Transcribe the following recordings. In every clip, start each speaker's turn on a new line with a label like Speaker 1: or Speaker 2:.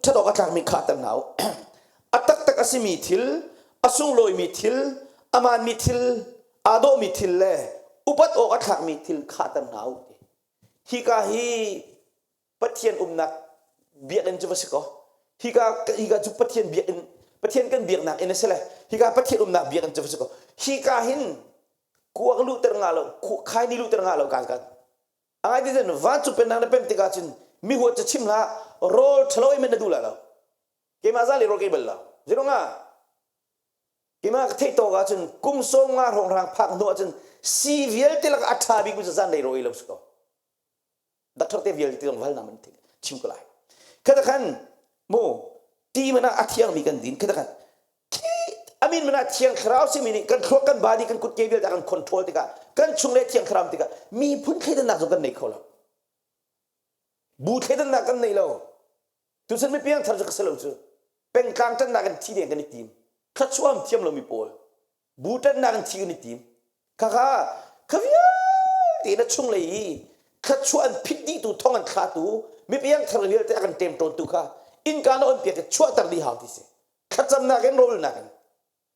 Speaker 1: ṭhat awk a tlakmi khahter hna u. A taktak a simi thil, a sunglawimi thil, a maanmi thil, aa dawhmi thil le upat awk a thlakmi thil khahter hna u. Hika hi Pathian umnak biakinn cu va si kaw hika hika cu Pathian biakinn Pathian kan biaknak inn a si le hika Pathian umnak biakinn cu va si kaw hika hin kuak luhter nga lo khaini luhter nga lo kan kan a ngai ti cun vancung pennak na pem tikah cun mi huat cu chim hlah rawl ṭhalo ei men na duh la lo keimah za le rawl kei bal lo zirunga keimah ka theih tawk ahcun kum sawm nga hrawnghrang phak hnu ahcun si vialte lak a ṭha bik mi cu zanlei rawl ei lo si ko doctor te vialte zong val na man chim ko lai khata khan mu ti mana a thiang mi kan din khata khan amin mana thiang thlarau simi nih kan thluak kan body kan kut ke vialte kan control tikah kan chung le thiang thlarau tikah mi phun thleidannak zong kan nei kho lo bu thleidannak kan nei lo tuchan mi piang thar cu ka si lo cu pengtlang ṭannak in thi deng kan i tim thluachuam thiam lo mi pawl bu ṭannak in thi kan i tim khakha kha vialte na chunglei i thluachuah an phit dihtu thong an thlatu mi piang thar vialte a kan ṭemṭawntu kha innka na on piak i chuahter dih hau ti si thlacamnak in rawlnak in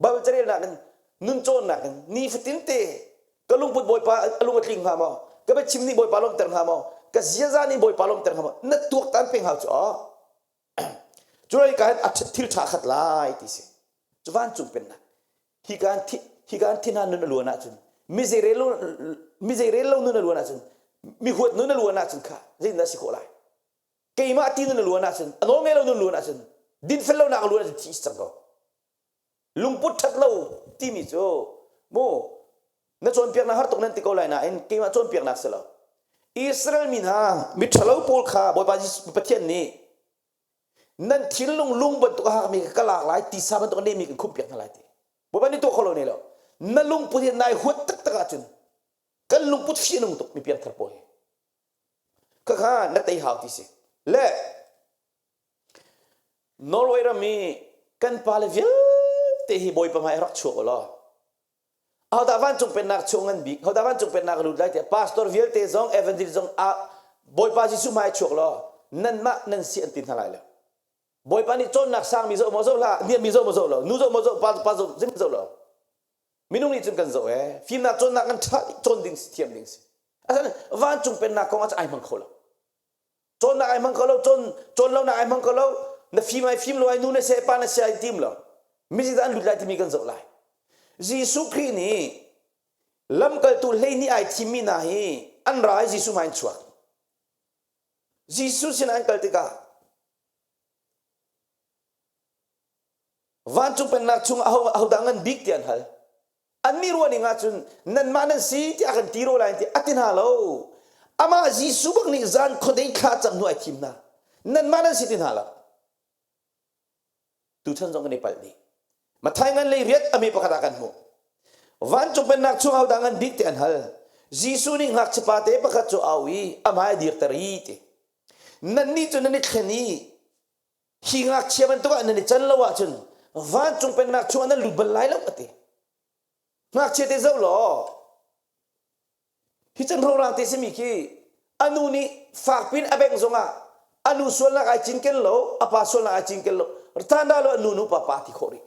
Speaker 1: Bible carelnak in nun cawnnak in nifatin te ka lungput Bawipa a lung a tling hnga maw ka biachim nih Bawipa lawmter hnga maw ka ziaza nih Bawipa lawmter hnga maw na tuaktan peng hau cu aw cu ka hin a thil ṭha khat lai ti si cu vancung pennak hi kan thi hi kan thi hna nun a luan ahcun mi zei rel lo mi zei rel lo nun a luan ahcun mi huat nun a luan ahcun kha zeitindah si khawh lai keimah ti nun a luan ahcun a nawl ngei lo nun luan ahcun dinfel lonak a luan ahcun thi cang ko lungput ṭhat lo timi cu mu na cawnpiaknak har tuk nan ti ko lai nain keimah cawnpiaknak si lo Israel mi hna miṭhalo pawl kha Bawipa Pathian nih nan thinlung lung bantuk a hakmi ka lak lai tisa bantuk a nehmi kan khumh piak hna lai ti Bawipa nih tuah kho lo ne lo na lungput hi nai huat taktak ahcun kan lungput fih a nung tuk mi piangthar pawl hi khakha na tei hau ti si le Norway ram i kan pale vialte hi Bawipa hmai rak chuak u law ahodah vancung pennak chung ngan bik ahodah vancung pennak lut lai tiah pastor vialte zong evangelist zong a Bawipa Jesuh hmai chuak law nanmah nan si an ti hna lai lo Bawipa nih cawnnak sangmi zoh maw zoh hlah niammi zoh maw zoh lo nu zoh maw zoh pa pa zoh zim zoh lo minung nih cun kan zoh ee fimnak cawnnak kan ṭha cawn ding si thiam ding si asan vancung pennak kong ah ai hmang kho lo cawnnak ai hmang kho lo cawn cawn lonak ai hmang kho lo na fim ai fim lo ai nu na se pa na se ai tim lo mizi dah an lut lai timi kan zoh lai Jesuh Khrih nih lamkaltu hleihnih ai thimmi hna hi an ra i Jesuh hmai in chuak Jesuh sin an kal tikah Vancung pennak chung aho ahodah ngan bik ti an hal. Annih ruah ning ahcun nanmah nan si tiah kan ti ro lai ti a ti hna lo. Amah Jesuh bak nih zan khuadei thla cam hnu ai thim hna. Nanmah nan si ti hna lo. Tuchan zong kan i palh dih. Mathai ngan lei riat a mi pakhat ah kan hmuh. Vancung pennak chung ahodah ngan bik ti an hal. Jesuh nih ngakchiapa te pakhat cu au i a hmai a dirter i ti. Nannih cu nan i thlen i hi ngakchia bantuk ah nan i can lo ahcun vancung pennak chungah nan lut bal lai lo a ti ngakchia te zoh law hi can rorang te simi khi a nu nih fakpin a bengh zongah a nu sualnak ai cinken lo a pa sualnak ai cinken lo tanda lo a nu nu pa pa ti khawh rih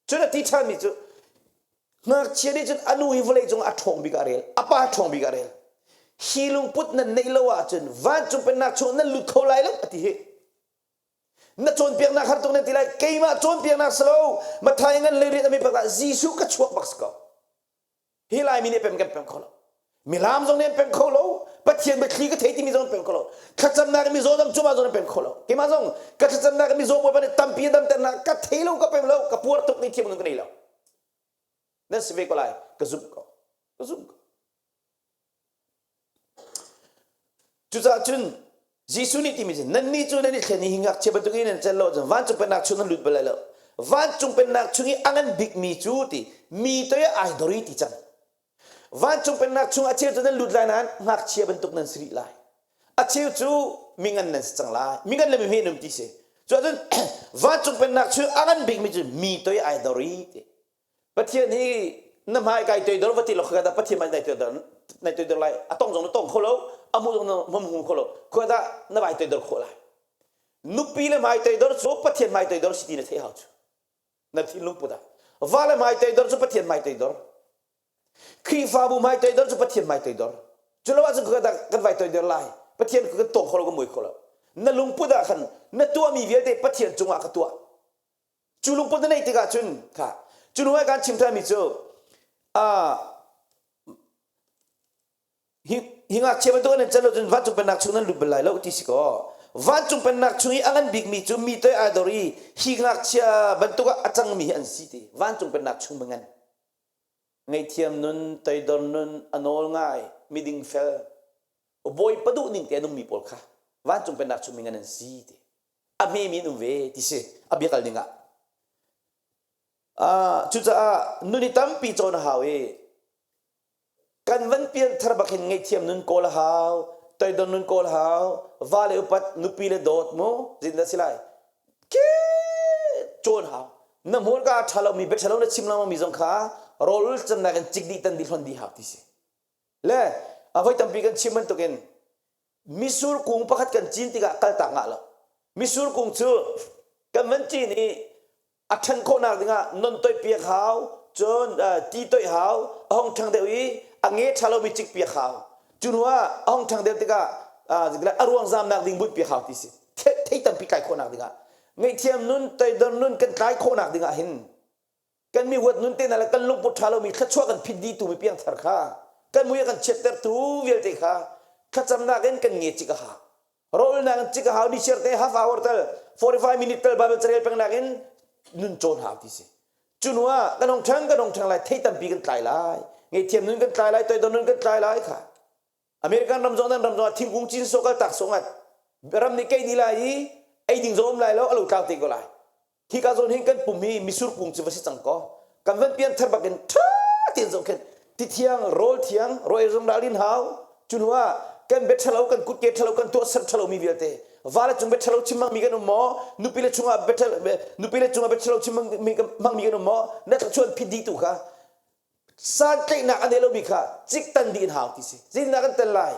Speaker 1: Cun a ti ṭhanmi cu ngakchia nih cun a nu hi vawlei cung a ṭhawng bik ah rel, a pa ṭhawng bik ah rel. Hi lungput nan neih lo ahcun vancung pennak chung nan lut kho lai lo a ti hi. Na cawnpiaknak har tuk nan ti lai, keimah cawnpiaknak si lo, Mathai ngan lei rian a mi pakhat Jesuh ka chuak bak si ko. Hi Laimi nih pem kan pem kho lo. Milam zong nih an pem kho lo. Pathian biathli ka thei timi zong an pem kho lo. Thlacamnak in mizaw dam cuma zong an pem kho lo. Keimah zong ka thlacamnak in mizaw Bawipa nih tampi a damternak ka thei lo ka pem lo ka puar tuk ni thiam ka nei lo. Nan si ve ko lai ka zumh ko. Ka zumh ko. Cucaah cun Jesuh nih timi cu nannih cu nan i thlen i hi ngakchia bantuk in nan cel lo ahcun vancung pennak chung nan lut bal lai lo. Vancung pennak chung i a ngan bikmi cu ti mi toi ah ai dor i ti cang. Vancung pennak chung a cheu cu nan lut lai nain ngakchia bantuk nan si rih lai. A cheu cu mingan nan si cang lai. Mingan le mihme nan ti si. Cuahcun vancung pennak chung a ngan bikmi cu mi toi ai dor i ti. Pathian hi na hmai kai toidor va ti lo khua dah Pathian hmai nai toidor nai toidor lai a tong zong na tong kho lo a hmu zong na hmu kho lo khua dah na vai toidor khawh lai. Nupi le hmai toidor cu Pathian hmai toidor si ti na theih hau cu. Na thinlung put ah. Va le hmai toidor cu Pathian hmai toidor. Khrihfabu hmai toidor cu Pathian hmai toidor. Cu lo ahcun kan vai toidor lai. Pathian kan tawng kho lo kan mui kho lo. Na lungput ah khan na tuahmi vialte Pathian cungah ka tuah. Cu lungput na neih tikah cun kha cu hnu ah kan chim ṭhanmi cu hi hi ngakchia bantuk an can lo cun vancung pennak chung nan lut bal lai lo ti si kaw vancung pennak chung i a ngan bikmi cu mi toi ai dor i hi ngakchia bantuk ah a cangmi hi an si ti vancung pennak chung ngan ngaihthiam nun toidor nun a nawl ngai miding fel bawipa duh ning te a nungmi pawl kha vancung pennak chung mi ngan an si ti a hmemi an um ve ti si a biakal ning ah cucaah nun hi tampi cawn a hau i kan van pianthar bak hin ngaihthiam nun kawl a hau toidor nun kawl a hau va le upat nupi le dawt mu zindah si lai ke cawn hau na hmurka a ṭha lomi bia ṭha lo na chim lengmang mi zong kha rawl camnak in cik dih tan dih hlon dih hau ti si le a voi tampi kan chim bantukin misur kung pakhat kan cin tikah kaltak ngah lo misur kung cu kan van cin i a ṭhan khawhnak dingah non toih piak hau cun ti toih hau a hong ṭhang deuh i a nge ṭha lomi cik piak hau cu hnu ah a hong ṭhang deuh tikah a ruang zamnak ding bunh piak hau ti si thei tampi tlai khawhnak dingah ngaihthiam nun toidor nun kan tlai khawhnak dingah hin kan mi huat nun te hna le kan lungput ṭha lomi thluachuah kan phit dihtu mi piangthar kha kan mui a kan chiattertu vialte kha thlacamnak in kan nge cik a hau rawlnak in cik a hau ni chiar te half hour tal 45 minute tal Bible carel pengnak in nun cawn hau ti si cu hnu ah kan hong ṭhang kan hong ṭhang lai thei tampi kan tlai lai ngaihthiam nun kan tlai lai toidor nun kan tlai lai kha American ram zong nan ram zong ah thingkung cin sawh kal tak sawh ngat ram nih kei di lai i ei ding zong um lai lo a lo tlau te ko lai Hika zawn hin kan pum hi misur kung cu va si cang kaw kan van pian thar bakin ṭha tein zoh khin ti thiang rawl thiang rawl zong ralrin hau cu hnu ah kan bia ṭhalo kan kutke ṭhalo kan tuahser ṭhalo mi vialte vale cung bia ṭhalo chim hmangmi kan um maw nupi le chungah bia nupi le cungah bia ṭhalo chim hmangmi kan um maw na thluachuah phit dih tu kha santlaihnak a nei lomi kha ciktan dih in hau ti si zeitindah kan tel lai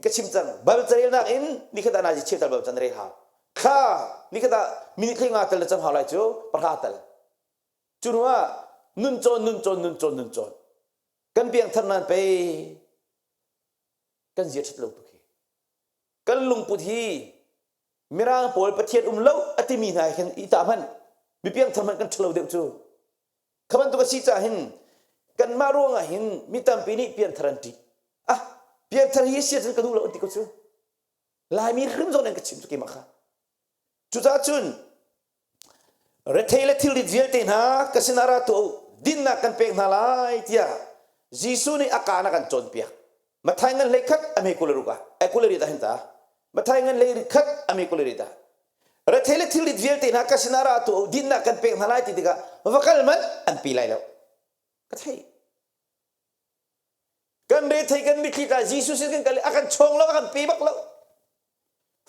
Speaker 1: ka chim cang bal carelnak in nikhat ah nazi cheu tal bal can rel hau thla nikhat ah minute hlei nga tal na cam hau lai cu pahra tal cu hnu ah nun cawn nun cawn nun cawn nun cawn kan piangthar nan pei kan zia ṭhat lo tuk hi kan lungput hi mirang pawl pathian um lo a timi hna hin i ta hmanh mi piangthar hmanh kan ṭhalo deuh cu Kha bantuk a si caah hin kanmah ruangah hin mi tampi nih pianthar an ṭih. Ah, pianthar hi si ahcun ka duh lo an ti ko cu. Laimi hrim zong in ka chim cu keimah kha. Cucaah cun rethei le thilrit vialte hna ka sinah ra tuah u, dinnak kan pek hna lai tiah Jesuh nih a kaan a kan cawnpiak. Mathai ngan hlei khat a hme kul le ruk ah, eh kul le riat ah hin ta. Mathai ngan hlei khat a hme kul le riat ah. Rethei le thilrit vialte hna ka sinah ra tuah u, dinnak kan pek hna lai ti tikah va kal manh an pi lai lo. Ka thei. Kan rethei kan mitthli tla Jesuh sin kan kal i a kan chawng lo, a kan pe bak lo.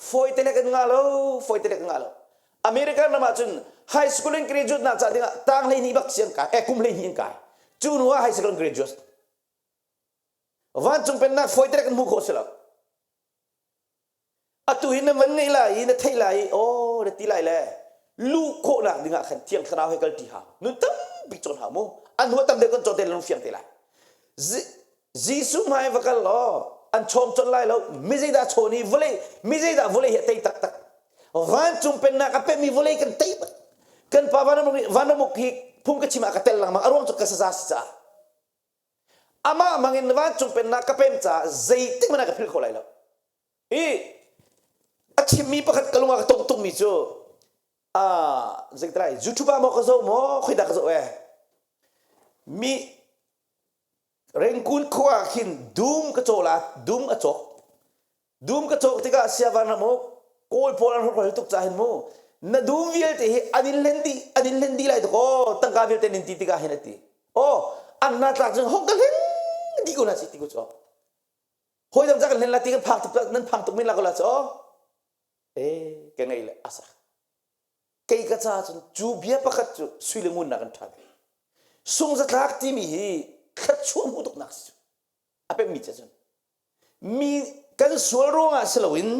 Speaker 1: Fawi te le kan ngah lo, fawi te le kan ngah lo. American ram ah cun high school in graduate nak ca dingah tang 12 bak si an kai, eh kum 12 in kai. Cu hnu ah high school in graduate. Vancung pennak fawi te le kan hmuh khawh si lo. Atu hi na van ngeih lai i na theih lai i aw na ti lai le luh khawhnak dingah khan thiang thlarau he kal ṭi hau nun tampi cawn hau mu an hua tam deuh kan cawn te lung fiang te lai Jesuh hmai va kal law an chawm colh lai lo mi zeidah chawn i vawlei mi zeidah vawlei hi a tei taktak vancung pennak a pemi vawlei kan tei bak kan pa vanramuk hi phung ka chim ah ka tel lengmang a ruang cu ka saza si caah Amah mangin vancung pennak ka pem caah zeitik hmanh ah ka philh kho lai lo. Hi a chimmi pakhat ka lung ah ka tong tukmi cu ah zeitlai YouTube ah maw ka zoh maw khoidah ka zoh eh mi Rengkun khua ah khin dum ka caw la dum a cawk Dum ka cawk tikah siavan ram u Kawl pawl an hrokhrawl tuk ca hin mu na dum vialte hi an in hlen dih an in hlen dih lai dakaw tangka vialte nin ti tikah hin a ti aw an hna tlak cun hong ka hlen dih ko hna si ti ko cu hawi dang ca kan hlen la ti kan phang tuk nan phang tuk men la ko la cu eh ka ngei le asa kei ka ca cun cu bia pakhat cu sui le ngun nak an ṭha sungzatlak timi hi thluachuah hmuh tuk nak si cu a pemmi ca cun Mi kan sual ruangah si loin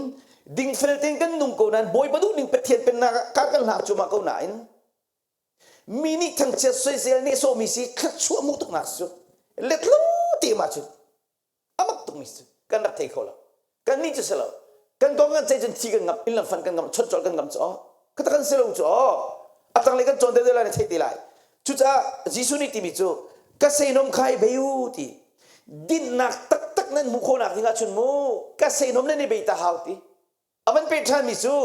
Speaker 1: Dingfel tein kan nung ko nain Bawipa duhning Pathian pennak ah kar kan hlang cuahmah ko nain mi nih thangchiat soisel nehsawhmi si thluachuah hmuh tuknak cu letlo te ma cu amak tukmi cu kan rak thei kho lo. Kan nih cu si lo. Kan kong kan ceih cun thi kan ngamh, inn lam fan kan ngamh, chawnh colh kan ngamh cu aw. Khata kan si lo cu aw. A tanglei kan cawn deuh lai na theih te lai. Cucaah Jesuh nih timi cu ka seinom kha i bei u ti. Dinnak taktak nan hmuh khawhnak ding ahcun mu ka seinom nan i bei ta hau ti. A van peh ṭhanmi cu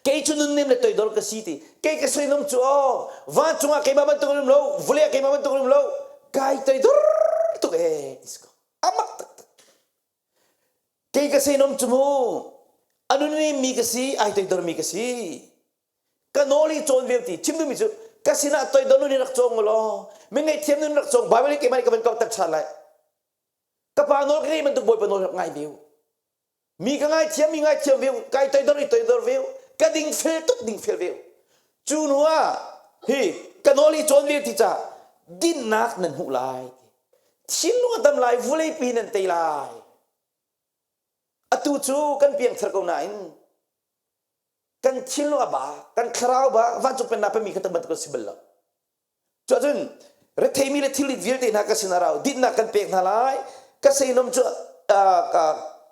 Speaker 1: kei cu nunnem le toidor ka si ti. Kei ka seinom cu aw vancung ah keimah bantuk an um lo, vawlei ah keimah bantuk an um lo. Kai toidor tuk ee ti si ko. Amak taktak. Kei ka seinom cu mu a nunnem mi ka si, ai toidor mi ka si. Ka nawl hi cawn ve ti chim duhmi cu ka sinah toidor nun hi rak cawng law mi ngaihthiam nun rak cawng Bible hi keimah nih ka van kauh ṭhan lai. Ka pa nawl ka ngei bantuk Bawipa nawl rak ngai ve u. Mi ka ngaithiam mi ngaithiam ve u, kai toidor i toidor ve u, ka dingfel tuk dingfel ve u. Cu hnu ah hi ka nawl hi cawn ve ti ca dinnak nan hmuh lai. Thinlung a dam lai, vawleipi nan tei lai. Atu cu kan piangthar ko nain kan thinlung a ba, kan thlarau ba vancung pennak pemi kha bantuk si bal lo. Cuahcun retheimi le thilrit vialte hna ka sinah rau dinnak kan pek hna lai ka seinom cu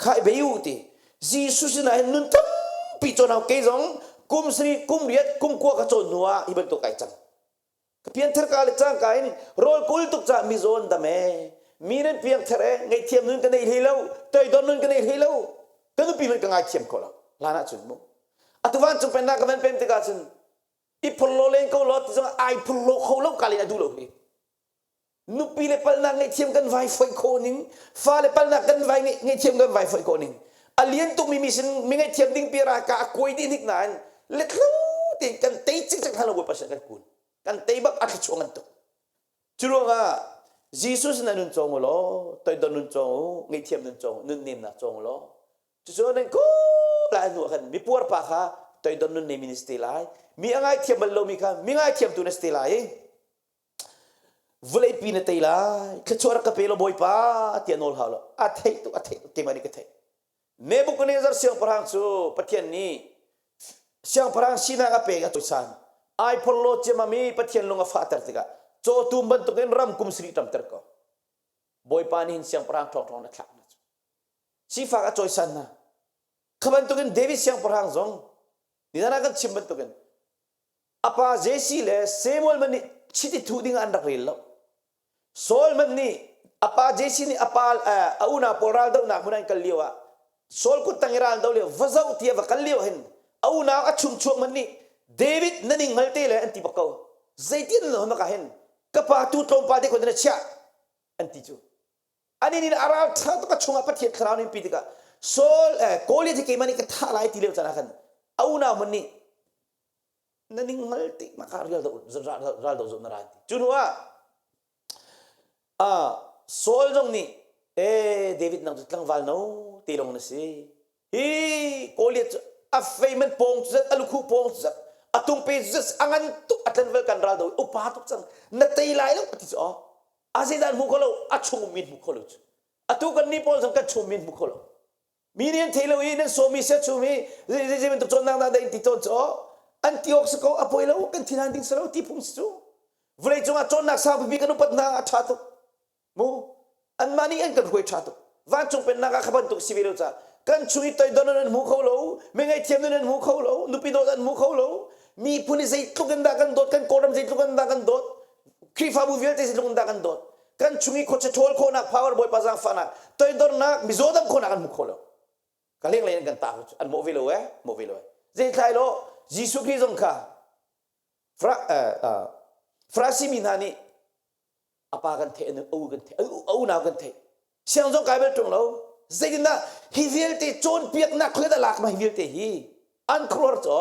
Speaker 1: khai bei u ti Jesuh sinah hin nun tampi cawn hau kei zong kum sarih kum riat kum kua ka cawn hnu ah hi bantuk ai cang Ka pianthar ka le cangka in rawl kul tuk ca mizaw an dam ee. Mi nan piangthar ee, ngaihthiam nun ka nei hlei lo, toidor nun ka nei hlei lo. Ka nupi hmanh ka ngaithiam kho lo. Hlan ah cun mu. Atu vancung pennak ka van pem tikah cun i phurlo len ko law ti zong ai phurlo kho lo ka len a duh lo hi. Nupi le palnak ngaihthiam kan vai foih khawh ning, fa le palnak kan vai ngaihthiam kan vai foih khawh ning. A lian tukmi mi sin mi ngaihthiam ding pi ra ka a kuai dih hnik nain letlo tein kan tei cikcek hna lo Bawipa sin kan kun. Kan tei bak a thluachuah ngan tuk. Cu ruangah Jesuh sin ah nun cawng u law, toidor nun cawng u, ngaihthiam nun cawng u, nunnemnak cawng u law. Cucu nan ko lai hnu ah khan mipuar pa kha toidor nun neimi na si te lai. Mi a ngaithiam bal lomi kha mi ngaithiamtu na si te lai. Vawleipi na tei lai, thluachuah rak ka pe law Bawipa tiah nawl hau lo. A theih tuk, a theih tuk, keimah nih ka theih. Nebuchadnezzar siangpahrang cu Pathian nih siangpahrang sinak a pek a cawisan. Ai phorhlaw ciammam i Pathian lung a fahter tikah cawtum bantukin ram kum sarih ṭamter ko. Bawipa nih hin siangpahrang ṭhawngṭhawng na thlak hna cu. Sifak a cawisan hna. Kha bantukin David siangpahrang zong nizan ah kan chim bantukin a pa Jesse le Samuel man nih chiti thuh ding ah an rak rel lo. Saul man nih a pa Jesse nih a pa a unau pawl ral dohnak hmun an kal lio ah Saul kut tang i ral do lio va zoh ti a va kal lio hin a unau a chungchuak man nih David na ning hngal te le an ti bak ko. Zeitin na maka hin ka pa tu tlawmpal te khon na chiah an ti cu. Ani nih a ral ṭha tuk a chungah Pathian thlarau nih pi tikah Saul Goliath hi keimah nih ka thah lai ti lio caan ah khan a unau man nih na ning hngal ti maka ral do ral do na ran ti cu hnu ah Saul zong nih e David nang cu tlangval no te lawng na si hi Goliath cu a fei man pawng cu zat a lukhu pawng cu zat a tungpe cu zat a ngan tuk a tlanval kan ral do upa tuk cang na tei lai lo ti cu aw a zeidah hmu kho lo a chung min hmu kho lo cu atu kan ni pawl zong kan chung min hmu kho lo Mi nih an thei lo i nan sawmi siachum hi zei bantuk cawnnak dah in ti tawn cu an ti awk si ko a poi lo kan thinhan ding si lo ti phung si cu vawlei cungah cawnnak sang pipi kan upat hna a ṭha tuk mu anmah nih an kan hruai ṭha tuk vancung pennak ah kha bantuk si ve lo ca kan chung i toidor nan hmu kho lo mi ngaihthiam nan hmu kho lo nupi dawt an hmu kho lo miphun i zeitluk in dah kan dawt kan kawlram zeitluk in dah kan dawt Khrihfabu vialte zeitluk in dah kan dawt kan chung i khuacha ṭhawl khawhnak power Bawipa zaangfahnak toidornak mizaw dam khawhnak an hmu kho lo ka lenglei in kan ta an mawh ve lo eh mawh ve lo eh zeithlai lo Jesuh Khrih zong kha Farasi mi hna nih a pa kan theih a u kan theih a unau kan theih siang zong kai bal ṭung lo zeitindah hi vialte cawnpiaknak khuai dah lak ma hi vialte hi an khuaruahar cu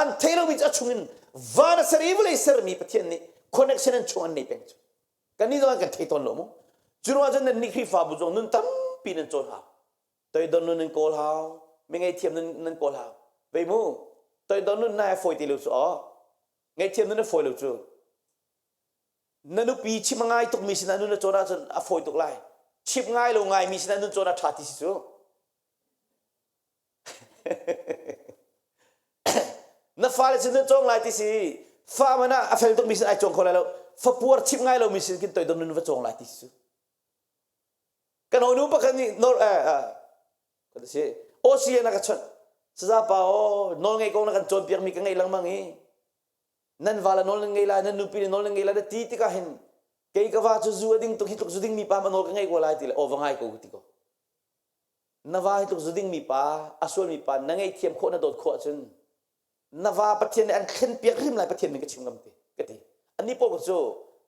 Speaker 1: an thei lomi cu a chungin van a ser i vawlei sermi Pathian nih connection an chung an nei peng cu Kannih zong kan thei tawn lo mu. Cu ruangah cun nannih Khrihfabu zong nun tampi nan cawn hau. Toidor nun nan kawl hau. Mi ngaihthiam nun nan kawl hau. Vei mu, toidor nun na fawi ti lo cu aw. Ngaihthiam nun a fawi lo cu. Na nupi chim a ngai tukmi sinah nun na cawn ahcun a fawi tuk lai. Chim ngai lo ngaimi sinah nun cawn a ṭha ti si cu. fale sin na cawng lai ti si. Fa man ah a fel tukmi sin ai cawng kho lai lo. Fapuar chimh ngai lomi sin kin toidor nun va cawng lai ti si. Kan honu pakhat nih nor eh eh si OCN na ka chawnh. Saza pa aw nawl ngei kong na kan cawnpiak mi ka ngei lengmang i nan va le nawl nan ngei lai nan nupi le nawl nan ngei lai na ti tikah hin kei ka va cu zu a ding tuk hi tluk zu ding mi pa ma nawl ka ngei ko lai ti le aw va ngai ko ti ko. Na va hi tluk zu ding mi pa a sual mi pa na ngeihthiam khawh na dawt khawh ahcun na va Pathian nih an thlen piak hrim lai Pathian min ka chim ngam ti ka ti. Annih pawl cu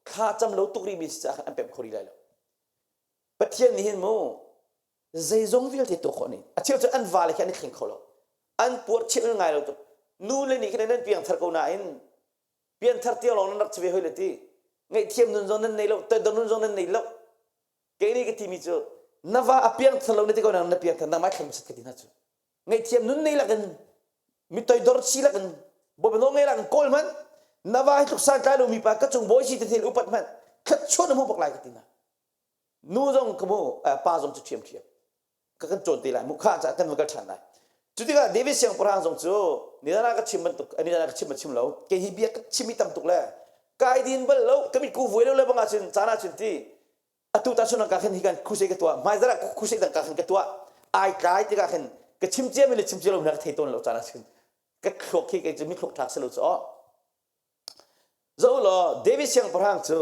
Speaker 1: thla cam lo tuk rih mi si caah khan an pemh kho rih lai lo. Pathian nih hin mu zeizong vialte tuah khawh ni a cheu cu an vale khi an i thleng kho lo an puar chilh ngai lo tuk nu le nih khin nan piangthar ko nain pianthar tiang lawng nan rak si ve hoi le ti ngaihthiam nun zong nan nei lo toidor nun zong nan nei lo kei nih ka timi cu na va a piangthar lo na ti ko nang na piangthar nangmah thleng sat ka ti hna cu ngaihthiam nun nei lakin mi toidor si lakin bawipa nawl ngei lakin kawl hmanh na va hi tluk santlai lomi pa ka cung bawi si te thil upat hmanh thluachuah na hmu bak lai ka ti hna nu zong ka mu pa zong cu ṭhiam ṭhiam ka kan cawn te lai mu kha ca kan va kal ṭhan lai cu tikah David siangpahrang zong cu nizan ah ka chim bantuk nizan ah ka chim ma chim lo kei hi bia ka chim i tam tuk le kai din bal lo ka mit ku vuai lo le bang ahcun caan ahcun ti atu ta sunan ka khin hi kan khusei ka tuah hmaizarh ah khusei dang ka khin ka tuah ai tlai tikah khin ka chim cia mi le chim cia lo na ka thei tawn lo caan ahcun ka thluak khi kei cu mi thluak ṭha si lo cu aw zo law David siangpahrang cu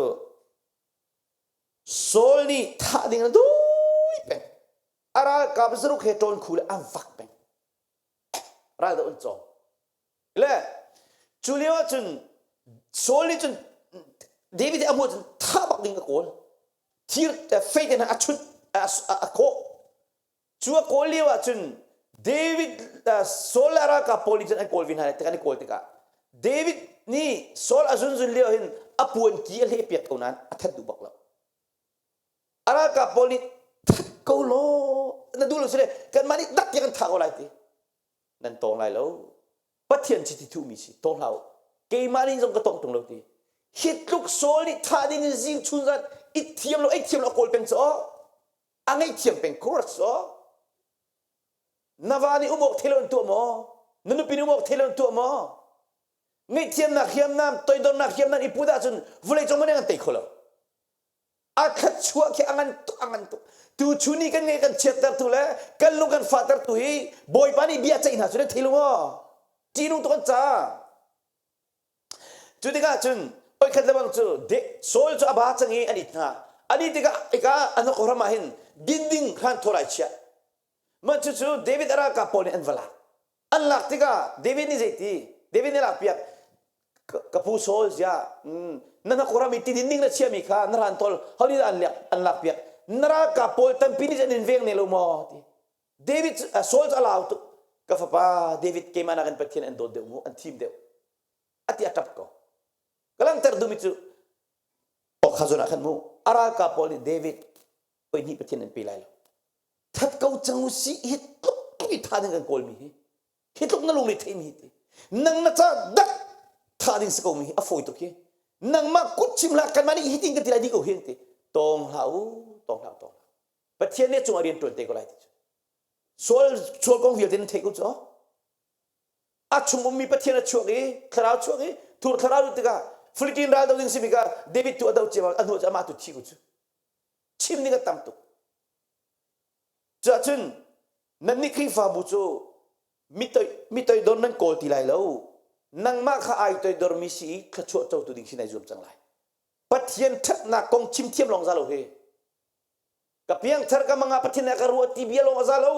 Speaker 1: Saul nih thah ding a dui peng. A ralkap zaruk he ṭawn khu le an vak peng. Ral do an cawng. Le cu lio ahcun Saul nih cun David a hmuh cun thah bak ding a kawl. Thir fei te hna a chut a kawh. Cu a kawl lio ahcun David Saul le a ralkap pawl nih cun an kawl ve hna tik an i kawl tikah David nih Saul a zunzun lio hin a puan ki a hleh piak ko nain a that duh bak lo. A ralkap pawl nih that ko law na duh lo si le kanmah nih dak tiah kan thah ko lai ti. Nan tawng lai lo. Pathian chiti thuhmi si tawng hlah u. Keimah nih zong ka tawng tung lo ti. Hi tluk Saul nih thah ding in zing chun zan i thiam lo ei thiam lo a kawl peng cu a ngaihthiam peng courage aw na va nih um awk thei lo in tuah maw na nupi nih um awk thei lo in tuah maw ngaihthiamnak hriamnam toidornak hriamnam i put ahcun vawlei cung man an tei kho lo a thluachuah khi a ngan tuk a ngan tuk tu chun ni kan ngeih kan chiattertu le kan lung kan fahtertu hi bawipa nih bia ceih hna cu nan thei lu maw ṭihnung tuk an ca Cu tikah cun oikhat lebang cu Saul cu a ba cang i an it hna. An it tikah ika an ram ah hin dinding hran thawl ai chiah. Mah cucu David a ralkap pawl nih an va lak. An lak tikah David nih zeiti? David nih lakpiak ka pu Saul ziah na hnakhaw ram i ti dinding na chiahmi kha na ran thawl ho nih dah an lak an lakpiak na ralkap pawl tampi nih an in veng ne lo maw ti David Saul cu a lau tuk ka fapa David keimah nakin Pathian an dawt deuh mu an thim deuh a ti a ṭap ko ka langhter duhmi cu kha zawn ah khan mu a ralkap pawl nih David poi hnih Pathian an pe lai lo that ko cang u si hi tluk tluk i tha ding kan kawl mi hi hi tluk na lungre thei mi hi ti nang na ca dak tha ding si ko mi hi a fawi tuk hi nangmah kut chim hlah kanmah nih hi tin kan ti lai di ko hi ti tawng hlah u tawng hlah tawng hlah Pathian nih cungah rian ṭuan te ko lai ti cu Saul Saul kong vialte nan theih ko cu a chung ummi Pathian a chuak i thlarau chuak i thur thlarau lut tikah Philippine ral do ding simi ka David tu a do cia a hnu cu amah tu thi ko cu chim ding a tam tuk cuahcun nannih Khrihfabu cu mi toidor nan kawl ti lai lo nangmah kha ai toidor mi si i thluachuah cotu ding si nai zuam cang lai Pathian ṭhatnak kong chim thiam lawng za lo hi ka piangthar ka mangah Pathian nih a ka ruah ti bia lawng a za lo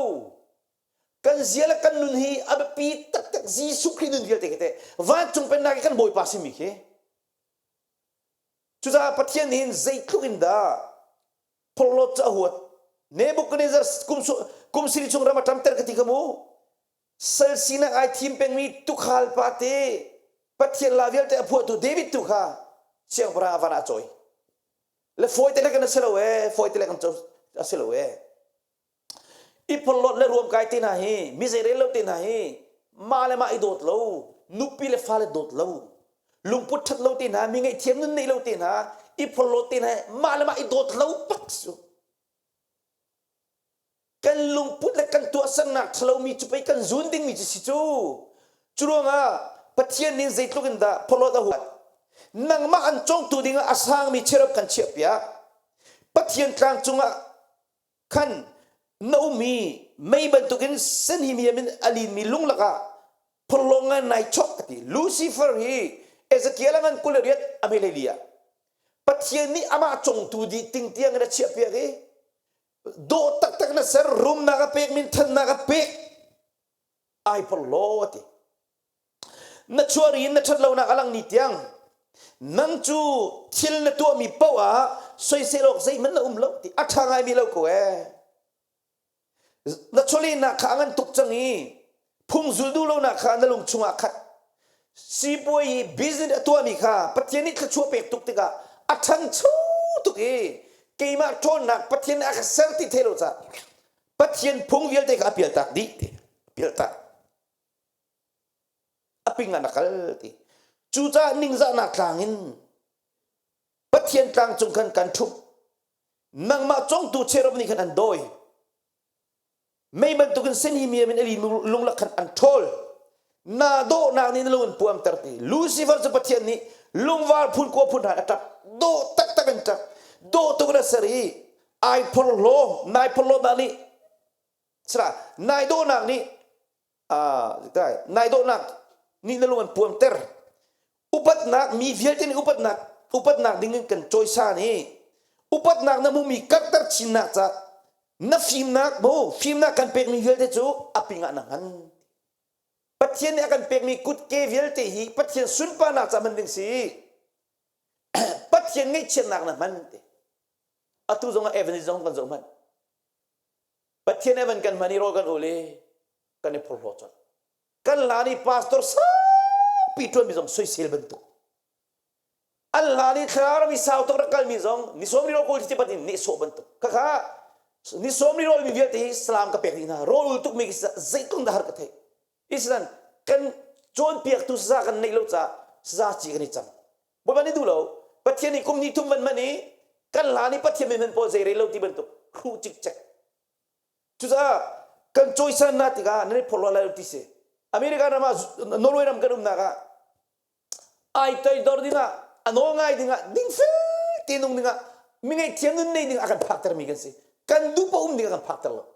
Speaker 1: kan zia le kan nun hi a biapi taktak Jesuh Khrih nun vialte khi teh vancung pennak i kan Bawipa simi khi cucaah Pathian nih hin zeitluk in dah phorhlawt cu a huat Nebuchadnezzar kum kum siri chung ram a ṭamter ka ti kha mu sal sinak ai thim pengmi tukhal pa te Pathian la vialte a phuahtu David tu kha siangpahrang a van ah a cawi le fawi te le kan a si lo ee fawi te le kan co a si lo ee I phorhlawt le ruamkai te hna hi mi zeirel lo te hna hi mah le mah i dawt lo nupi le fale dawt lo lungput ṭhat lo te hna mi ngaihthiam nun neih lo te hna i phorhlawt te hna mah le mah i dawt lo bak cu kan lungput le kan tuahsernak ṭhalomi cu pei kan zun dingmi cu si cu cu ruangah. Pathian nih zeitluk in dah phorhlawt a huat. Nangmah an congtu dingah a sangmi cherub kan chiahpiak. Pathian tlang cungah khan na um i mei bantukin senhimiam in a linmi lung lakah phorhlaw ngai nai chok a ti. Lucifer hi Ezekiel a ngan 28 a hme hlei ah Pathian nih amah congtu dih ting tiang in a chiahpiak i dawh taktak na ser rumnak a pek minthannak a pek ai phorhlaw a ti. Na chuah ri in na ṭhat lonak a lang ni tiang nang cu thil na tuahmi paoh ah soisel awk zeihmanh na um lo ti a ṭha ngaimi lo ko ee. Na chawlehnak kha a ngan tuk cang i phung zul duh lonak kha na lung chungah khat. Sipuai i business a tuahmi kha Pathian nih thluachuah pek tuk tikah a ṭhangcho tuk i keimah ṭhawnnak Pathian nih a ka ser ti thei lo caah Pathian phung vialte kha a pialtak dih ti pialtak. A ping ah na kal ti. Cucaah ningzahnak tlang in Pathian tlang cung khan kan ṭhumh. Nangmah congtu cherub nih khan an dawi. Mei bantukin senhimiam in a li lunglak khan an ṭhawl. Na dawhnak nih na lung in puamter ti. Lucifer cu Pathian nih lungvar phun kua phun hna a ṭap. Dawh taktak in ṭap. Dawh tuk in a ser i ai phorhlaw, nai phorhlawnak nih sara nai dawhnak nih nai dawhnak nih na lung an puamter. Upatnak mi vialte nih upatnak upatnak ding in kan cawisan i upatnak na hmumi karhter chinnak ca na fimnak mu fimnak kan pekmi vialte cu a pingah na hman. Pathian nih a kan pekmi kutke vialte hi Pathian sunparnak ca hman ding si. Pathian ngaihchiatnak na hman ti. Atu zong ah evangelism zong kan zoh hmanh. Pathian evan kan hman i rawl kan ul i kan i phorhlaw colh. Kan hlan i pastor saupi ṭuanmi zong soisel bantuk. An hlan i thlarau ram i sau tuk rak kalmi zong ni sawm li rawl kawl ti ban in nehsawh bantuk. Khakha ni sawm li rawl mi vialte hi salam ka pek dih hna. Rawl ul tukmi khi zeitluk dah har ka theih. Islan kan cawnpiaktu saza kan neih lo caah saza ci kan i cang. Bawipa nih duh lo. Pathian nih kum hnih thum van hman i kan hlan i Pathian min hman pawl zei rel lo ti bantuk hruh cikcek. Cucaah kan cawisan hna tikah nan i phorhlawt lai lo ti si. America ram ah Norway ram kan umnak ah ai toidor dingah a nawl ngai dingah dingfel te nung dingah mi ngaihthiam nun nei ding a kan phakter mi kan si. Kan duh paoh um ding a kan phakter lo.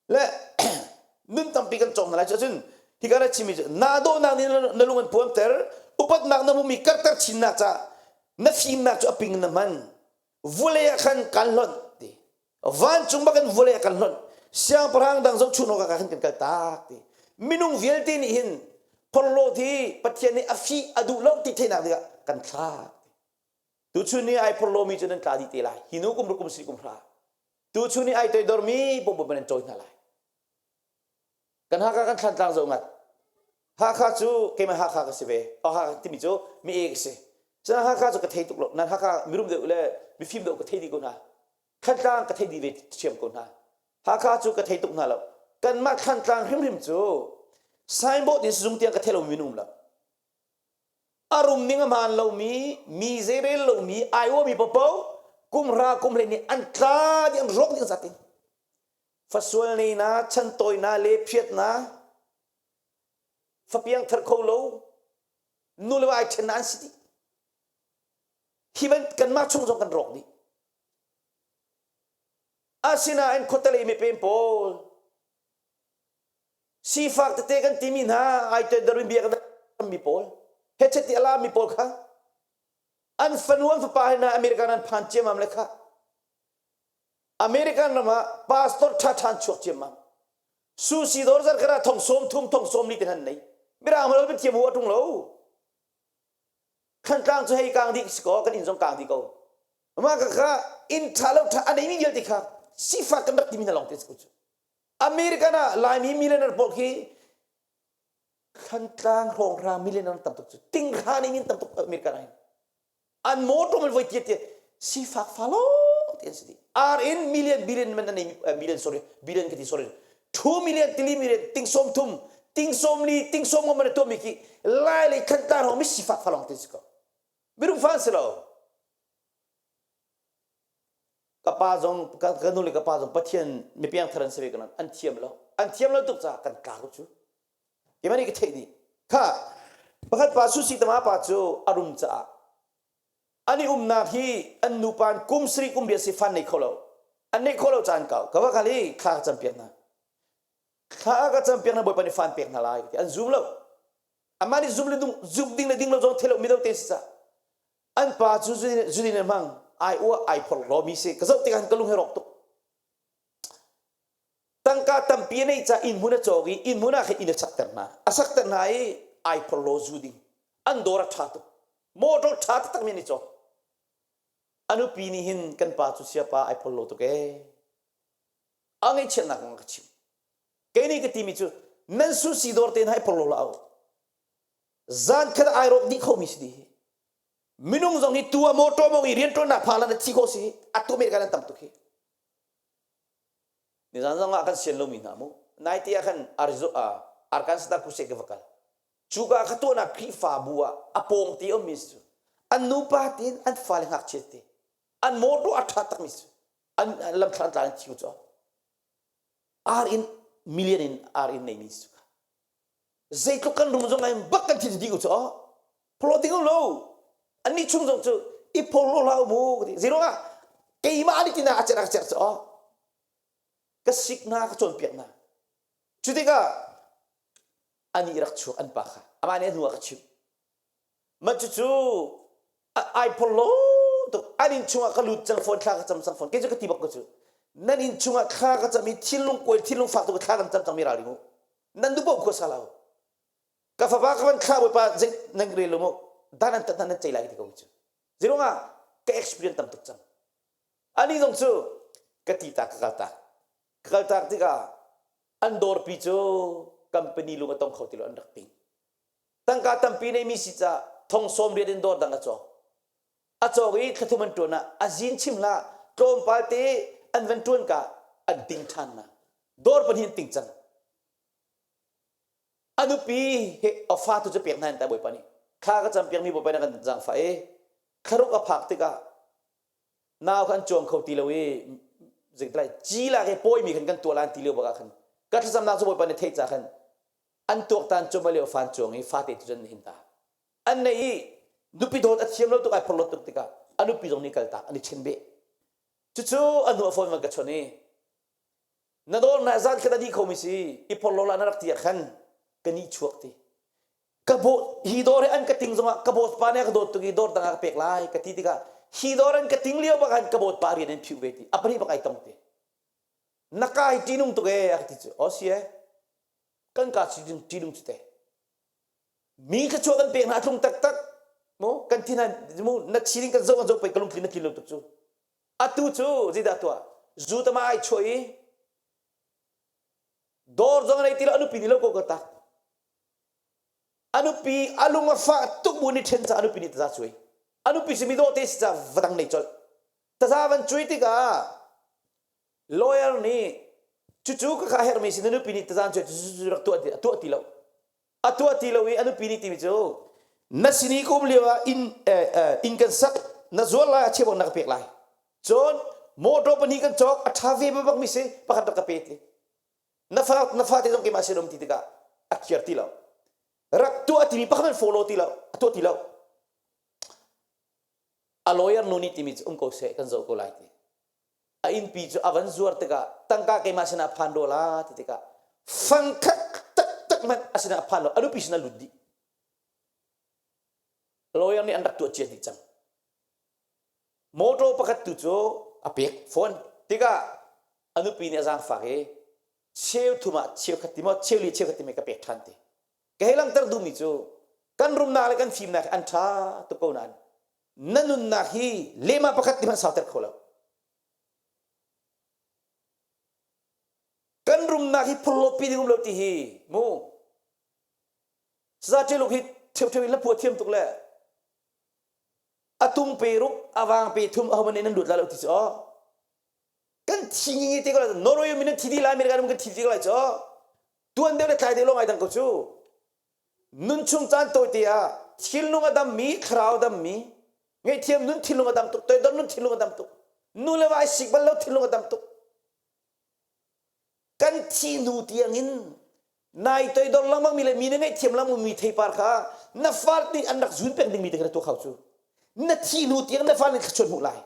Speaker 1: Le nun tampi kan cawng hna lai cun hika na chimmi cu naa dawhnak nih na lung an puamter upatnak na hmumi karhter chinnak ca na fimnak cu a ping na hman vulei ah khan kan hlonh ti vancung bak in vulei ah kan hlonh siangpahrang dang zohchun awk ah khan kan kal tak ti minung vialte nih hin phorhlawt hi Pathian nih a fih a duh lo ti theihnak dingah kan thlak tuchun ni ai phorhlawmi cu nan tla dih te lai hi nu kum kum si kum hra tuchun ni ai toidormi bawm nan cawi hna lai kan Hakha kan Thlantlang zoh ngat Hakha cu keimah Hakha ka si ve o Hakha timi cu mi e ka si cun Hakha cu ka thei tuk lo nan Hakha mirum deuh le mifim deuh ka thei dih ko hna Thlantlang ka thei dih ve thiam ko hna Hakha cu ka thei tuk hna lo kanmah Thlantlang hrimhrim cu signboard in sizung tiang ka thei lo mi um lo a rum ning a hmaan lomi mi zeirel lomi aiawmi paohpaoh kum hra kum hlei nih an tla dih an rawk dih an zat in fasual nei na chantawi na le phiat na fapiang thar kho lo nu le va ai ṭhen na an si dih hi ban kanmah chung zong kan rawk dih asinain khuatelei mipem pawl Sifak tete kan timi hna ai toidor in bia kan mi pawl hechet ti a la mi pawl kha an fanu an fapa he hna American an phan ciammam le kha American ram ah pastor ṭha ṭhan chuak ciammam sushi dawr zar kara thong sawm thum thong sawm li te han nei mirang lo thiam hu atung lo Thantlang cu hei kang dih si ko kan inn zong kang dih ko mah ka kha inn ṭha lo ṭha a nei mi vialte kha sifak kan rak timi hna lawng te si ko cu American ah Laimi millionaire pawl khi Thantlang hrawnghrang millionaire tam tuk cu tinghra ning in tam tuk American ah hin an motor man voi tia tia sifak fa lawng te an si dih ar in million billion man an nei million sorry billion ka ti sorry 2 million tili million ting som thum ting som li ting som ngam man tuah mi khi lai lei Thantlang hrawng mi sifak fa lawng te si ko mirum fa an si lo Ka pa zong ka nu le ka pa zong Pathian mi piangthar an si ve ko nain an thiam lo. An thiam lo tuk caah kan tla ko cu. Keimah nih ka theih dih. Kha pakhat pa Susi tama pa cu a rum caah an i umnak hi an nupa in kum sarih kum riat si fan nei kho lo. An neih khawh lo caan kau. Ka va kal i thla ka campiak hna. Thla ka campiak hna Bawipa nih fan pek hna lai ti an zum lo. Amah nih zum le dung, zum ding le ding lo zong thei lo mi do te si ca. An pa cu zudin hmang ai uah ai phorh lo mi si. Ka zoh tikah ka lung he rawk tuk. Tangka tampi a neih caah inn hmun a cawk i inn hmun ah khin inn a sakter hna. A sakter hna i ai phorhlaw zu ding. An dawr a ṭha tuk. Motor ṭha taktak mi an i cawk. A nupi nih hin kan pa cu siapa ai phorhlaw tuk ee. A ngaihchiatnak kong a ka chim. Kei nih ka timi cu nan susi dawr te hna i phorhlaw hlah u. Zan khat ai rawk dih khomi si dih hi. Minung zong hi tu a motor mong i rianṭuannak pha lan a thi khawh si hi. Atu America nan tam tuk hi. Nizan zong ah kan sian lomi hna mu. Naite ah khan Arizona Arkansas Kuse ka va kal. Cuka ka tuahnak Khrihfabu ah a pawng ti ummi cu an nupa tein an fale ngakchia te an motor a ṭha takmi cu an lamthlan tla an thi cu ar in million in ar in neimi cu zeitluk kan rum zong ai bak kan thi dih cu pholo ding lo annih chung zong cu i pholo hlah mu zero ah keimah nih tina a cerh a cerh cu ka sik hna ka cawnpiak hna cu tikah ani rak chuak an pa kha amah nih a hnu ah ka chimh mah cucu ai phorlo tuk an inn chungah ka lut cang phone thla ka cam cang phone kei cu ka ti bak ko cu nan inn chungah thla ka cam i thinlung kuai thinlung fak tuk thla kan cam cang mi ral ding u nan duh paoh khua sa lo ka fapa ka van thla bawipa zei nan rel lo mu dan an tat nan cei lai ti ko cu zirong ah ka experience tam tuk cang ani zong cu ka ti ta ka kal tak ka kal tak tikah an dawrpi cu company lung a tong kho ti lo an rak ting tangka tampi neimi si ca thong sawm riat in dawr dang a cawk a cawk i thlathum an ṭuan ah a zin chim hlah tlawmpal te an van ṭuan ka an ting ṭhan na dawr pahnih an ting cang a nupi he a fa tu cu pek hna in ta bawipa nih thla ka cam piakmi bawipa nih kan zaangfah i thlaruk a phak tikah nau kha an cuang kho ti lo i zeitlai ci lak i pawimi khan kan tuah lan ti lio bak ah khan ka thlacamnak cu bawipa nih theih ca khan an tuaktan cuahmah lio fan cuang i fate tu cun hin ta an nei i nupi dawt a thiam lo tuk ai phorhlawt tuk tikah a nupi zong nih kaltak an i ṭhen beh cucu a hnu a phone van ka chawnh i na dawr na zan khat a dih khomi si i phorhlaw la na rak ti ah khan ka ni chuak ti ka bo hi dawr hi an ka ting zongah ka bawt pa nih a ka dawt tuk i dawr dang ah ka pek lai ka ti tikah hi dawr an ka ting lio bak han ka bawt pa rian an phiu ve ti a pahnih bak ai tong ti na ka hi ṭihnung tuk ee a ka ti cu o si e kan ka si ṭihnung cu te mi ka chuah kan pek hna tlung taktak mu kan thin mu na chining kan zoh kan zoh pei ka lungthin na tlin lo tuk cu atu cu zeidah tuah zu tama ai chuah i dawr zong nei ti lo anupi ni lo ko ka tak anupi alung a fah tuk bu ni ṭhen ca anupi nih taza cuai anupi si mi dawh te si ca vadang nei colh taza van cuai tikah lawyer nih cucu ka kha herhmi si na nupi nih tazan cu cu rak tuah ti a tuah ti lo a tuah ti lo i a nupi nih timi cu na sin i ka um lio ah inn inn kan sak na zuar lai a cheu na ka pek lai cun motor pahnih kan cawk a ṭha ve bak mi si pakhat rak ka pe ti na fa na fate zong keimah sin um ti tikah a khiar ti lo rak tuah timi pakhat man follow ti lo a tuah ti lo a lawyer nu nih timi cu um ko seh kan zoh ko lai ti a innpi cu a van zuar tikah tangka keimah sinah phan do la ti tikah fangkhat taktak hmanh a sinah phan lo a nupi sinah lut dih lawyer nih an rak tuah cia dih cang motor pakhat tu cu a pek phone tikah a nupi nih a zaangfak i cheu thum ah cheu khat ti maw cheu li cheu khat ti ka pek ṭhan ti ka hei langhter duhmi cu kan rumnak le kan fimnak an ṭha tuk ko nain na nunnak hi lehmah pakhat ti hmanh sauter kho lo kan rumnak hi phurlawpi ding um lo ti hi mu saza ṭeluk hi ṭheuṭheu in lapua thiam tuk le a tung pe ruk a vang pe thum a homan in nan lut la lo ti cu aw kan thi ngi te ko la Norway min nan thi di lai America kan thi di ko lai cu tuan deuh le tlai deuh lawng ai dang ko cu Nunchung caan tawite ah thilnung a dammi, thlarau a dammi, ngaihthiam nun thinlung a dam tuk, toidor nun thinlung a dam tuk, nu le va ai sik bal lo thinlung a dam tuk. Kan thi hnu tiangin Nai toidor lengmang mi le mi na ngaihthiam lengmang mi theipar kha na fal nih an rak zun peng dingmi te kha na tuah kho cu. Na thi hnu tiang na fal nih thluachuah hmuh lai.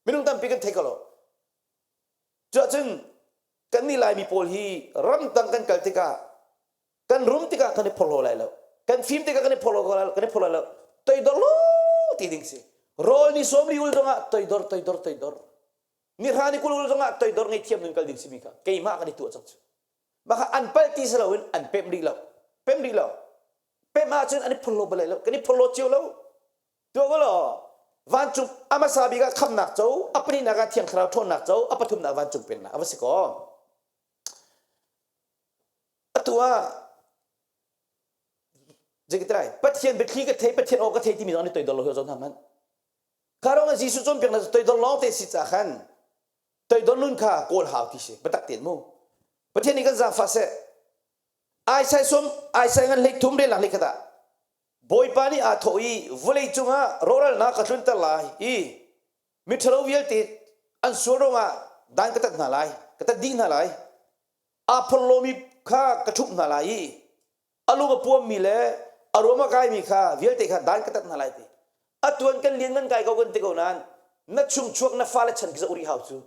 Speaker 1: Minung tampi kan thei ko lo. Cuahcun kan nih Laimi pawl hi ramtang kan kal tikah kan rum tikah kan i phorhlaw lai lo. Kan fim tikah kan i phorhlaw lai lo. Kan i phorhlaw lai lo. Toidor lo ti ding si. Rawl ni sawm li ul zongah toidor toidor toidor. Ni hra ni 20 ul zongah toidor ngei thiam nun kal ding simi kha keimah kan i tuah cang cu. Mah an palh ti si loin an pemh rih lo. Pemh rih lo. Pemh ahcun an i phorhlaw bal lai lo. Kan i phorhlaw cio lo. Tuah ko law vancung a hmasa bik ah khamnak co, a pahnihnak ah Thiang Thlarau ṭhawnnak co, a pathumnak vancung pennak a va si kaw. Atu ah zeikitilai Pathian biathli ka thei, Pathian aw ka thei timi zong an i toidor lo hi zong hna hmanh. Kha ruang ah Jesuh cawnpiaknak cu toidor lawng te si ca khan toidor nun kha kawl hau ti si biatak tein mu. Pathian nih kan zaangfah seh. Aisai sum aisai ngan hlei thum relnak hlei khat ah Bawipa nih aa thawh i vawlei cungah rawhralnak ka tlunter lai i miṭhalo vialte an sual ruangah dan ka tat hna lai, ka tat dih hna lai. Aa phorhlawmi kha ka ṭhumh hna lai i a lung a puammi le a ruam a kaimi kha vialte kha dan ka tat hna lai ti. A tuan kan lian kan kai ko kan ti ko nain na chungchuak na fale chan khi zoh rih hau cu.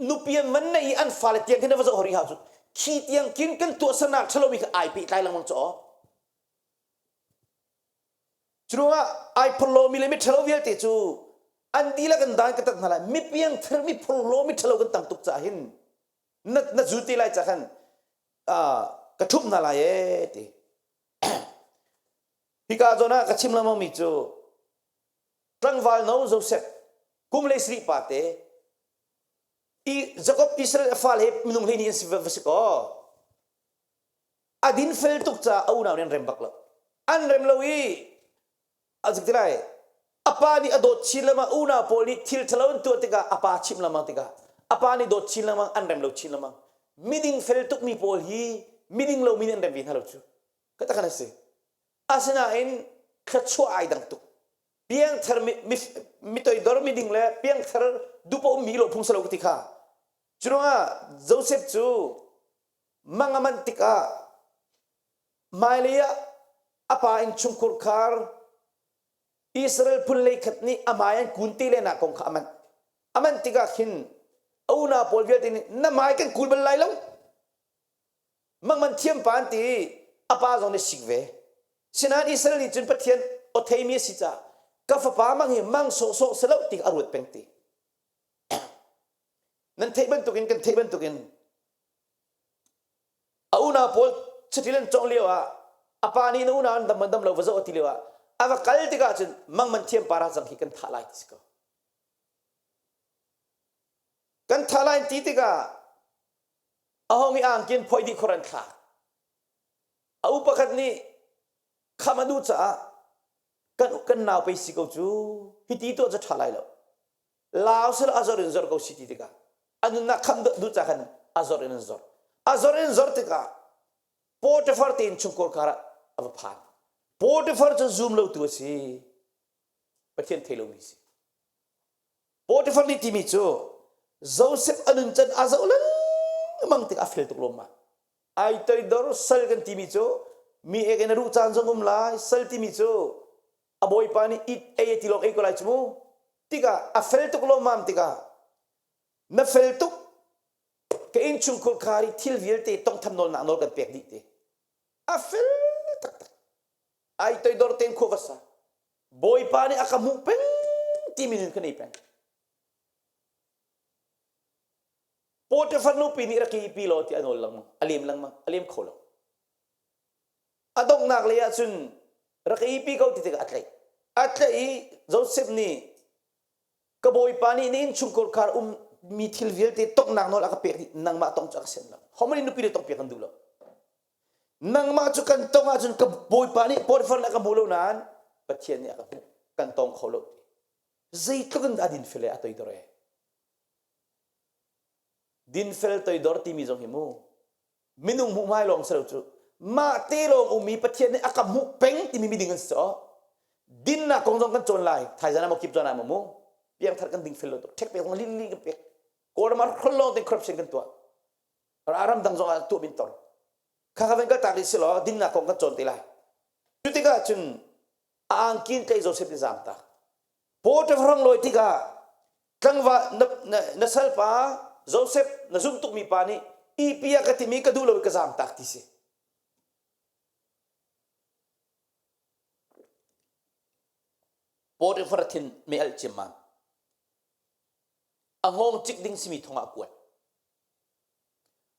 Speaker 1: Nupi an man nei i an fale tiang khin na va zoh rih hau cu khi tiang kin kan tuahsernak ṭhalomi kha ai pehtlai lengmang cu aw. Curuangah ai phorhlawmi le miṭhalo vialte cu an dihlak in dan ka tat hna lai. Mi piangthar mi phorhlaw miṭhalo kan tam tuk caah hin na na zu te lai ca khan ka ṭhumh hna lai ee ti. Hika zawn ah ka chim lengmangmi cu tlangval no Joseph kum le sarih pa te i Jacob Israel a fale he minung hlei ni an si va si kaw a din fel tuk caah a unau nih an rem bak lo an rem lo i a zik ti lai a pa nih a dawt chin lengmang unau pawl nih thil ṭhalo an tuah tikah a pa chimh lengmang tikah a pa nih dawt chin lengmang an rem lo chin lengmang miding fel tukmi pawl hi miding lomi nih an rem ve hna lo cu ka tak an si asinain thluachuah ai dang tuk piangthar mi toidor mi ding le piangthar dupa ummi lo phung salo ka ti kha curuangah Joseph cu mang a manh tikah hmailei ah a pa innchungkhur khar Israel phun lei khat nih a hmai an kun te lenak kong kha a manh a manh tikah khin a unau pawl vialte nih na hmai kan kul bal lai lo Mangman thiam pa an ti i a pa zong nih sik ve. Sinain Israel nih cun Pathian aw theimi a si caah ka fapa mang hi mang sawhsawh si lo ti a ruat peng ti. Nan theih bantukin kan theih bantukin a unau pawl saṭil an cawng lio ah a pa nih na unau an dam man dam lo va zoh a ti lio ah a va kal tikah cun mangman thiam pa ra cang hi kan thah lai ti si ko. Kan thah lai ti tikah A hong i angkin phoih dih khor an thlak. A u pakhat nih kham a duh caah kan kan nau pei si ko cu hiti tuah cu ṭha lai lo. Lau sel a zor in zor ko si ti tikah a nunnak kham duh ca khan a zor in an zor. A zor in zor tikah Potiphar te in chungkhar kar ah a va phan. Potiphar cu zum lotu a si. Pathian thei lomi si. Potiphar nih timi cu Joseph a nun can a zoh lengmang tik a fel tuk lawm ma. Ai toidor sal kan timi cu mi ek in a ruh caan zong um lai sal timi cu a bawipa nih it ei ti lawng ei ko lai cu mu tikah a fel tuk lawmmam tikah na fel tuk ka innchungkhur khar i thil vialte tongtham nawlnak nawl kan pek dih ti a fel taktak ai toidor tein khua va sa Bawipa nih a ka hmuh peng timi nun ka nei peng. Potifar nupi nih rak i pi law ti a nawl lengmang, a lem lengmang, a lem kho lo. A donghnak lei ah cun rak i pi ko ti tikah a tlaih. A tlaih i Joseph nih ka bawipa nih na innchungkhar khar um mi thil vialte tongnak nawl a ka pek dih nangmah tong cu a ka sian lo. Ho many nupi le tong piak kan duh lo. Nangmah cu kan tong ahcun ka Bawipa nih Potifar nih a ka hmu lo nain Pathian nih a ka hmuh kan tong kho lo ti. Zeitluk in dah dinfel le a toidor e. Dinfel toidor timi zong hi mu minung hmuh hmai lawng si lo cu mah te lawng ummi Pathian nih a ka hmuh peng timi miding an si cu dinnak kong zong kan cawn lai thaizan ah maw kip zawn ah maw mu piangthar kan dingfel lo tuk ṭhek pek zong lili kan pek kawlram ah hrol lawng tein corruption kan tuah. Ram dang zong ah tuah min tor. Kha kha van kal tak rih si law dinnak kong kan cawn te lai. Cu tikah cun a angkin tlei Joseph nih zaam tak. Potiphar rang lawi tikah tlangval na, na, na salpa Joseph na zumh tukmi pa nih ipi ah ka timi ka duh lo i ka zaam tak ti si. Potiphar thin mei alh ciammam. A hngawng cik ding simi thong ah a kuat.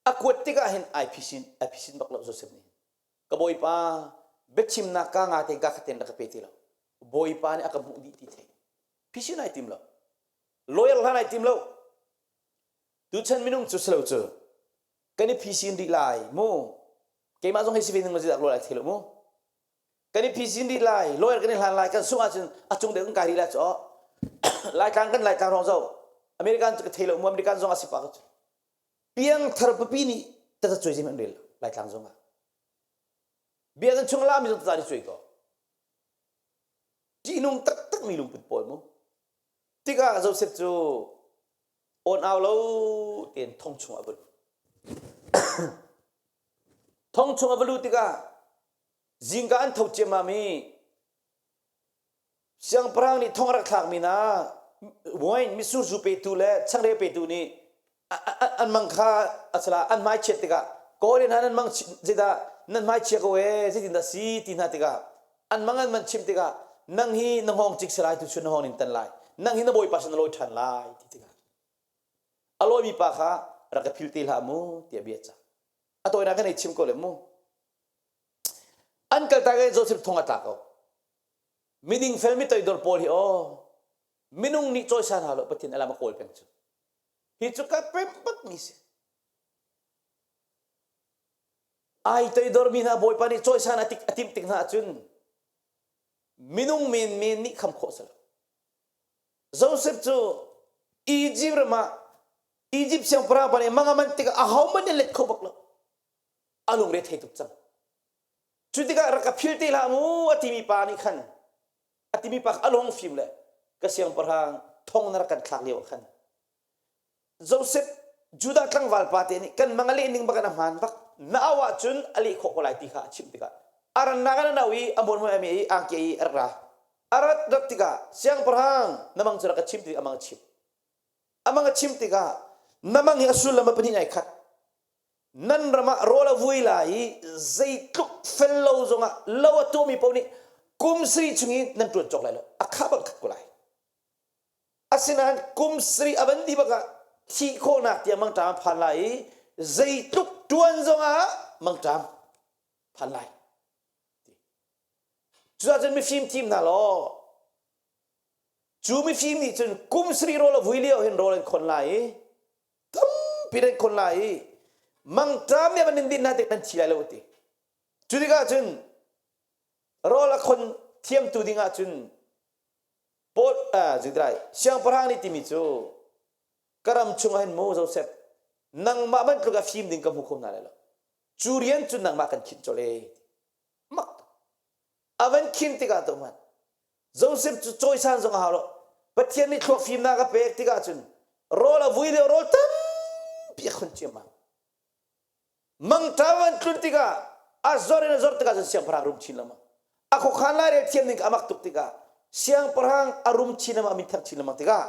Speaker 1: A kuat tikah hin ai phisin ai phisin bak lo Joseph nih. Ka bawipa biachimnak ka nga tein ka khaten rak ka pe ti lo. Bawipa nih a ka hmuh dih ti thei. Phisin ai tim lo. Lawyer hlan ai tim lo. Tuchan minung cu si lo cu. Kan i phisin rih lai mu. Keimah zong hei si ve ning ma zidak lawr ai thei lo mu. Kan i phisin rih lai, lawyer kan i hlan lai, kan sungh ahcun a cung deuh kan kai rih lai cu. Laitlang kan Laitlang rong zo. American cu ka thei lo mu, American zong a si pah ka cu. Piangthar pipi nih tata cuai zim an rel Laitlang zong ah. Biakinn chung lami zong tata ni cuai ko. Ṭihnung taktak mi lungput pawl mu. Tikah Joseph cu awn au lo tein thong chung ah vun. Thong chung a va luh tikah zingka an tho ciammam i Siangpahrang nih thong a rak thlakmi hna wine mitsur zu petu le changreu petu nih an mang kha a sala an hmai chiat tikah kawl hna nan mang zeidah nan hmai chia ko ee zeitindah si ti hna tikah an mang an man chim tikah nang hi na hngawng cik salai tu chun na hngawng nin tan lai nang hi na bawipa sin na lawi ṭhan lai ti tikah a lawimi pa kha rak ka phil te hlah mu tiah bia cah a tawinak kan ei chim ko le mu an kaltak i Joseph thong a tla ko Miding fel mi toidor pawl hi aw minung nih cawisan hau lo Pathian alam a kawl peng cu. Hi cu ka pem bak mi si. Ai toidor mi hna Bawipa nih cawisan a tik a timh tik hna ahcun minung men men nih kham khawh si lo. Joseph cu Egypt ram ah Egypt siangpahrang pa nih mang a manh tikah ahohmanh nih let kho bak lo. A lungre thei tuk cang. Cu tikah rak ka phil te hlah mu a timi pa nih khan a timi pa a lung fim le ka siangpahrang thong na rak kan thlak lio ah khan Joseph Judah tlangval pa te nih kan mang a leh ning bak in a hmaan bak na au ahcun a leh khawh ko lai ti kha a chimh tikah a rannak in a no i a muan muai i angki i a rak ra a rat rat tikah siangpahrang na mang cu rak ka chim ti a mang a chim a mang a chim tikah na mang hi a sullam a pahnih ai khat Nan ram ah rawl a vui lai i zeitluk fel lo zongah lo a tuahmi paoh nih kum sarih chung i nan ṭuan cawk lai lo. A kha bang khat ko lai. Asinain kum sarih a van dih bak ah thih khawhnak tiang mangṭam a phan lai i zeitluk ṭuan zongah mangṭam phan lai. Cucaah cun mifim thim hna law cu mifim nih cun kum sarih rawl a vui lio hin rawl an khon lai i tampi nan khon lai i mangṭam nih an in din hna tik nan thi lai lo ti. Cu tikah cun rawl a khon thiamtu ding ah cun Paul uh, siangpahrang nih timi cu ka ram chungah hin mu Joseph nangmah bantuk a fim ding ka hmu kho hna lai lo cu rian cu nangmah kan khinh colh e mak a van khin tikah to man Joseph cu cawisan zong a hau lo. Pathian nih thluak fimnak a pek tikah cun rawl a vui lio rawl tampi a khon ciammam. Mangṭam an tlun tikah a zor in a zor tikah cun siangpahrang rum chin lengmang. A khuakhan lairel thiam ning a mak tuk tikah siangpahrang a rum chin lengmang a min thang chin lengmang tikah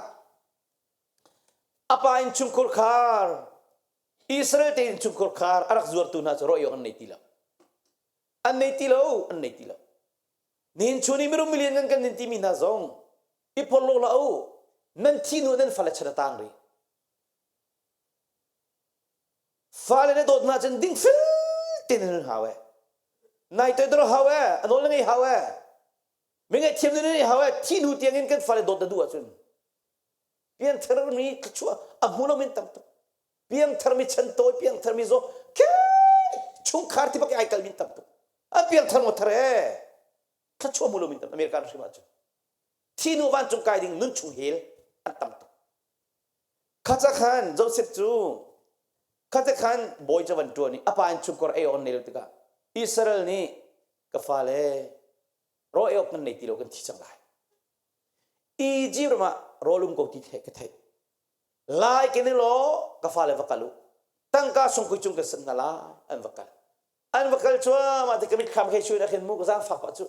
Speaker 1: a pa innchungkhur khar Israel te innchungkhur khar a rak zuartu hna cu rawh an nei ti lo. An nei ti lo, an nei ti lo. Nihin chun i mirum milian kan kan in timi hna zong i porhlaw hlah u. Nan thi hnu nan fale chan a tang rih. Fale na dawt hna cun dingfel tein nan hau e. Nai toidor hau e, a nawl na ngei hau e. Mi ngaihthiam na nei hau e, thi hnu tiang in kan fale dawt na duh ahcun piangthar mi thluachuah a hmu lo min tam tuk. Piangthar mi chan tawi, piangthar mi zaw, chungkhar ti bak ai kal min tam tuk. An piangthar maw thar ee thluachuah mu lo min tam American hrim ahcun thi nu vancung kai ding nun chung hel an tam tuk khacha khan Joseph cu khacha khan bawi cu van tuan i a pa in chungkhar ei on nei lo tikah Israel nih ka fale ro ei awk kan nei ti lo kan thi cang lai Egypt ram ah rawl um ko ti theih ka theih lai ke ni law ka fale va kal u. Tangka sungkui cung kan sanh hna lai. An va kal. An va kal cuahmah ti ka mitthlam kei sui na khin mu ka zaangfak pah cu.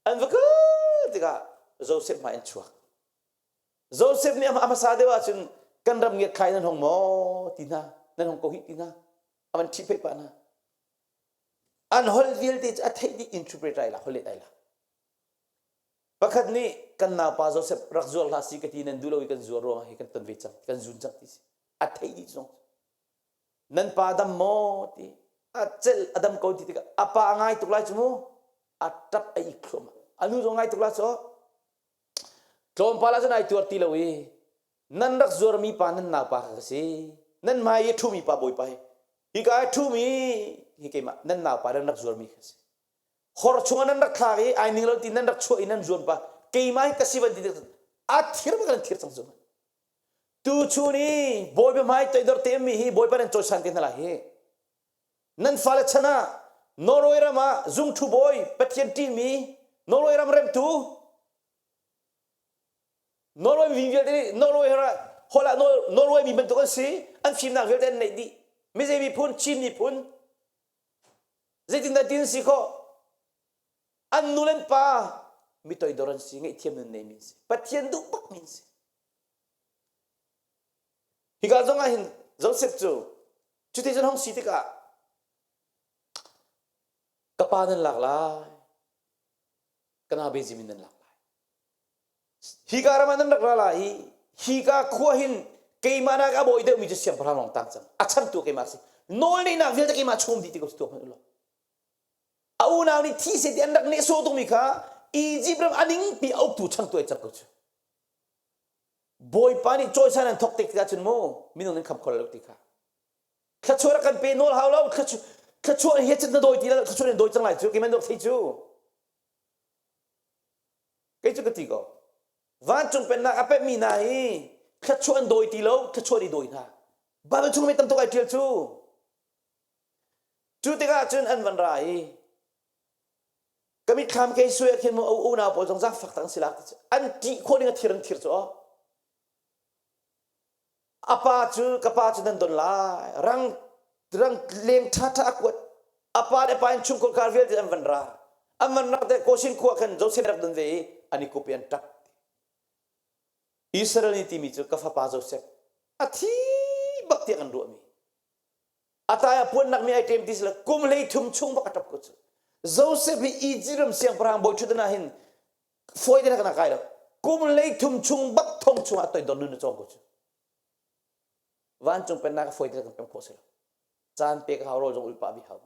Speaker 1: An va kal tikah Joseph hmai an chuak. Joseph nih a hmasa deuh ahcun kan ram ngiat nan hong maw ti hna nan hong ko hih ti hna a van ṭhihpheih pah hna. An holh vialte cu a theih dih interpret ai la holh ai la. Pakhat nih kan naupa Joseph rak zuar hlah si ka ti nan duh lo i kan zuar ruangah hi kan ton ve cang kan zun cang ti si. A theih dih zong. Nan pa dam maw ti a cel a dam ko ti tikah a pa a ngai tuk lai cu mu a ṭap a ik thluahmah. A nu zong ngai tuk lai cu tlawmpal ah cun ai tuar ti lo i nan rak zuarmi pa nan naupa kha ka si nan hmai i ṭhumi pa bawipa hi hika i ṭhumi hi keimah nan naupa nan rak zuarmi kha si hor chungah nan rak thlak i ai ning lo ti nan rak chuah i nan zuan pa keimah hi ka si van ti a thir bak nan thir cang cu tu chun i bawipa hmai toidor te mi hi bawipa nan cawisan te hna lai hi nan fale chan ah Norway ram ah zungṭhu bawi Pathian ṭihmi Norway ram remtu Norway mi vialte nih Norway holh ah Norway mi bantuk an si an fimnak vialte an neih dih mizei miphun Chin miphun zeitindah tin si khawh an nu le an pa mi toidor an si ngaihthiam nun neimi an si Pathian duh bak mi an si hika zong ah hin Joseph cu cuti cun hong si tikah ka pa nan lak lai ka nau Benjamin nan lak lai hika ram ah nan rak ra lai i hika khua hin keimah nak a bawi deuhmi cu siangpahrang lawng tang cang a changtu keimah si nawl neihnak vialte keimah chum dih ti ko si tuak hmanh ulaw a unau nih thi se ti an rak nehsawh tukmi kha Egypt ram a ningpi a uktu changtu ai cang ko cu Bawipa nih cawisan an thawk tik tikah cun mu minung nan kham kho lo ti kha thluachuah rak kan pe nawl hau lo thluachuah hi cun na dawi ti lo thluachuah in dawi cang lai cu keimah dawk thei cu kei cu ka ti ko vancung pennak a pemmi hna hi thluachuah an dawi ti lo thluachuah nih dawi hna Bible chung mi tam tuk ai ṭial cu cu tikah cun an van ra i ka mitthlam kei sui ah khin mu unau pawl zong zaangfak tak an si lak ti an ṭih khawh ding a thir an thir cu aw a pa cu ka pa cu nan don lai rang rang leng ṭha ṭha a kuat a pa le pa in chungkhar kar vialte an van ra an van rak te Koshin khua khan Joseph rak don ve i an i kup i an ṭap Israel nih timi cu ka fapa Joseph a thi bak tiah kan ruahmi a tai a puannak mi ai ṭem ti sila kum hlei thum chung bak a ṭap ko cu Joseph hi Egypt ram siangpahrang bawi ṭhutdan ah hin fawi te kana kai lo kum hlei thum chung bak thong chungah toidor nun na cawng ko cu vancung pennak fawi te kan pem khawh si lo caan pek hau rawl zong ulpa bi hau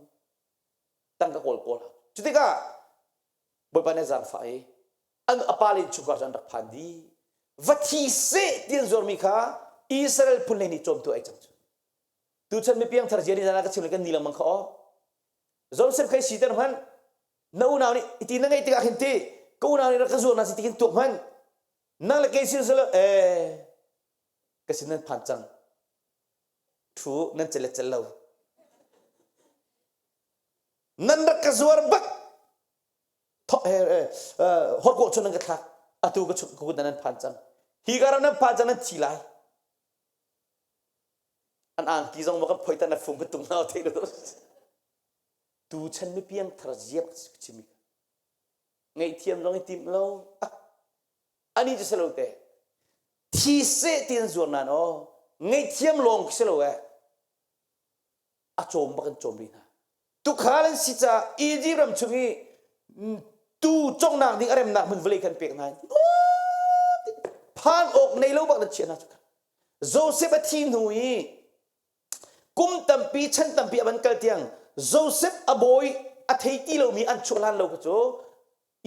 Speaker 1: tangka kawl kawl hau cu tikah bawipa nih zaangfah i an a pa le chungkhar cu an rak phan dih va thi seh ti an zuarmi kha Israel phun lei nih cawmtu ai cang cu tuchan mi piangthar zia nih zan ka chim le kan ni lengmang kha aw Joseph khai siter hmanh na unau nih iti na ngeih tikah khin ti ka unau nih rak ka zuar na si ti khin tuak hmanh nang le kei sin selo eh ka sin nan phan cang thu nan cel le cel lo nan rak ka zuar bak horkawh chun nan ka thlak atu ka chuk ka kut nan phan cang hi ka ram nan phan cang nan thi lai An angki zong maw kan phoi tan a fung tung nau thei lo. Tu chan mi piang thar ziap chimi. Ngaihthiam zong i tim lo. Ani cu selo te. Thi se ti an zuar nan o. Ngaihthiam lawng khi selo eh. A cawm bak an cawm rih hna. Tukhal an si caah Egypt ram chung i tu congnak ding a remnak hmun vawlei khan pek hna. Phan awk nei lo bak nan chiah hna cu. Joseph a thi hnu i kum tampi chan tampi a van kal tiang Joseph a bawi a thei ti lomi an chuah hlan lo kha cu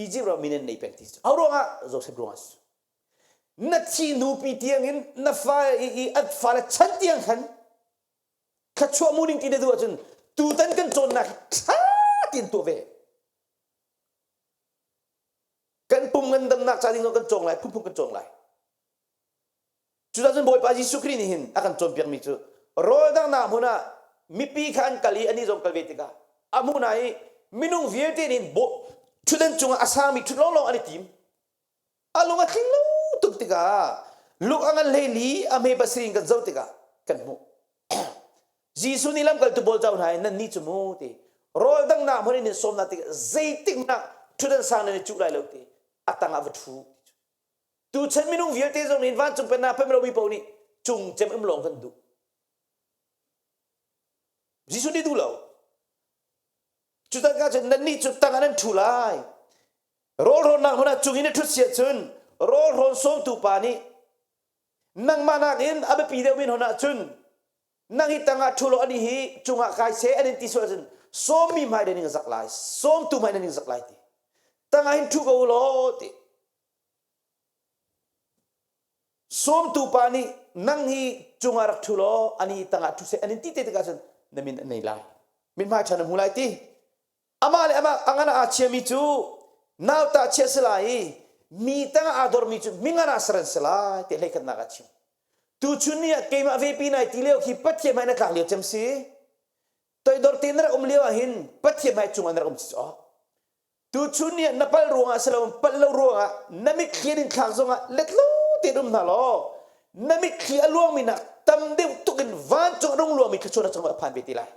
Speaker 1: Egypt ram min an nei peng ti cu. Ho ruangah Joseph ruangah si. Na thi hnu pi tiang in na fa i, i an fale chan tiang khan thluachuah mu ding ti na duh ahcun tutan kan cawnnak hi ṭha tein tuah ve. Kan pum ngandamnak ca ding zong kan cawng lai, phunphun kan cawng lai. Cucaah cun Bawipa Jesuh Khrih nih hin a kan cawnpiakmi cu rawl danghnak hmun ah mipi kha an kal i anih zong kal ve tikah a hmuh hna i minung vialte nih ṭhutdan cungah a sangmi ṭhut lawnglawng an i tim. A lung a tling lo tuk tikah luk a ngan 14 a hme pasarih in kan zoh tikah kan hmuh. Jesuh nih lamkaltu pawl cau hna i nan nih cu mu ti rawl danghnak hmun in sawm hna tik zeitik hmanh ah ṭhutdan sang nan i cuh lai lo ti a tang ah va ṭhu. Tuchan minung vialte zong nih vancung pennak pem lomi paoh nih cung cem um lawng kan duh. Jesuh nih duh lo. Cu tangka cun nannih cu tang ah nan ṭhu lai. Rawl rawnnak hmun ah cung in na ṭhut si ahcun rawl rawn sawmtu pa nih nangmah nakin a biapi deuhmi hon ahcun nang hi tangah ṭhu law ani hi cungah kai seh an in ti sual ahcun sawmmi hmai na ning zak lai sawmtu hmai na ning zak lai ti tangah hin ṭhu ko u law ti sawmtu pa nih nang hi cungah rak ṭhu law ani tangah ṭhu seh an in ti te tikah cun na min an nei lai min hmai ṭha na hmu lai ti amah le amah a ngan ah aa chiami cu nauta chia si lai i mi tangah aa dormi cu mingan ah ser an si lai ti hleikhatnak ah chim tuchun ni ah keimah vepi nai ti lio khi Pathian hmai na tlak lio cem si toidor te na rak um lio ah hin Pathian hmai cung ah na rak um si cu tuchun ni ah na pal ruangah si lo palh lo ruangah na mitthli in thlak zongah let lo tein um hna law na mitthli a luangmi nak tam deuh tuk in vancung a rung luangmi thluachuah na cungah a phan ve ti lai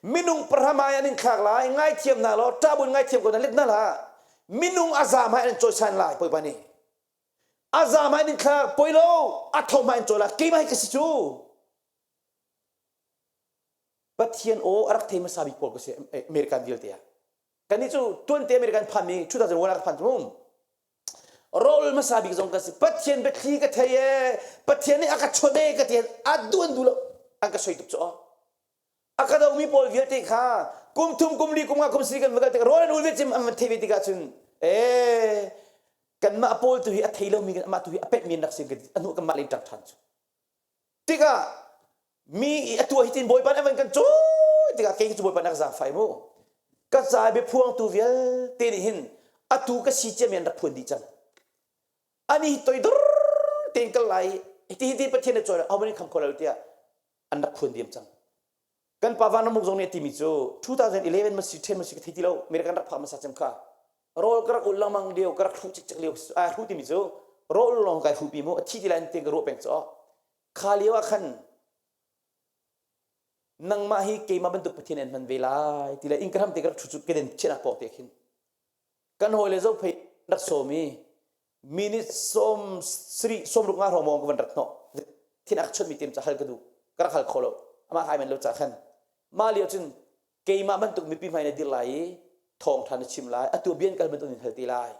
Speaker 1: Minung pahram ai an in thlak lai, ngaithiam hna law ṭahbun ngaithiam ko na let hna hlah. Minung a zaam hai an in cawisan lai, Bawipa nih. A zaam hai an in thlak, poi lo, a tho hmai in cawi lai, keimah hi ka si cu. Pathian aw a rak thei hmasa bik pawl ka si American vialte ah. Kannih cu tuante American phanmi 2001 ah ka phan cu. Rawl hmasa bik zong ka si. Pathian biathli ka thei ee. Pathian nih a ka chawnh ee ka ti a duh an duh lo. An ka soi tuk cu aw. A ka domi pawl vialte kha kum thum kum li kum nga kum sari kan va kal tik rawl an ul ve cim an van thei ve tikah cun ee kanmah pawl tu hi a thei lomi amah tu hi a pekmi an rak si kan anu kanmah le ṭang ṭhan cu tikah mi i a tuah hi tin bawipa nih a van kan cawi tikah kei cu bawipa nih a ka zaangfai mu ka ca biaphuangtu vialte nih hin atu ka si ciami an rak phuan dih cang ani hi toidor tein kal lai hiti hiti Pathian nih cawi ahohmanh nih kham kho lo tiah an rak phuan diam cang kan pa Van Ramuk zong nih a timi cu 2011 ma si 10 ma si ka thei ti lo American rak phak hmasa cem kha rawl ka rak ul lengmang lio ka rak hruh cikcek lio ai hruh timi cu rawl lawng kai hruhpi mu a thi ti lai tin ka ruah peng cu kha lio ah khan nangmah hi keimah bantuk Pathian an hman ve lai ti le inn ka hram te ka rak ṭhu cu keden chiahnak pawng te khin kan hawi le zophei rak sawm i minute sawm sarih sawm ruk nga hrawng mawng ka van rak hnawh thin a ka chawnh mi tem ca hal ka duh ka rak hal kho lo amah kai man lo ca khan mah lio cun keimah bantuk mipi hmai na dir lai i thawngṭha na chim lai atu bian kal bantuk in hal ti lai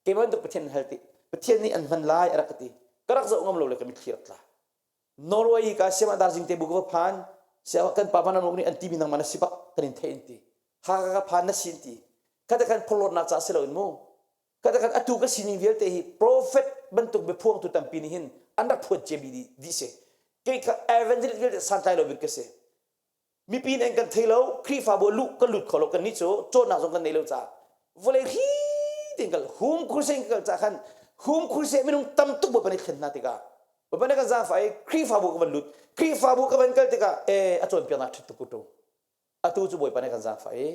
Speaker 1: keimah bantuk Pathian hal ti Pathian nih an hman lai a rak ka ti ka rak zoh ngam lo le ka mitthli rak tla Norway i ka siam darzing te bu ka va phan siam kan pa van nih an ti mi nangmah na si bak kan in theih an ti ha ka ka phan na si an ti khata khan phorhlawtnak ca si lo in mu khata khan atu ka sining vialte hi prophet bantuk biaphuangtu tampi nih hin an rak phuan cia mi dih si kei kha evangelist vialte santlai lo bik ka si mipi nih an kan thei lo Khrihfabu luh kan lut kho lo kan nih cu cawnnak zong kan nei lo caah vawlei hri tein kal hum crusade kal ca khan hum crusade minung tam tuk bawipa nih thlen hna tikah bawipa nih kan zaangfah i Khrihfabu ka van lut Khrihfabu ka van kal tikah e a cawnpiaknak ṭhat tuk ku atu cu bawipa nih kan zaangfah i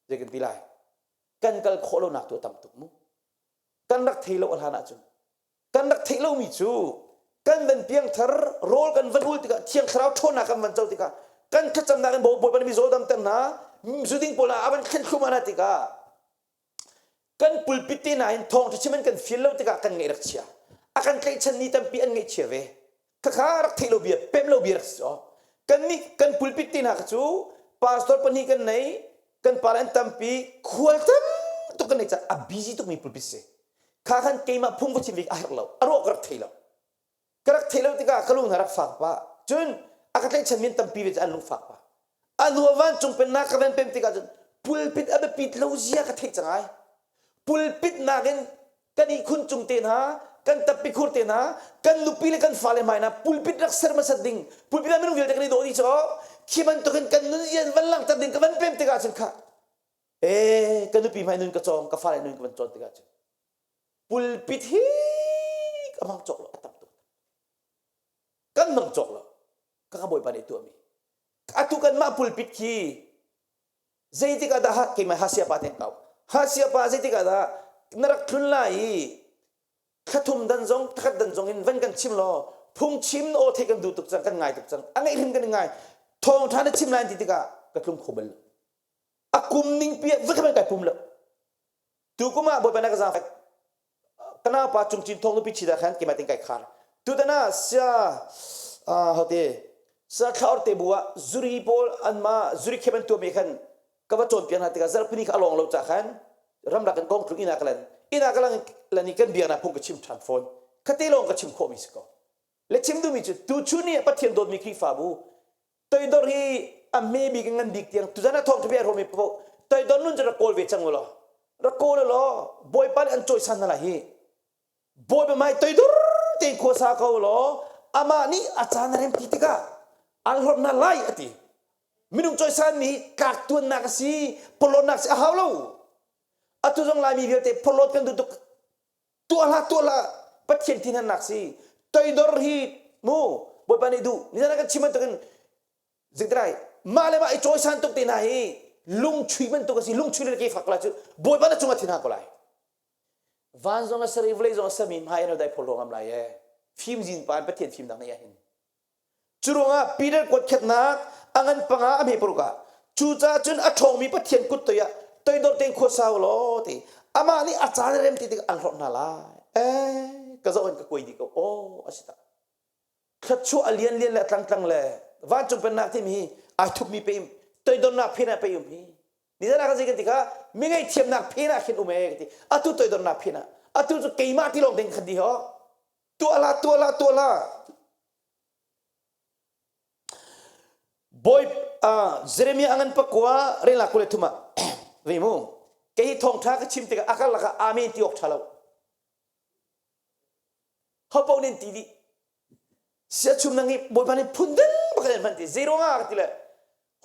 Speaker 1: zei kan ti lai kan kal khawh lonak tu a tam tuk mu kan rak thei lo a hlan ahcun kan rak theih lomi cu kan van piangthar rawl kan van ul tikah thiang thlarau ṭhawnnak kan van co tikah kan thlacamnak in Bawipa nih mizaw damter hna zuding pawl a van thlen thlum hna tikah kan pulpit te hna hin thawngṭha chim an kan feel lo tikah kan ngaih rak chia a kan tlaihchan ni tampi an ngaihchia ve khakha rak theih lo bia pem lo bia rak si kan nih kan pulpit te hna kha cu pastor pahnih kan nei kan pa an tampi khual tam tuk kan nei caah a busy tukmi pulpit si kha khan keimah phung va chim ve a herh lo a ruah ka rak thei lo ka rak thei lo tikah ka lung hna rak fak pah cun a ka tlaihchan min tampi ve cu an lung fak pah a hnu ah vancung pennak ka van pem tikah cun pulpit a biapit lo zia ka theih cang ai pulpit nakin kan ihkhun cung te hna kan tappi khur te hna kan nupi le kan fale hmai hna pulpit rak ser hmasat ding pulpit ah minung vialte kan i dawh dih cu khi bantukin kan nun zian van langhter ding ka van pem tikah cun kha ee ka nupi hmai nun ka cawng ka fale nun ka van cawn tikah cun pulpit hi ka hmang cawk lo a tam tuk kan hmang cawk lo ka ka bawipa nih tuahmi atu kan mah pulpit khi zeitik ah dah keimah hasia pa ten kau hasia pa zeitik ah dah na rak thlun lai i thlathum dan zong thakhat dan zong in van kan chim law. Phungchim aw theih kan duh tuk cang, kan ngai tuk cang. A ngeih hrim kan i ngai. Thawngṭha na chim lai ti tikah ka tlung kho bal lo. A kum ning pi ah voi kai pum lo. Tu kum ah Bawipa na ka zaangfak ka naupa Cung Cin Thawng nupi ṭhit ah khan keimah tein kai khar. Tutan ah sia hote sia thlaor te bu ah zuri pawl anmah zuri khep an tuahmi khan ka va cawnpiak hna tikah zarhpini kha a lawng lo ca khan ramlak in kong tlung inn ah ka lan inn ah ka lan lan i kan biaknak phung ka chim ṭhan fawn. Khate lawng ka chim khawhmi si ko. Le chim duhmi cu tuchun ni ah Pathian dawtmi Khrihfabu toidor hi a hme bik in ngan bik tiang tuzan ah thawng ṭha hrawmi paoh toidor nun cu rak kawl ve cang u law rak kawl u law Bawipa nih an cawisan hna lai hi Bawipa hmai toidor tein khua sa ko law amah nih a caan a rem ti tikah an hlorh hna lai a ti minung cawisan mi tlak tuannak a si pawlawtnak si a hau lo atu zong Laimi vialte phorhlawt kan duh tuk tuah hlah tuah hlah Pathian thinhannak si toidor hi mu Bawipa nih duh nizan ah kan chim bantukin zingtrai mah le mah i cawisan tuk te hna hi lungchui bantuk a si lungchui le ke fak la cu Bawipa na cungah thin hang ko lai van zong a ser i vawlei zong a sermi hmai in dai phol ngam lai e fim zin pa Pathian fimnak nei ah hin Curuangah Peter kuatkhetnak a ngan panga a hme paruk ah cucaah cun a ṭhawngmi Pathian kut toiah toidor tein khua sau law ti amah nih a caan a rem ti tikah an hlorh hna lai. Eh ka zoh in ka kuai dih ko. Aw a si tak. Thluachuah a lian lian le a tlangtlang le vancung pennak timi hi ai thupmi pe toidornak phen ah pei um hi. Nizan ah kan zei kan ti kha mi ngaihthiamnak phen ah khin um e ka ti. Atu toidornak phen ah atu cu keimah ti lawng ding khan di ho. Tuah hlah tuah hlah tuah hlah. Bawi Jeremiah a ngan pakua rela 23 ah ve mu kei hi thawngṭha ka chim tikah a karlak ah amen ti awk ṭha lo ho paoh nih an ti dih siachum nang hi Bawipa nih phun dang bak in hman ti zei ruangah ka ti le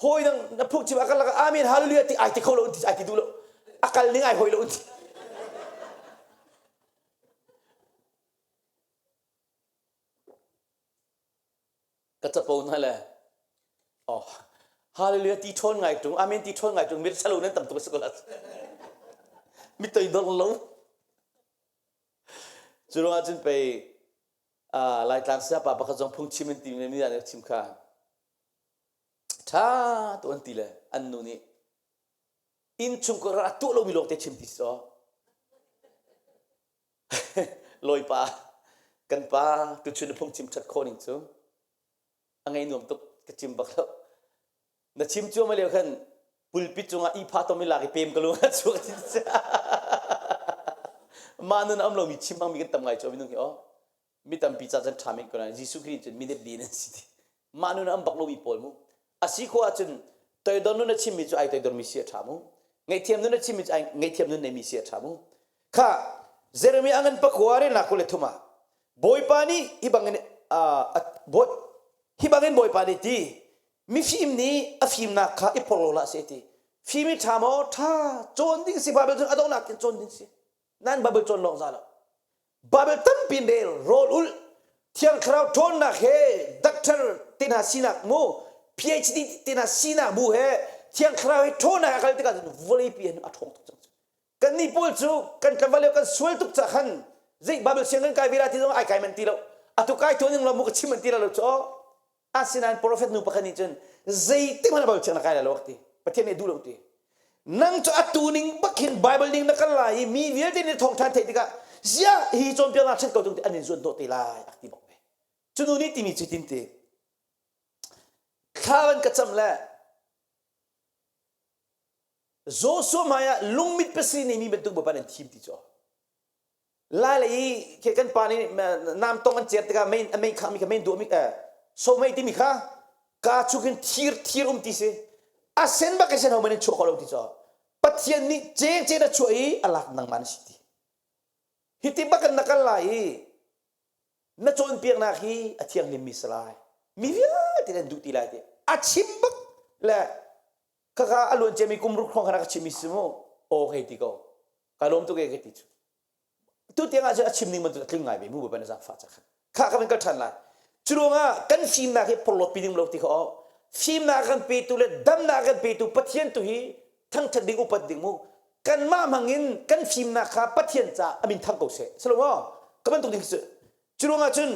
Speaker 1: hawi dang na phungchim a karlak ah amen hallelujah ti ai ti kho lo ti ai ti duh lo a kal ning ai hoi lo ti Ka capo hna le oh hallelujah ti ṭhawn ngai ṭung amen ti ṭhawn ngai ṭung mi ṭhalo nan tam tuk a si ko la mi toidor lo cu ruangah cun pei Laitlang sayapa pakhat zong phungchim an ti mi nih chim kha ṭha tu an ti le an nu nih inn chung ka ra tuah lomi lawng te chim ti si Lawipa kan pa tuchun na phungchim ṭhat khawh ning cu a ngei nuam tuk ka chim bak lo. Na chim cuahmah lio khan pulpit cungah ihphah tom i lak i pem ka lung a chuak Mah nun a um lomi chim hmangmi kan tam ngai cu minung hi aw. Mi tampi ca cun ṭha men ko nain Jesuh Khrih cun mi depdi nan si ti. Mah nun a um bak lomi pawl mu. A si khawh ahcun toidor nun a chimmi cu ai toidormi si a ṭha mu. Ngaihthiam nun a chimmi cu ai ngaihthiam nun neimi si a ṭha mu. Kha Jeremiah ngan pakua relnak 23 ah Bawipa nih hi bangin hi bangin Bawipa nih ti mifim nih a fimnak kha i phorhlaw hlah seh ti fim i ṭha maw ṭha cawn ding si Bible cun a donghnak in cawn ding si nan Bible cawn lawng za lo Bible tampi in rel rawl ulh Thiang Thlarau ṭhawnnak he doctor te hna sinak mu PhD te hna sinak bu he Thiang Thlarau he ṭhawnnak a kal tikah cun vawleipi hin a ṭhawng tuk cang kannih pawl cu kan tlangval lio kan sual tuk ca khan zei Bible siang kan kai ve la ti zong ai kai man ti lo atu kai tuan ning lo mu ka chim an ti lo cu asinain prophet nu pakhat nih cun zeitik hmanh Bible siang na kai lai lo ti Pathian nih duh lo ti nang cu atu ning bak hin Bible ning na kal lai i mi vialte nih thawngṭha theih tikah ziah hi cawnpiaknak ṭhat ko tung ti an in zuan dawh te lai ak ti bak ve cu nu nih timi cu tin ti thla van ka cam le Joshua hmai ah lungmit pasri neimi bantuk bapan an thim ti cu lai le i khi kan pa nih nam tong an cer tikah mei mei khangmi kha mei duahmi so mei timi kha ka chungin thir thir um ti si a sen bak in sen ho man in chuah kho lo ti cu Pathian nih ceng cen a chuah i a lak nangmah na si ti hi ti bak in na kal lai i na cawnpiaknak hi a thianghlim mi si lai mi vialte nan duh ti lai ti a chim bak le khakha a luan ciami kum ruk hrawng khan a ka chimmi si mu aw hei ti ko ka lawm tuk e ka ti cu tu tiang ah cun a chim ning bantuk a tling ngai ve mu bapan a zaangfah ca khan kha ka van kal ṭhan lai cu ruangah kan fimnak hi porhlawt pi ding lo ti kha aw fimnak kan petu le damnak kan petu Pathian tu hi thangṭhat ding upat ding mu kanmah hmangin kan fimnak kha Pathian ca amin thang ko seh silo maw ka bantuk ding cu cu ruangah cun.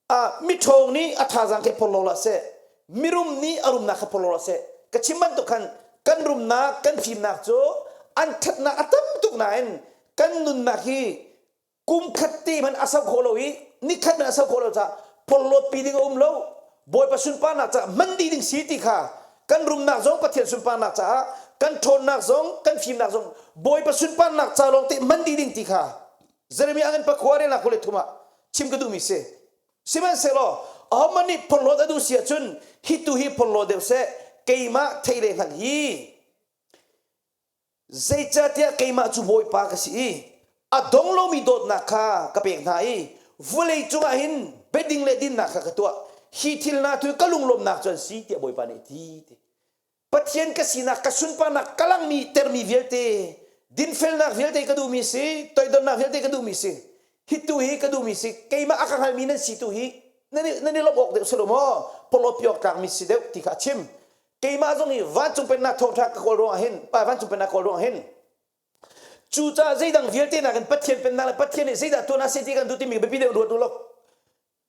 Speaker 1: Miṭhawng nih a thazaang khi phorhlaw hlah seh, mirum nih a rumnak kha phorhlaw hlah seh. Ka chim bantuk khan kan rumnak, kan fimnak cu an ṭhatnak a tam tuk nain kan nunnak hi kum khat te hmanh a sau khawh lo i nikhat hmanh a sau khawh lo caah phorhlawtpi ding a um lo. Bawipa sunparnak caah hman dih ding si ti kha kan rumnak zong Pathian sunparnak caah kan ṭhawnnak zong kan fimnak zong Bawipa sunparnak ca lawng te hman dih ding ti kha Jeremiah ngan pakhua relnak 23 ah chim ka duhmi si. Sihmanhsehlaw ahohmanh nih phorhlawt a duh si ahcun hi tu hi phorhlaw deuh seh keimah thei le hngalh hi zeicahtiah keimah cu Bawipa ka si i a dong lomi dawtnak kha ka pek hna i vawlei cungah hin biading le dinnak kha ka tuah hi thil hna cu ka lunglawmhnak cu an si tiah Bawipa nih a ti. Pathian ka sinak ka sunparnak ka langmi termi vialte dinfelnak vialte ka duhmi si toidornak vialte ka duhmi si hi tu hi ka duhmi si keimah a ka hngalmi nan si tu hi nan i lawmh awk deuh si lo maw pawlawpi awk tlakmi si deuh ti kha a chim keimah zong hi vancung pennak thawngṭha ka kawl ruangah hin vancung pennak kawl ruangah hin cucaah zeidang vialte nakin Pathian pennak le Pathian nih zeidah tuan a si ti kan duh timi biapi deuh ruat u law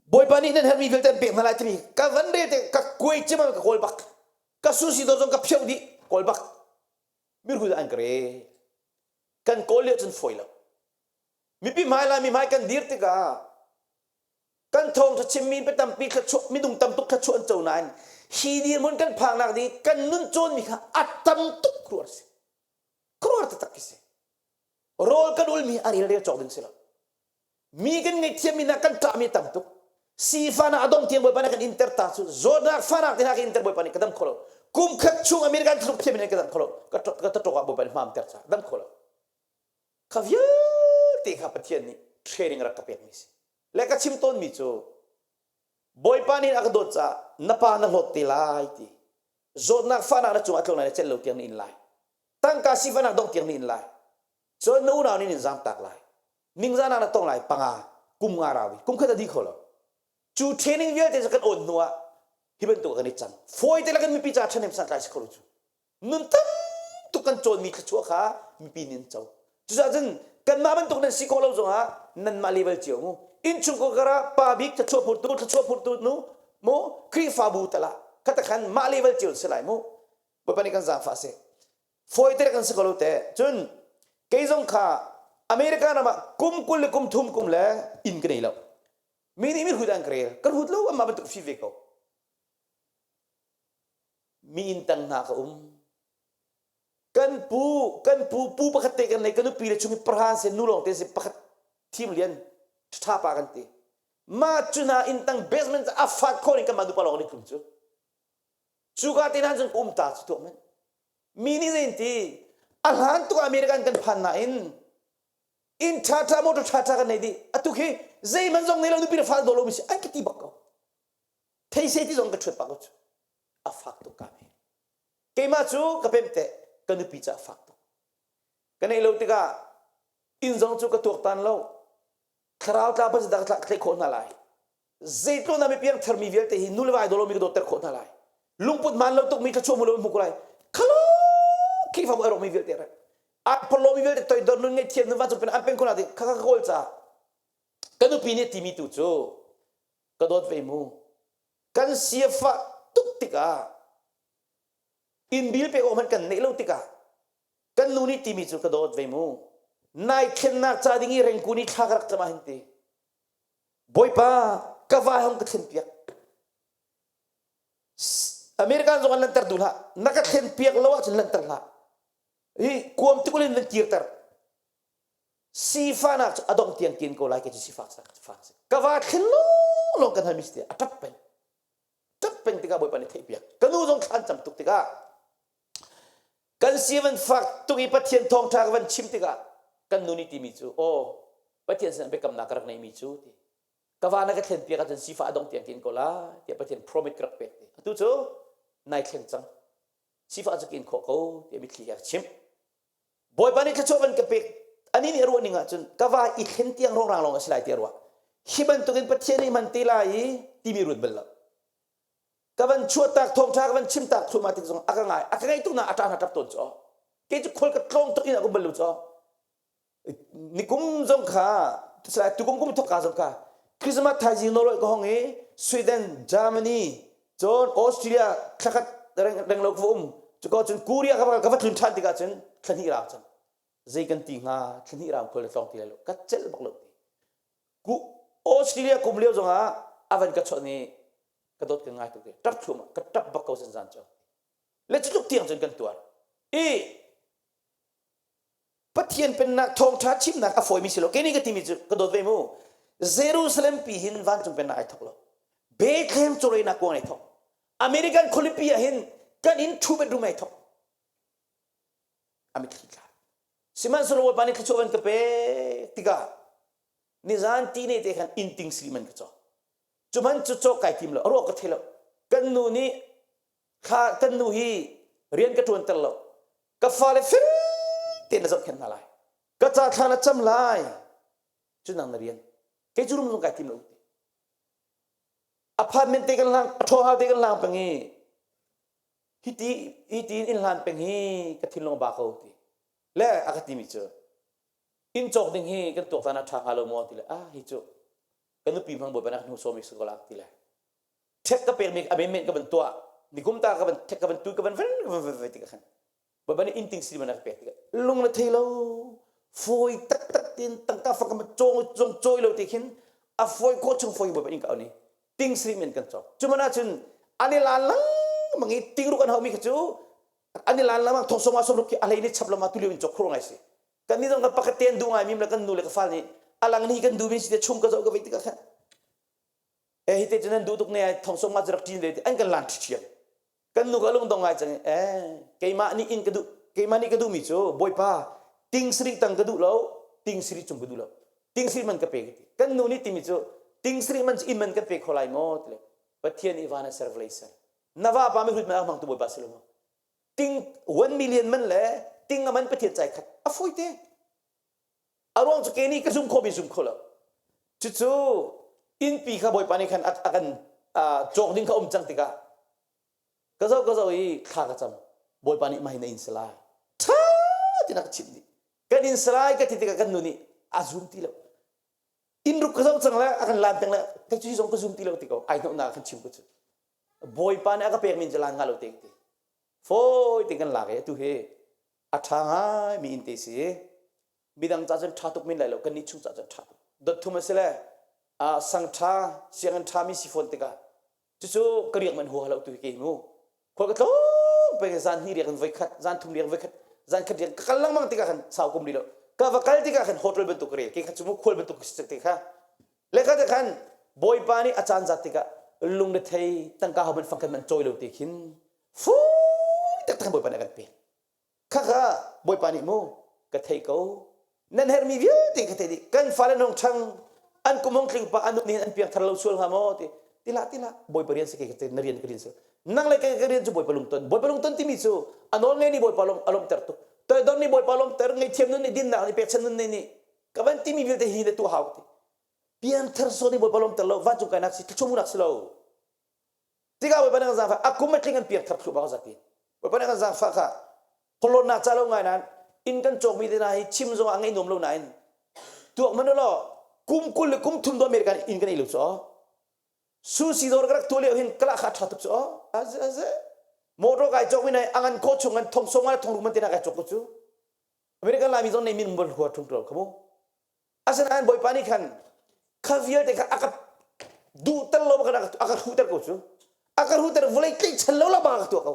Speaker 1: Bawipa nih nan herhmi vialte an pek hna lai timi ka van rel te ka kuai cem ka kawl bak ka susi dawr zong ka phioh dih kawl bak mirhul an ka re kan kawl lio cun fawi lo mipi hmai lai mi hmai kan dir tikah kan thawng tha chimmi pa tampi thluachuah minung tam tuk thluachuah an co nain hi dirhmun kan phaknak ding kan nun cawnmi kha a tam tuk khuar si khuar taktak khi si rawl kan ulmi a rel rel cawk ding si lo Mi kan ngaihthiammi hna kan ṭahmi tam tuk. Sifahnak a dong tiang Bawipa nih kan inter ta cu zawtnak fahnak te hna ka inter Bawipa nih ka dam kho lo. Kum khat chung American thluk thiam in ka dam kho lo. Ka ka taṭok ah Bawipa nih hmaam ter ca dam kho lo. Kha vialte kha Pathian nih training rak ka pekmi si. Le ka chim tawnmi cu Bawipa nih a ka dawt caah na pa na hlawt te lai ti. Zawtnak fahnak na cungah a tlung lai na celh lo tiang na in lai. Tangka sifahnak dong tiang na in lai. Cun na unau nih in zaamtak lai. Ningzan ah na tong lai panga kum nga rawi kum khat a di kho lo cu training vialte cu kan awn hnu ah hi bantuk kan i cang fawi te kan mipi ca ṭhahnem santlai si kho lo cu nun tam tuk kan cawnmi thluachuah kha mipi nih an co cucaah cun kanmah bantuk nan si khawh lo zongah nanmah level cio mu innchungkhar karah pa bik thluachuah phurtu thluachuah phurtu nu mu Khrihfabu tala khata khan mah level cio si lai mu Bawipa nih kan zaangfah seh Fawite kan si ko lo te. Cun kei zong kha America ram ah kum 20 le kum thum kum le inn ka nei lo. Mi nih mi hrut an ka rel. Ka hrut lo amah bantuk fi ve ko. Mi inn tang hna ka um. Kan pu kan pu pu pakhat te kan nei ka nupi le chung i prahan se nu lawng te se pakhat thim lian ṭha pa kan ti. Ma cu hna inn tang basement a fat khawh in kan mah nupa lawng ni tlum cu. Cuka te hna cun um ta cu tuak men. Mi nih zei ti a hlan tuk American kan phan nain inn ṭha ṭha motor ṭha ṭha kan nei dih atu khi zeihmanh zong nei lo nupi le fa daw lo mi si an ka ti bak ko thei se ti zong ka ṭhuat bak ko cu a fak tuk ka me keimah cu ka pem te ka nupi ca a fak tuk ka neih lo tikah inn zong cu ka tuaktan lo thlarau tla pa dak tlaih khawh hna lai zeitluk na mi piangthar mi vialte hi nu le vai dawlo mi ka dawtter khawh hna lai lungput hmaan lo tuk mi thluachuah mu lo hmu ko lai khalo Khrihfabu ai rawk mi vialte re a phorlo mi vialte toidor nun ngei thiam nun vancung pen an pen khona ti kha kha kawl ca ka nupi nih timi tu cu ka dawt ve mu kan siafa tuk tikah inn bil pek awk hmanh kan neih lo tikah kan nu nih timi cu ka dawt ve mu nai thlennak ca ding i rengku nih thla ka rak cam ah hin ti Bawipa ka va hong ka thlenpiak. American zong an lanter duh hlah. Na ka thlenpiak lo ahcun lanter hlah. Hi kuam tikulh in nan kirter. Sifahnak cu a dong tiang kin ko lai ke cu sifak sak fak si. Ka va thlen lawng kan hal mi si a ṭap peng. Ṭap peng tikah Bawipa nih theihpiak. Ka nu zong thlan cam tuk tikah Kan si van fak tuk i Pathian thawngṭha ka van chim tikah kan nu nih timi cu aw Pathian sinah biakamnak ka rak neihmi cu ti ka va na ka thlen piak ahcun sifah a dong tiang tiin ko lai tiah Pathian promise ka rak pek ti atu cu nai thleng cang sifah cu ka in khawh ko tiah mitthli he a ka chimh Bawipa nih thluachuah van ka pek ani nih a ruah ning ahcun ka va i thlen tiang rongrang lawng a si lai tiah a ruah hi bantukin Pathian nih man te lai i timi ruat bal lo Ka van chuahtak thawngṭha ka van chimtak thluahmah tik zong a ka ngai a ka ngaih tuk na a ṭah na ṭap tawn cu kei cu khual ka tlawng tuk in a um bal lo cu nikum zong kha tukum kum thok ka zong kha. Christmas thaizing Norway ka hong i Sweden, Germany, cun Austria thlakhat reng lo ka va um. Cuka cun Korea ka va ka va tlun ṭhan tikah cun thla hnih rang cang. Zei kan ti hnga thla hnih rang khual le tlawng ti lai lo. Ka celh bak lo ti. Ku Australia kum lio zongah a van ka chawnh i ka dawt ka ngai tuk ti. Ṭap thluahmah ka ṭap bak ko zan cu. Le cutluk tiang cun kan tuar. I Pathian pennak thawngṭha chimnak a fawimi si lo. Kei nih ka timi cu ka dawt ve mu. Jerusalem pi hin vancung pennak ai thok lo. Bethlehem cawreinak kuang ai thok. American khualipi ah hin kan inn two bedroom ai thok. A mitthli tla. Sihmanhsehlaw Bawipa nih thluachuah van ka pek tikah nizan ti ne te khan inn ting sili man ka cawk. Cu man cu cawk kai tim lo. A ruah ka thei lo. Kan nu nih thla kan nu hi rian ka ṭuan ter lo. Ka fale fel tein na zohkhenh hna lai. Ka ca thla na cam lai. Cu nang na rian. Kei cu rum zong kai tim lo. Apartment te kan hlang, a ṭhaw te kan hlang peng i hiti hiti in hlan peng hi ka thinlung a ba ko ti. Le a ka timi cu inn cawk ding hi kan tuaktan a ṭha hnga lo maw ti le ah hi cu ka nupi hmang bawipa na ka hnu sawmi si ko lak ti le ṭhek ka pekmi a menmen ka van tuah nikum ta ka van ṭhek ka van tu ka van van van van van tikah khan bawipa nih inn ting si man a ka pek tikah lung na thei lo fawi taktak tin tangka fak ka cawng zong cawi lo ti khin a fawi khawh chung fawi bawipa inn ka ni ting sri men kan cawk cu man ahcun an i lan lengmang i ting ruk an haumi kha cu an i lan lengmang thong sawma sawm ruk khi a hlei ni chap lama tu lio in cawk khur ngai si kan ni zong kan pakhat te an duh ngai mi le kan nu le ka fal nih alang ni kan duh mi si te chung ka zoh ka vei tikah khan e hi te cu nan duh tuk ne ai thong sawm nga cu rak ṭin ve ti an kan lan ṭhiṭhiam kan nu ka lung dong ngai cang e keimah nih in ka duh keimah nih ka duh mi cu bawipa ting sarih tang ka duh lo ting sarih cung ka duh lo ting sarih man ka pe ka ti kan nu nih timi cu ting sarih man cu inn man kan pe kho lai maw ti le pathian nih van a ser vawlei ser na va pa mi hlut man a hmang tu bawipa si lo maw ting 1 million man le ting a man pathian cai khat a fawi te A ruang cu ke nih ka zum khawh mi zum kho lo. Cucu innpi kha Bawipa nih khan a kan cawk ding kha um cang tikah ka zoh ka zoh i thla ka cam. Bawipa nih mah hi na inn si lai. Ṭha tin a ka chimh dih. Kan inn si lai ka ti tikah kan nu nih a zum ti lo. Inn ruk ka zoh cang le a kan lan peng le kei cu hi zong ka zum ti lo ti ko. Ai hnawhnak kan chim ko cu. Bawipa nih a ka pek min cu lan nga lo te ka ti. Fawi te kan lak i atu hi a ṭha ngai mi inn te si. Midang ca cun ṭha tuk men lai lo kannih chung ca cun ṭha tuk. Dot thum a si le sang ṭha sianginn ṭha mi si fawn tikah cucu ka riak man huaha lo tu hi kei mu. Khual ka tlawng peng zan hnih riak in voi khat zan thum riak voi khat zan khat riak ka kal lengmang tikah khan sau kum rih lo. Ka va kal tikah khan hotel bantuk ka rel ke kha cu mu khual bantuk ka si te kha. Le kha te khan Bawipa nih a caan zat tikah lungrethei tangka ho man fangkhat man cawi lo te khin fui taktak Bawipa nih a kan pek. Khakha Bawipa nih mu ka thei ko nan herhmi vialte ka thei dih kan fale nong ṭhang an kum hong tling pa an nih an piang thar lo sual hnga maw ti tila tila Bawipa rian si ke ka na rian ka rian si nang le ka rian cu Bawipa lungton Bawipa lungton timi cu a nawl ngei nih Bawipa lom a lomter tuk toidor nih Bawipa lomter ngaihthiam nun nih dinnak nih pekchan nun nih nih ka van timi vialte hi na tuah hau ti piangthar so nih Bawipa lomter lo vancung kainak si thluachuah si lo Tikah Bawipa nih kan zaangfah a kum a tling an piak thar thluahmah ko zati. Bawipa nih kan zaangfah kha phorhlawtnak ca lo ngai nain inn kan cawkmi te hna hi chim zong ah ngaih nuam lo nain tuak hmanh ulaw kum 20 le kum thum do America nih inn kan ei lo cu aw. Sushi dawr ka rak tuah lio hin kala kha ṭha tuk cu aw. Aze aze. Motor kai cawkmi nai a ngan khawh chung an thong som ngai thong rum man te na kai cawk ko cu. American Laimi zong nei min bol hua ṭhung ṭo kha mu. Asinain Bawipa nih khan kha vialte kha a ka duhter lo bak a ka hruhter ko cu. A ka hruhter vawlei tlaihchan lo lak a ka tuah ko.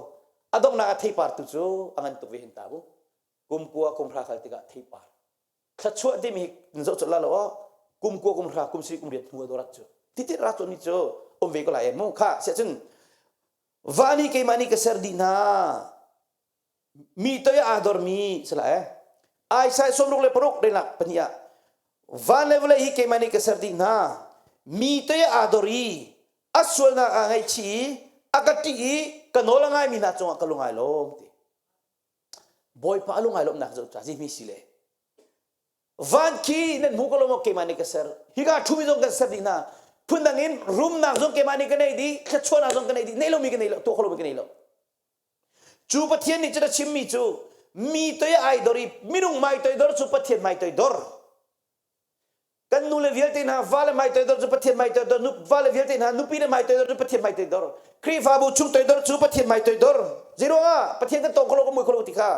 Speaker 1: A donghnak ah theipar tu cu a ngan tuk ve hin ta bu. Kum kua kum hra khal tikah theipar. Thluachuah timi hi nan zoh colh la lo aw. Kum kua kum hra kum sari kum riat hnu a dorat cu. Titit ra mi cu um ve ko lai mu kha siah cun va nih keimah nih ka ser dih hna mi toi aa dormi sila eh Isaiah 66 relak pahnih ah van le vawlei hi keimah nih ka ser dih hna mi toi aa dor i a sualnak aa ngaihchih i a ka ṭih i ka nawl a ngaimi hna cungah ka lung ai lawm ti Bawipa a lung ai lawmhnak zoh ca zihmi si le van khi nan hmu ko lo maw keimah nih ka ser hika ṭhumi zong kan ser dih hna phundang in rumnak zong keimah nih ka nei dih thluachuahnak zong ka nei dih nei lomi ka nei lo tuah kho lomi ka nei lo Cu Pathian nih cun a chimmi cu mi toi ai dor i minung hmai toidor cu Pathian hmai toidor. Kan. Kan nu le vialte hna va le hmai toidor cu Pathian hmai toidor, nu va le vialte hna nupi le hmai toidor cu Pathian hmai toidor. Khrihfabu chung toidor cu Pathian hmai toidor. Zeiruangah Pathian kan tong kho lo kan mui kho lo ti kha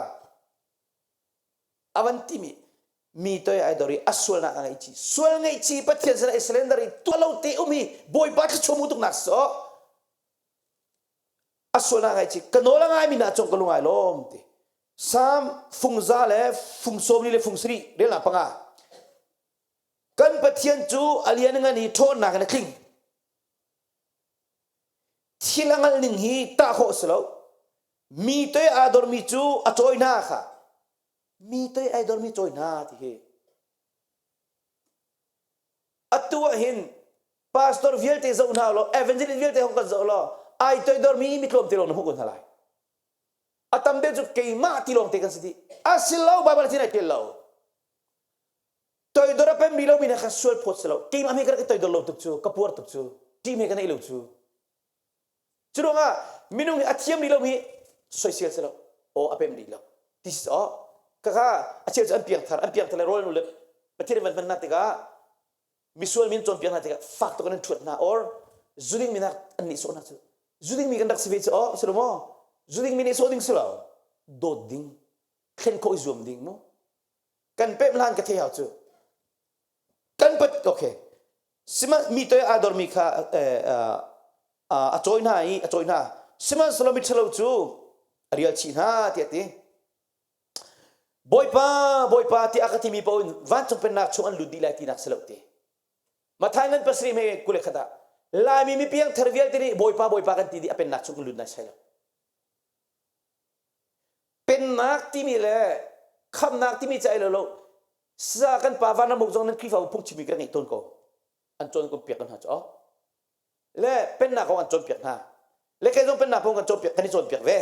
Speaker 1: avan timi mi toi ai dor i a sualnak a ngaihchih. Sual ngaihchih Pathian sinah i surrender i tuah lo te um hi Bawipa thluachuah mu tuknak so a sualnak ngaihchih ka nawl a ngaimi na cung ka lung ai lawm ti. Psalm fungza le fung sawmli le fung sarih relnak panga. Kan Pathian cu a lian ngan i ṭhawnnak in a tling. Thil a ngalh ning hi tah khawh a si lo. Mi toi aa dormi cu a cawi hna kha. Mi toi ai dormi cawi hna ti hi. Atu ah hin pastor vialte zoh hna law, evangelist vialte hong kan zoh law, ai toidormi mi tlawmte lawng na hmuh ko hna lai. A tam deuh cu keimah ti lawng te kan si dih. A si lo, Baibal thin ai tel lo. Toidor a pemmi lomi na kha sual phawt si lo. Keimah hme ka rak i toidor lo tuk cu, ka puar tuk cu, ṭih hme ka neih lo cu. Cu ruangah minung hi a thiam rih lomi soisel si lo. Aw a pem rih lo. Ti si aw. Kaka a cheu cu an piangthar, an piangthar le rawl nu le Pathian van hman hna tikah misual min cawnpiak hna tikah fak tuk in an ṭhuat hna or zuding mi nak an nihsawh hna cu zuding mi kan rak si ve cu aw si lo maw zuding mi nihsawh ding si lo dawt ding thlen khawh i zuam ding mu kan pemh hlan ka thei hau cu kan pat okay sihmanh mi toi aa dormi kha a cawi hna i a cawi hna sihmanhsehlaw miṭhalo cu a rial chih hna tiah ti Bawipa, Bawipa tiah a ka timi paoh in vancung pennak chung an lut dih lai tinak si lo ti. Matthai ngan pasarih me kule khat ah Laimi mi piangthar vialte nih Bawipa, Bawipa kan ti dih a pennak chung kan lut nai sai lo. Pennak timi le khamnak timi ca lo lo sa kan pa van ramuk zong nan Khrihfabu phungchimmi kan ngeih tawn ko. An cawn kan piak kan hna cu le pennak kong an cawnpiak hna le kei zong pennak kong kan cawnpiak kan i cawnpiak ve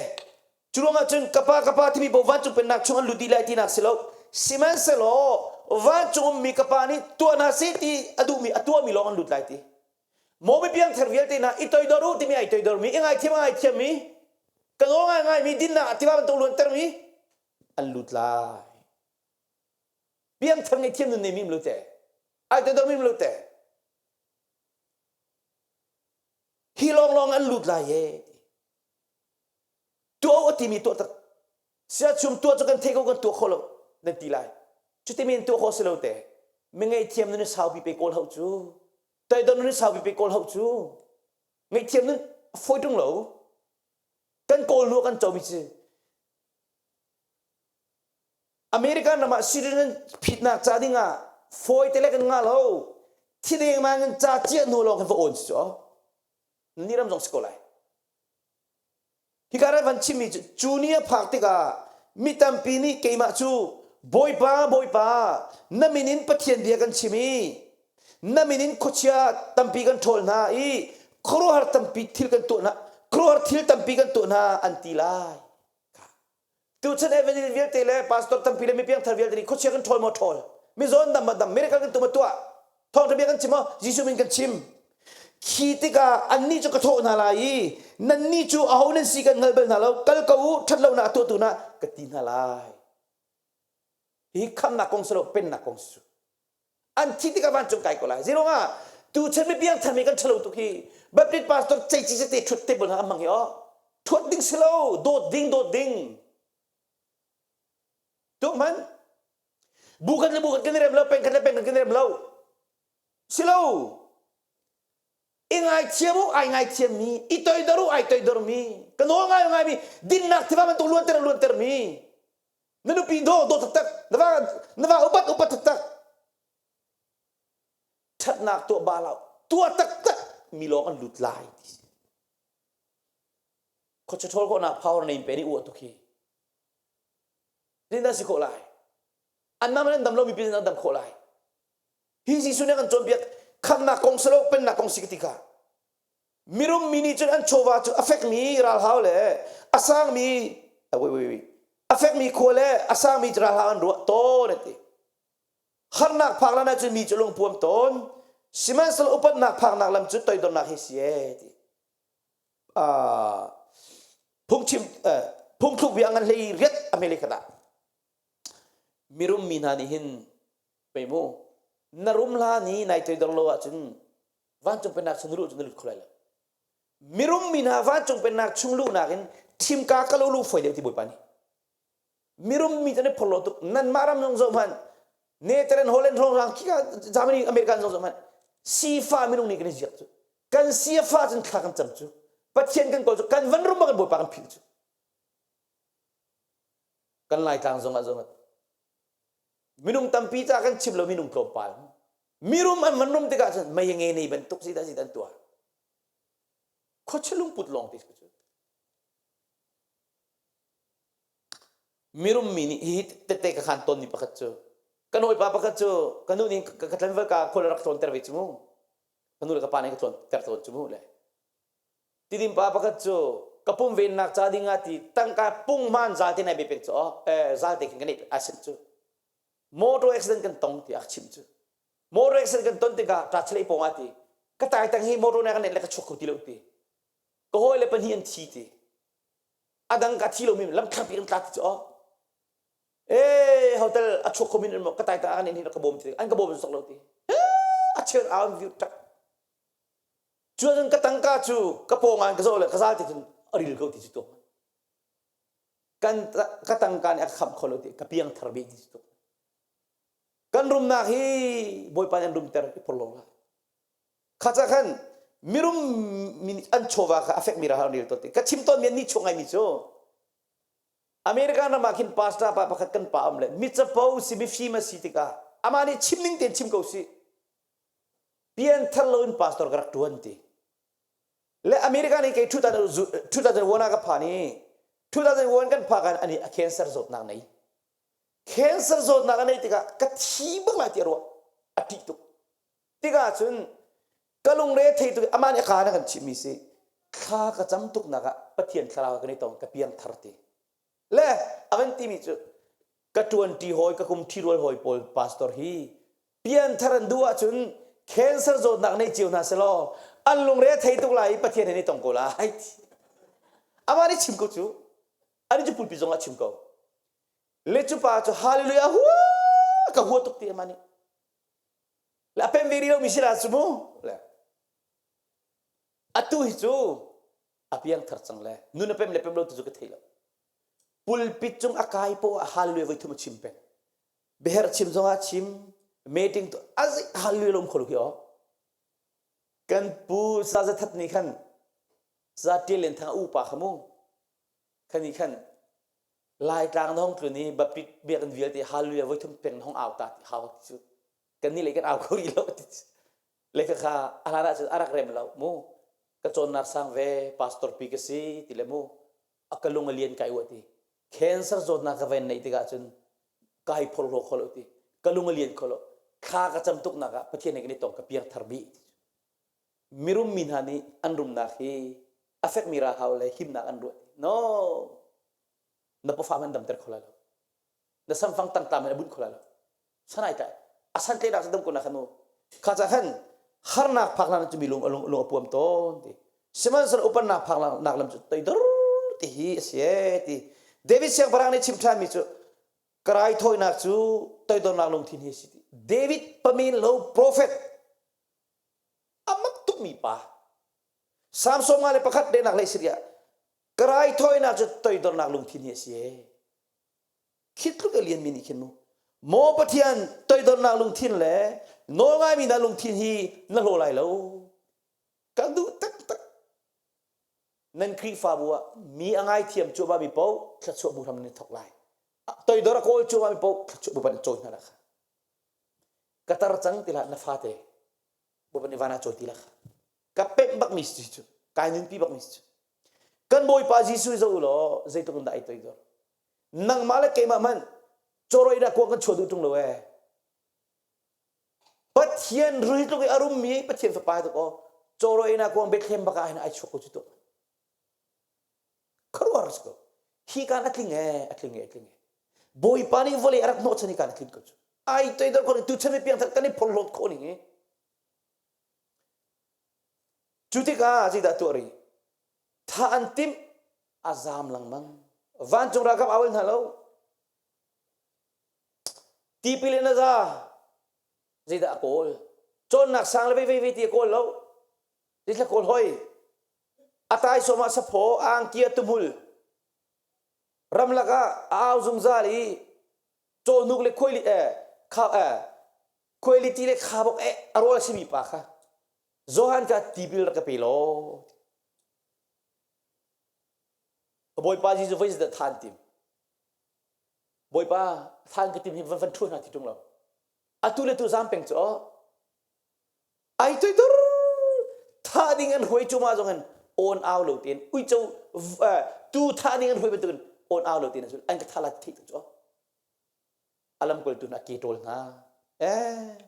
Speaker 1: cu ruangah cun ka pa ka pa timi bo vancung pennak chung an lut dih lai tinak si lo sihmanhsehlaw vancung ummi ka pa nih tuah hna seh ti a duhmi a tuahmi lawng an lut lai ti maw mi piangthar vialte hna i toidor u timi ai toidormi i ngaithiam a ngaithiammi ka nawl ngaingaimi dinnak tiva bantuk luantermi an lut lai piangthar ngaihthiam nun nei mi lo te ai toidormi lo te Hi lawnglawng an lut lai e. Tuah a timi tuah tak. Siachum tuah cu kan thei ko kan tuah kho lo nan ti lai. Cuti men tuah khawh si lo te. Mi ngaihthiam nun saupi pe kawl hau cu. Toidor nun saupi pe kawl hau cu. Ngaihthiam nun fawi tung lo. Kan kawl hnu kan comi si. American ram ah citizen phitnak ca ding ah fawi te le kan ngah lo. Thi dengmang in ca ciah hnu lawng kan va awn si cu. Ni ram zong si ko lai. Hika ram van chimmi cu cu ni a phak tikah mi tampi nih keimah cu Bawipa Bawipa na min in Pathian bia kan chim i na min in khuachia tampi kan ṭhawl hna i khuaruahhar tampi thil kan tuah hna khuaruahhar thil tampi kan tuah hna an ti lai. Tuchan evangelist vialte le pastor tampi le mi piangthar vialte nih khuachia kan ṭhawl maw ṭhawl mizaw dam ma dam miracle kan tu ma tuah thawngṭha bia kan chim maw Jesuh min kan chim khi tikah annih cu ka thawh hna lai i nannih cu aho nan si kan hngal bal hna lo kal ko u ṭhat lonak a tuahtu hna ka ti hna lai hi khamnak kong si lo pennak kong si an thi tikah vancung kai ko lai zeiruangah tuchan mi piangthar mi kan ṭhalo tuk hi Baptist pastor ceici te ṭhut te bul hna amang hi oh ṭhuat ding si lo dawt ding dawt ding tu man bu kan le bu kan kan rem lo peng kan le peng kan kan rem lo si lo i ngaithiam u ai ngaithiam mi i toidor u ai toidor mi ka nawl ngai ngai mi dinnak tiva bantuk luanter luanter mi Na nupi daw daw taktak na va na va upat upat taktak ṭhatnak tuah ba lo tuah taktak mi lawng an lut lai ti khuacha ṭhawl khawhnak power nei pe nih uah tuk hi rindan si khawh lai anmah man an dam lo mi pin an dam khawh lai hi Jesuh nih kan cawnpiak khamnak kong si lo pennak kong si ka ti kha Mirum mi nih cun an chawva cu a fekmi ralhau le a sangmi wait wait wait a fekmi khua le a sangmi ralhau an ruah tawn an ti. Harnak phak lan ahcun mi cu lungpuam tawn. Sihmanhsehlaw upatnak phaknak lam cu toidornak hi si ee ti. Uh, phungchim uh, phungthluk bia ngan hlei riat a hmele khat ah mirum mi hna nih hin pei mu. Na rum hlan i nai toidor lo ahcun vancung pennak chung na luh cu na lut kho lai lo. Mirum mi hna vancung pennak chung luhnak in thimka ka lo lu foi deuh ti Bawipa nih. Mirum mi cu an i phorhlaw tuk. Nanmah ram zong zoh hmanh. Netherlands, Holland, hrawnghrang, khika Germany, American zong zoh hmanh. Sifa minung nih kan i ziak cu. Kan siafa cun thla kan cam cu. Pathian kan kawl cu kan van rum kan Bawipa kan philh cu. Kan Laitlang zong ah zong minung tampi ca kan chim lo minung tlawmpal. Mirum an van rum tikah cun mei nge nei bantuk si dah si an tuah. Khuachia lungput lawng te cu. Mirum mi nih hihi tette ka khan tawnmi pakhat cu kan hawipa pakhat cu ka nu nih ka tlanval ka khual rak tlawnter ve cu mu. Ka nu le ka pa nih ka tlawnter tawn cu mu le. Tidim pa pakhat cu ka pum vennak ca ding ah ti tangka punghman zal te nai be pek cu eh zal te khin kan ai sen cu. Motor accident kan tong ti a chim cu. Motor accident kan ton tikah ta chalei pong ah ti ka tai tang hi motor na kan le ka chuak kho ti lo ti. Ka hawi le pahnih an thi ti. A dang ka thi lomi lamthlang pi kan tla ti cu aw. Eh hotel a chuak kho min an ka tai tang an in ka bawm ti an ka bawm sok lo ti. A cheu a view tak. Cuan ka tangka cu ka pawng ah ka zoh le ka zal ti cun a ril ko ti cu tuk. Kan ka tangka nih a ka khamh kho lo ti ka piang thar bih ti cu tuk. Kan rumnak hi Bawipa nih an rumter i phor lo la. Kha ca khan mirum an chawva kha a fekmi ral an rel tawn ti. Ka chim tawnmi an nih chuak ngaimi cu America ram ah khin pastor pa pakhat kan pa um le mi capo si mifim a si tikah amah nih chim ning tein chim ko si. Pianthar loin pastor ka rak ṭuan ti. Le America nih kei 2001 ah ka phan i 2001 kan phak ah ani a cancer zawtnak nei. Cancer zawtnak a neih tikah ka thi bak lai ti a ruah. A ṭih tuk. Tikah cun ka lungre thei tuk amah nih a kaan a kan chimhmi si thla ka cam tuknak ah Pathian thlarau kan i tong ka piang thar ti. Le a kan timi cu ka ṭuanṭi hawi ka kum ṭhirual hawi pawl pastor hi pianthar an duh ahcun cancer zawtnak nei cio hna selaw an lungre a thei tuk lai i Pathian he ni tong ko lai. Amah nih chim ko cu. Ani cu pulpi zong ah chim ko. Le cu pa cu hallelujah hua ka hua tuk ti amah nih. Le a pem ve rih lomi si la cu mu. Le atu hi cu a piangthar cang le nun a pem le pem lo tu cu ka thei lo. Pulpit cung a kai po ah hallelujah voi thum a chim peng. Biaherh chim zong ah chim meeting tu azik hallelujah lo um kho lo hi aw. Kan pu sa zathat nih khan za ṭial len thang a upa kha mu. Khan nih khan Laitlang na hong tlun i Baptist biakinn vialte hallelujah voi thum peng na hong au ta ti hau ti cu. Kan nih le kan au kho rih lo ti cu. Le kha kha a hlan ahcun a rak rem lo mu. Ka cawnnak sang ve pastor pi ka si ti le mu. A ka lung a lian kai ua ti. Cancer zawtnak ka ven neih tikah cun kai phorhlaw kho lo ti. Ka lung a lian kho lo. Thla ka cam tuknak ah Pathian he kan i tong ka piang thar bih ti cu. Mirum mi hna nih an rumnak hi a fekmi ralhau le himnak an ruah. No. Na pafa man damter kho lai lo. Na samfang tangtam in a bunh kho lai lo. Sanai tlai. A san tlainak cu dam ko na khan mu. Kha ca khan harnak phak hlan cu mi lung lung lung a puam tawn ti. Sihmanhsehlaw upannak phak nak lam cu toidor ti hi a si ee ti. David siangpahrang nih chim ṭhanmi cu ka raithawinak cu toidornak lungthin hi a si ti. David pamin lo prophet a mak tukmi pa. Samson nga le pakhat lehnak lei Syria ka raithawinak cu toidornak lungthin hi a si ee. Khi tluk a lianmi nih khin mu maw Pathian toidornak lungthin le nawlngaimi hna lungthin hi na hlaw lai lo. Kan duh taktak. Nan Khrihfabu ah mi a ngaithiam cuahmah mi paoh thluachuah bu hram nan i thawk lai. Toidor a kawl cuahmah mi paoh thluachuah bu ban cawi hna la kha. Ka tar cang ti hlah na fate bu ban i van ah cawi ti la kha. Ka pemh bak mi si cu. Kai nunpi bak mi si cu. Kan Bawipa Jesuh zoh u law zeitluk in dah ai toidor. Nangmah le keimah hmanh chawroi dah kuang kan chuah duh ṭung lo ee. Pathian rui tluk i a rummi Pathian fapa tuk aw chawroi na kuang Bethlehem bak ah hin ai chuak ko cu tuk. Khuaruahhar si ko. Hi kan a tling ee, a tling ee, a tling ee. Bawipa nih vawlei a rak hnawhchan i kan a tlin ko cu. Ai toidor ko tu chan mi piangthar kan i phorhlawt khawh ning hi. Cu tikah zeidah tuah rih? Tha an timh a zaam lengmang. Vancung ralkap awal hna lo. Tipil in a za. Zeidah a kawl? Cawnnak sang le vei vei ti a kawl lo. Zeithla kawl hoi? A taisawm ah saphaw, a angki ah tuhmul. Ramlak ah a au zungzal i cawhnuk le khuaili eh kha eh khuailiti le khabok eh a rawl a simi pa kha Johan ka tipil rak ka pe law. Bawipa Jesuh voi zeizat than tim. Bawipa than ka tim hi van van ṭhu hna ti ṭung lo. Atu le tu zam peng cu aw. Ai toitor thah ding an huai cu ma zong in on au lo tein uico tu thah ding an huai bantukin on au lo tein an ka tha la thei tu cu a lamkaltu hna ke ṭawl hna. Eh,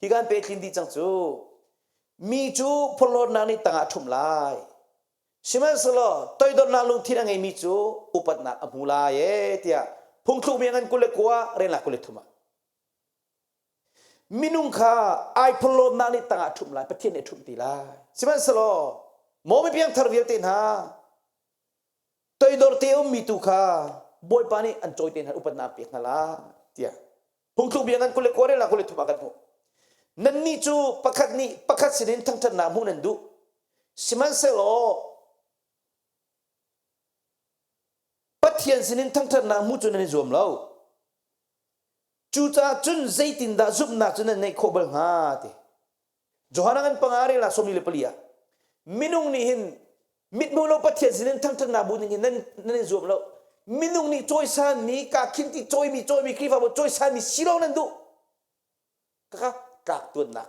Speaker 1: hi kan pe thlin dih cang cu. Mi cu phorhlawtnak nih tangah ṭhumh lai. Sihmanhsehlaw toidornak lungthin a ngeimi cu upatnak a hmu lai ee tiah phungthluk mi ngan 29 renlak 23 ah. Minung kha ai phorhlawtnak nih tangah ṭhumh lai, Pathian nih a ṭhumh ti lai. Sihmanhsehlaw maw mi piangthar vialte hna toidor te ummi tu kha Bawipa nih an cawi te hna upatnak pek hna la tiah phungthluk bia ngan 29 rel 23 ah kan hmuh. Nannih cu pakhat nih pakhat sinin thangṭhatnak hmuh nan duh. Sihmanhsehlaw Pathian sinin thangṭhatnak hmuh cu nan i zuam lo. Cucaah cun zeitindah zumhnak cu nan neih khawh bal hnga ti. Johan ngan panga rel ah 44 ah minung nih hin mithmuh lo Pathian sinin thangṭhatnak bu ning hin nan nan i zuam lo. Minung nih cawisanmi ka khin ti cawimi cawimi Khrihfabu cawisanmi si lo nan duh. Kaka tlak tuannak.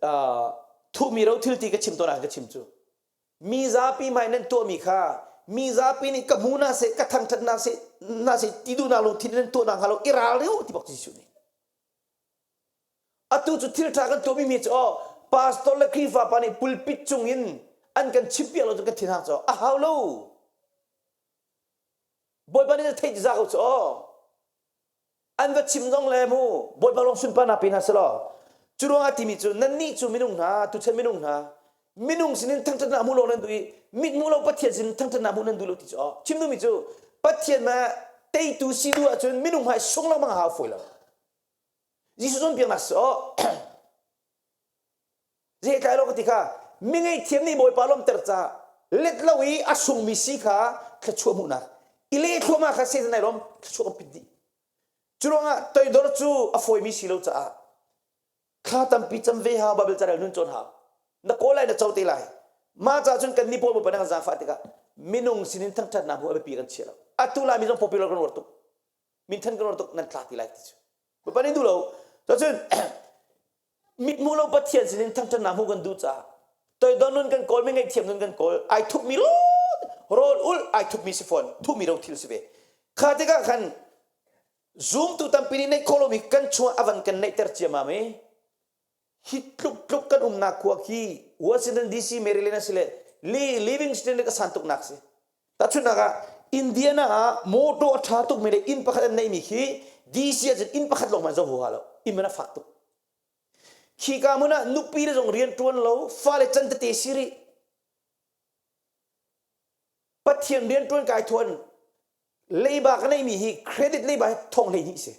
Speaker 1: Uh, thuhmi ro thil ti ka chim tawn ah ka chim cu. Mi zapi hmai nan tuahmi kha mi zapi nih ka hmu na seh ka thangṭhat na seh na seh ti duhnak lungthin nan tuah nak hnga lo i ral reu ti bak Jesuh nih. Atu cu thil ṭha kan tuahmi mi cu aw pastor le Khrihfa pa nih pulpit cungin an kan chimpiak lo cu kan thinhang cu a hau lo. Bawipa nih na theih ti za ko cu aw. An va chim zong le mu Bawipa lawng sunparnak pe hna selaw. Cu ruangah timi cu nannih cu minung hna tuchan minung hna minung sinin thangṭhatnak hmuh lo nan duh i mithmuh lo Pathian sinin thangṭhatnak hmuh nan duh lo ti cu aw. Chim duhmi cu Pathian ma teitu si duh ahcun minung hmai sung lengmang a hau fawi lo. Jesuh cawnpiaknak si aw Zeitlai lo ka ti kha mi ngaihthiam nih Bawipa lawmter ca let lo i a sungmi si kha thluachuah hmuhnak i leh thluahmah kha Satan ai lawm thluachuah kan pit dih. Cu ruangah toidor cu a fawimi si lo caah thla tampi cam ve hau Bible carel nun cawn hau na kawl lai na co te lai mah caah cun kan ni pawl Bawipa nih kan zaangfah tikah minung sinin thangṭhatnak hmu a biapi kan chia lo atu Laimi zong popular kan ruat tuk minthan kan ruat tuk nan tla ti lai ti cu Bawipa nih duh lo. Cun mithmuh lo Pathian sinin thangṭhatnak hmuh kan duh caah toidor nun kan kawl mi ngaihthiam nun kan kawl ai thupmi rawl ulh ai thupmi si fawn thupmi ro thil si ve kha tikah khan zumtu tampi nih neih khawh lomi kan chungah a van kan neihter ciammam i hi tluk tluk kan umnak khua khi Washington DC Maryland a si le Livingston le ka san tuknak si Tahchunhnak ah Indiana ah motor a ṭha tukmi le inn pakhat an neihmi khi DC ahcun inn pakhat lawng hmanh zoh huaha lo. Inn man a fak tuk. Khika hmun ah nupi le zong rian ṭuan lo, fale can tete si rih. Pathian rian ṭuan kai thuan leiba ka neihmi hi credit leiba hi thong 12 si.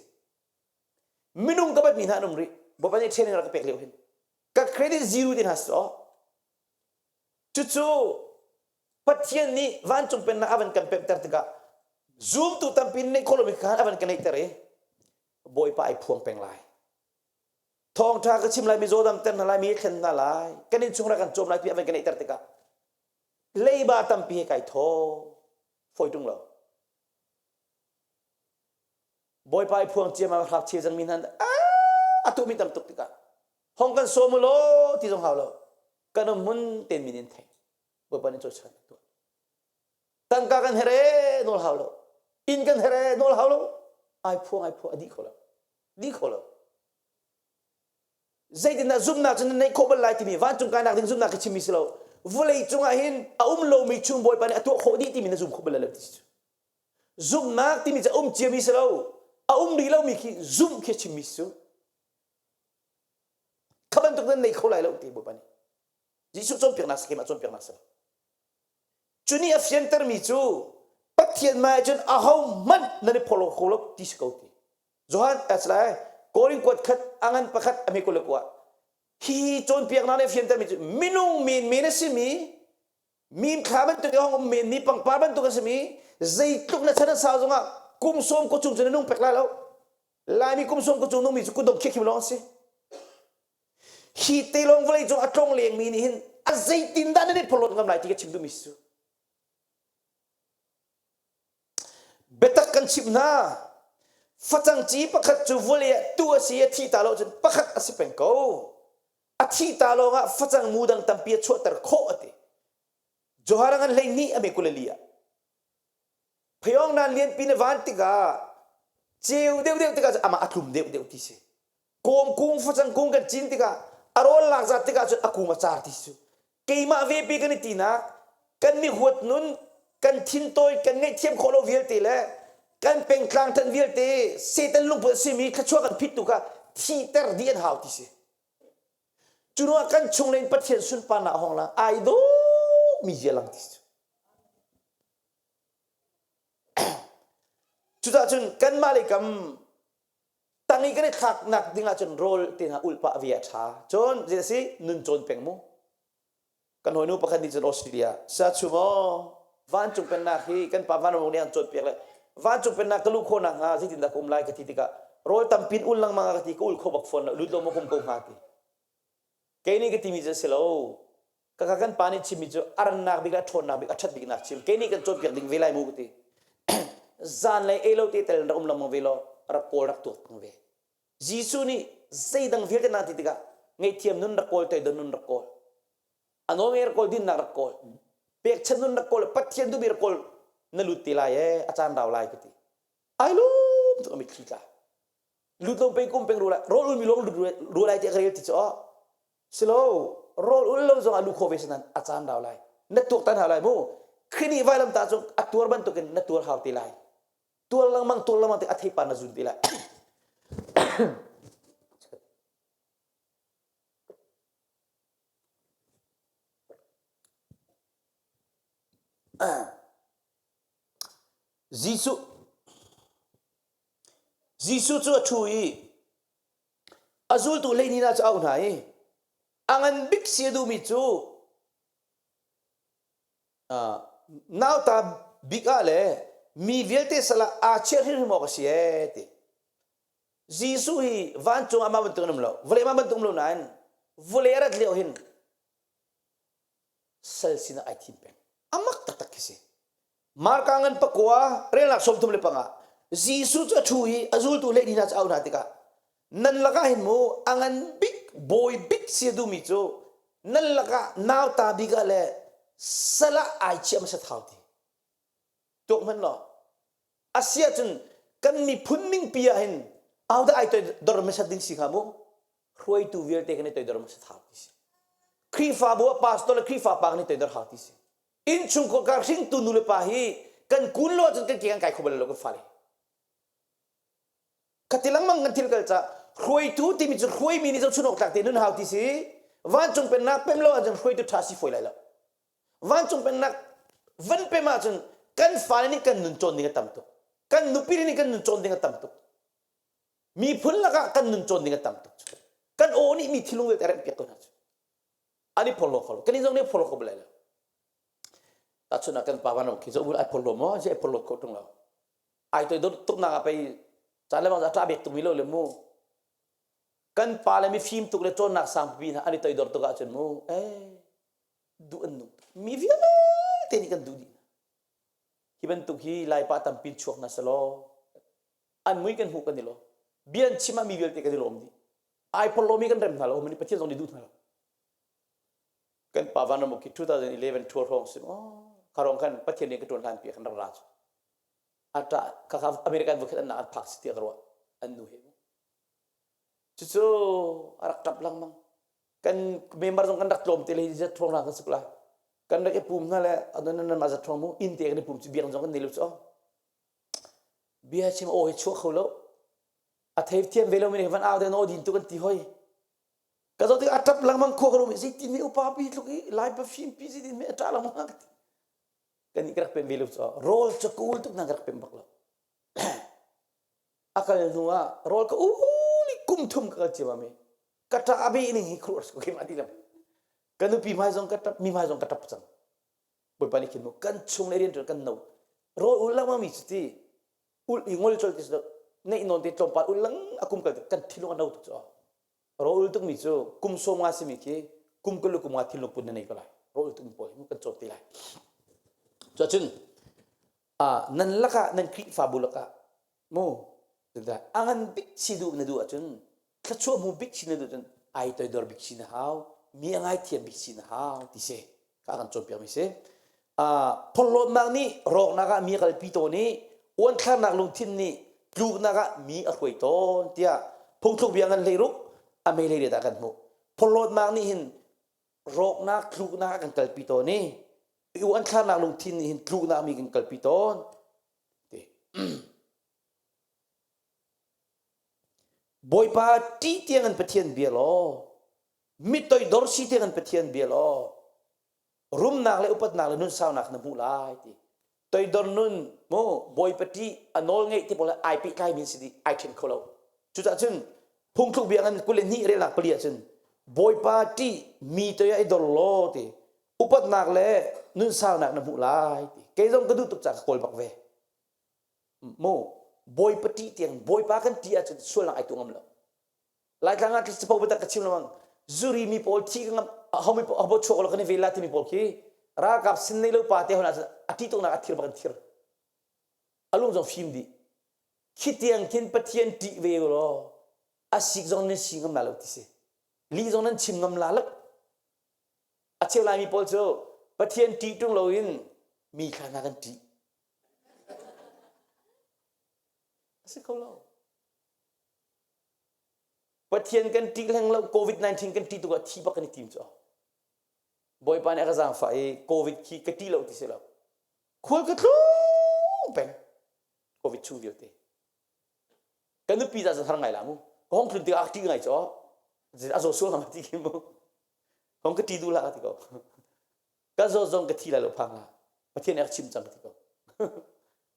Speaker 1: Minung ka batmi hna an um rih. Bawipa nih training rak ka pek lio hin. Ka credit zero ti hna si Cucu Pathian nih vancung pennak a van kan pemhter tikah zumtu tampi neih khawh lomi khan a van ka neihter i Bawipa ai phuang peng lai. Thawngṭha ka chim lai, mizaw damter hna lai, mi thlen hna lai, kan innchung rak kan cawm lai ti a van ka neihter tikah leiba tampi he kai thaw fawi ṭung lo. Bawipa i phuang ciam ah hrap cheu cangmi hna a tuahmi tam tuk tikah hong kan sawm u law ti zong hau lo kan um hmun ten min in thei Bawipa nih cawisan a tuah. Tangka kan here nawl hau lo. Inn kan here nawl hau lo. Ai phuang ai phuang a dih kho lo. Dih kho lo. Zeitindah zumhnak cu na neih khawh bal lai timi vancung kainak ding zumhnak ka chimmi si lo. Vawlei cungah hin a um lomi chung Bawipa nih a tuah khawh dih timi na zum khawh bal lai lo ti cu. Zumhnak timi cu a um ciami si lo. A um rih lomi khi zumh khi chimmi si cu. Kha bantuk nan nei kho lai lo ti Bawipa nih. Jesuh cawnpiaknak si keimah cawnpiaknak si. Cu nih a fiantermi cu Pathian hmai cun ahohmanh nan i phorhlaw kho lo ti si ko ti. Johan as lai. Korin kuat khat a ngan pakhat a hme 29. Hi cawnpiaknak nih a fiantermi cu minung menmen a simi mimthla bantuk i hong um menmi pangpar bantuk a simi zeitluk na chan a sau zongah kum sawm ko chung cu na nung pek lai lo. Laimi kum sawm ko chung nungmi cu kutdong khiakhim lawng an si. Hi te lawng vawlei cung a tlong lengmi nih hin a zeitindah nan i phorhlawt ngam lai ti ka chim duhmi si cu. Biatak kan chimh hna. Facang ci pakhat cu vawlei ah tu a si i a thih ta lo cun pakhat a si peng ko. A thih ta lawngah facang mu dang tampi a chuahter khawh a ti. Johar ngan 12 a me 24 ah. Phayong nan lianpi na van tikah ceu deuhdeuh tikah cun amah a tlum deuhdeuh ti si. Kawm kung facang kung kan cin tikah a rawl lak zat tikah cun a kung a car ti si. Keimah vepi kan i tinak kan mi huat nun kan thintawi kan ngaihthiam khawh lo vialte le kan pengtlang than vialte Satan lungput a simi thluachuah kan phit tu kha thiter dih an hau ti si. Cu ruangah kan chung in Pathian sunparnak hong lang ai dawh mi zia lang ti si. Cucaah cun kanmah lei kam tang i kan i thlaknak ding ahcun rawl te hna ulh pah ve a ṭha. Cun zei a si nun cawn peng mu. Kan hawinu pakhat nih cun Australia sa chung aw vancung pennak hi kan pa vanramung nih an cawnpiak le vancung pennak ka luh khawh nakhnga zeitindah ka um lai ka ti tikah rawl tampin ul lengmang a ka ti ka ul kho bak fawn lo lut lo maw kum ko hnga ti. Kei nih ka timi cu a si lo. Kaka kan pa nih chimmi cu a rannak bik le a ṭhawnnak bik a ṭhat biknak chim. Kei nih kan cawnpiak ding ve lai mu ka ti. Zanlei ei lo te tel in rak um lengmang ve law rak kawl rak tuak peng ve. Jesuh nih zeidang vialte na ti tikah ngaihthiam nun rak kawl, toidor nun rak kawl. A nawlngei rak kawl, dinnak rak kawl. Pekchanh nun rak kawl, Pathian duhmi rak kawl na lut te lai ee, a caan rau lai ka ti. Ai lum tuk a mitthli tla. Lut lo pei kum peng ru lai, rawl ulmi lawng lut ru lai tiah ka rel ti cu aw. Silo, rawl ul lo zong ah lu khawh ve sinan a caan rau lai. Na tuaktan hau lai mu. Khrih nih vailamtah cung a tuar bantukin na tuar hau te lai. Tuar lengmang tuar lengmang te a theipar na zun te lai. Jesuh Jesuh cu a ṭhu i a zultu 12 hna cu a auh hna i a ngan bik si a duhmi cu nauta bik ah le mi vialte sal ah aa chiah hrimhrim awk a si ee ti. Jesuh hi vancung ah mah bantuk an um lo, vawlei mah bantuk um lo nain vawlei a rat lio hin sal sinah ai thim peng. A mak taktak khi si. Marka ngan pakua relnak 35 Jesuh cu a ṭhu i a zultu 12 hna cu a auh hna tikah nan lakah hin mu a ngan bik bawi bik si a duhmi cu nan lakah nauta bik ah le sal ah ai chiah hmasa thau ti tuak hmanh law a si ahcun kan miphun ningpi ah hin ahodah ai toidor hmasat ding si hnga mu hruaitu vialte kan i toidor hmasa thau ti si Khrihfabu ah pastor le Khrihfa pa kan i toidor hau ti si Innchungkhar ka hringtu nu le pa hi kan kun lo ahcun kan ke kan kai kho bal lo kan fale. Khati lengmang kan thil kal ca hruaitu timi cu hruaimi nih zohchun awk tlak te nun hau ti si vancung pennak pem lo ahcun hruaitu ṭha si fawi lai lo. Vancung pennak van pem ahcun kan fale nih kan nun cawn ding a tam tuk. Kan nupi nih kan nun cawn ding a tam tuk. Miphun lakah kan nun cawn ding a tam tuk. Kan aw nih mi thilung vialte a remh piak ko hna cu. An i phorhlaw kho lo. Kan zong nih phorhlaw kho bal lo. Tahchun ah kan pa van khi zo ai phorhlaw maw? Ai phorhlaw kho tung lo. Ai toi dor tuk nak ah pei caan le bang a ṭah bek tuk mi lo le mu. Kan pa le mifim tuk le cawnnak sang pipi hna an i toidor tuk ahcun mu eh duh an nung tuk. Mi vialte nih kan duh dih. Hi bantuk hi Laipa tampi chuak hna selaw an mui kan hmuh kan i lo. Bia an chim ah mi vialte kan i lawm dih. Ai phorhlawmi kan rem hna lo mani Pathian zong nih duh hna lo kan pa van ram ki 2011 tour hrawng sim oh karong khan Pathian nih ka tuan hlan pi kan rak ra cu ata ka ka American vokhat an an phak si tiah ka ruah an nu he cucu a rak tap lengmang kan member zong kan rak tlawm te le zat thong na kan suk la kan rak i pum hna le adon nan ma zat thong mu in te kan i pum cu biak zong kan nei lo cu bia chim aw hi chuak kho lo a thei thiam ve lo mi nih van au den aw din tu kan ti hoi ka zoh tik a tap lengmang khua ka rum zeitin mi upa pi tluk i lai pa fim pi zeitin mi a ṭah lengmang ka ti kan nih ka rak pem ve lo cu rawl cu ka ul tuk na ka rak pem bak lo a kal hnu ah rawl ka ul i Kum thum ka kal ciamam i ka ṭah beh ning hi khuaruah si ko keimah ti lam. Ka nupi hmai zong ka ṭap, mi hmai zong ka ṭap cang. Bawipa nih khin mu kan chung le rianṭuan kan no. Rawl ul lengmang mi cu ti ul i ngol col ti si neih nawn te tlawmpal ul lang a kum kal kan thinlung a no tuk cu. Rawl ul tukmi cu kum sawm nga simi khi kum kul le kum nga thinlung put na nei ko lai. Rawl ul tukmi pawl hi kan cawt te lai. Cuacun nan lakah nan Khrihfabu lakah mu a ngan bik si duh na duh ahcun thluachuah hmu bik si na duh cun ai toidor bik si na hau mi a ngaithiam bik si na hau ti si ka kan cawnpiak mi si phorhlawtnak nih rawknak ah mi a kalpi tawn i uanthlarnak lungthin nih tluknak ah mi a hruai tawn tiah phungthluk bia ngan hleiruk a mei hlei ah kan hmuh phorhlawtnak nih hin rawknak tluknak ah kan kalpi tawn i uanthlarnak lungthin nih hin tluknak mi kan kalpi tawn ti Bawipa ṭih tiang in Pathian bia law mi toidor si tiang in Pathian bia law rumnak le upatnak le nunsaunak na hmuh lai ti toidor nun mu Bawipa ṭih a nawl ngeih ti pawl ai pehtlai mi si dih ai ṭhen kho lo cucaah cun phungthluk bia ngan 22 relnak pali ah cun Bawipa ṭih mi toi ah i dor law ti upatnak le nunsaunak na hmuh lai ti kei zong ka duh tuk caah ka kawl bak ve mu bawipa ṭih tiang bawipa kan ṭih ahcun sualnak ai tu ngam lo laitlang ah capo biatak ka chim lengmang zuri mi pawl thi ka ngam ho mi ho chuak lo kan i vel la timi pawl khi ralkap sin nei lo pa te hon ahcun a ṭih tuknak a thir bak in thir a lung zong fim dih khi tiang khin pathian ṭih ve law a sik zong nan si ngam la lo ti si li zong nan chim ngam la lo A cheu Laimi pawl cu Pathian ṭih ṭung loin mi kha hna kan ṭih. A si kho lo. Pathian kan ṭih hleng lo COVID-19 kan ṭih tuk ah thi bak kan i tim cu. Bawipa nih a ka zaangfah i COVID khi ka ṭih lo ti si lo. Khual ka tlung peng. COVID chung vialte. Ka nupi dah har ngai la mu. Ka hong tlun tikah a ṭih ngai cu. A zaw sual hnga ti khi mu. Hong ka ṭi duh hlah ti ko. Ka zawt zong ka thi lai lo phang hlah. Pathian nih a chim cang ti ko.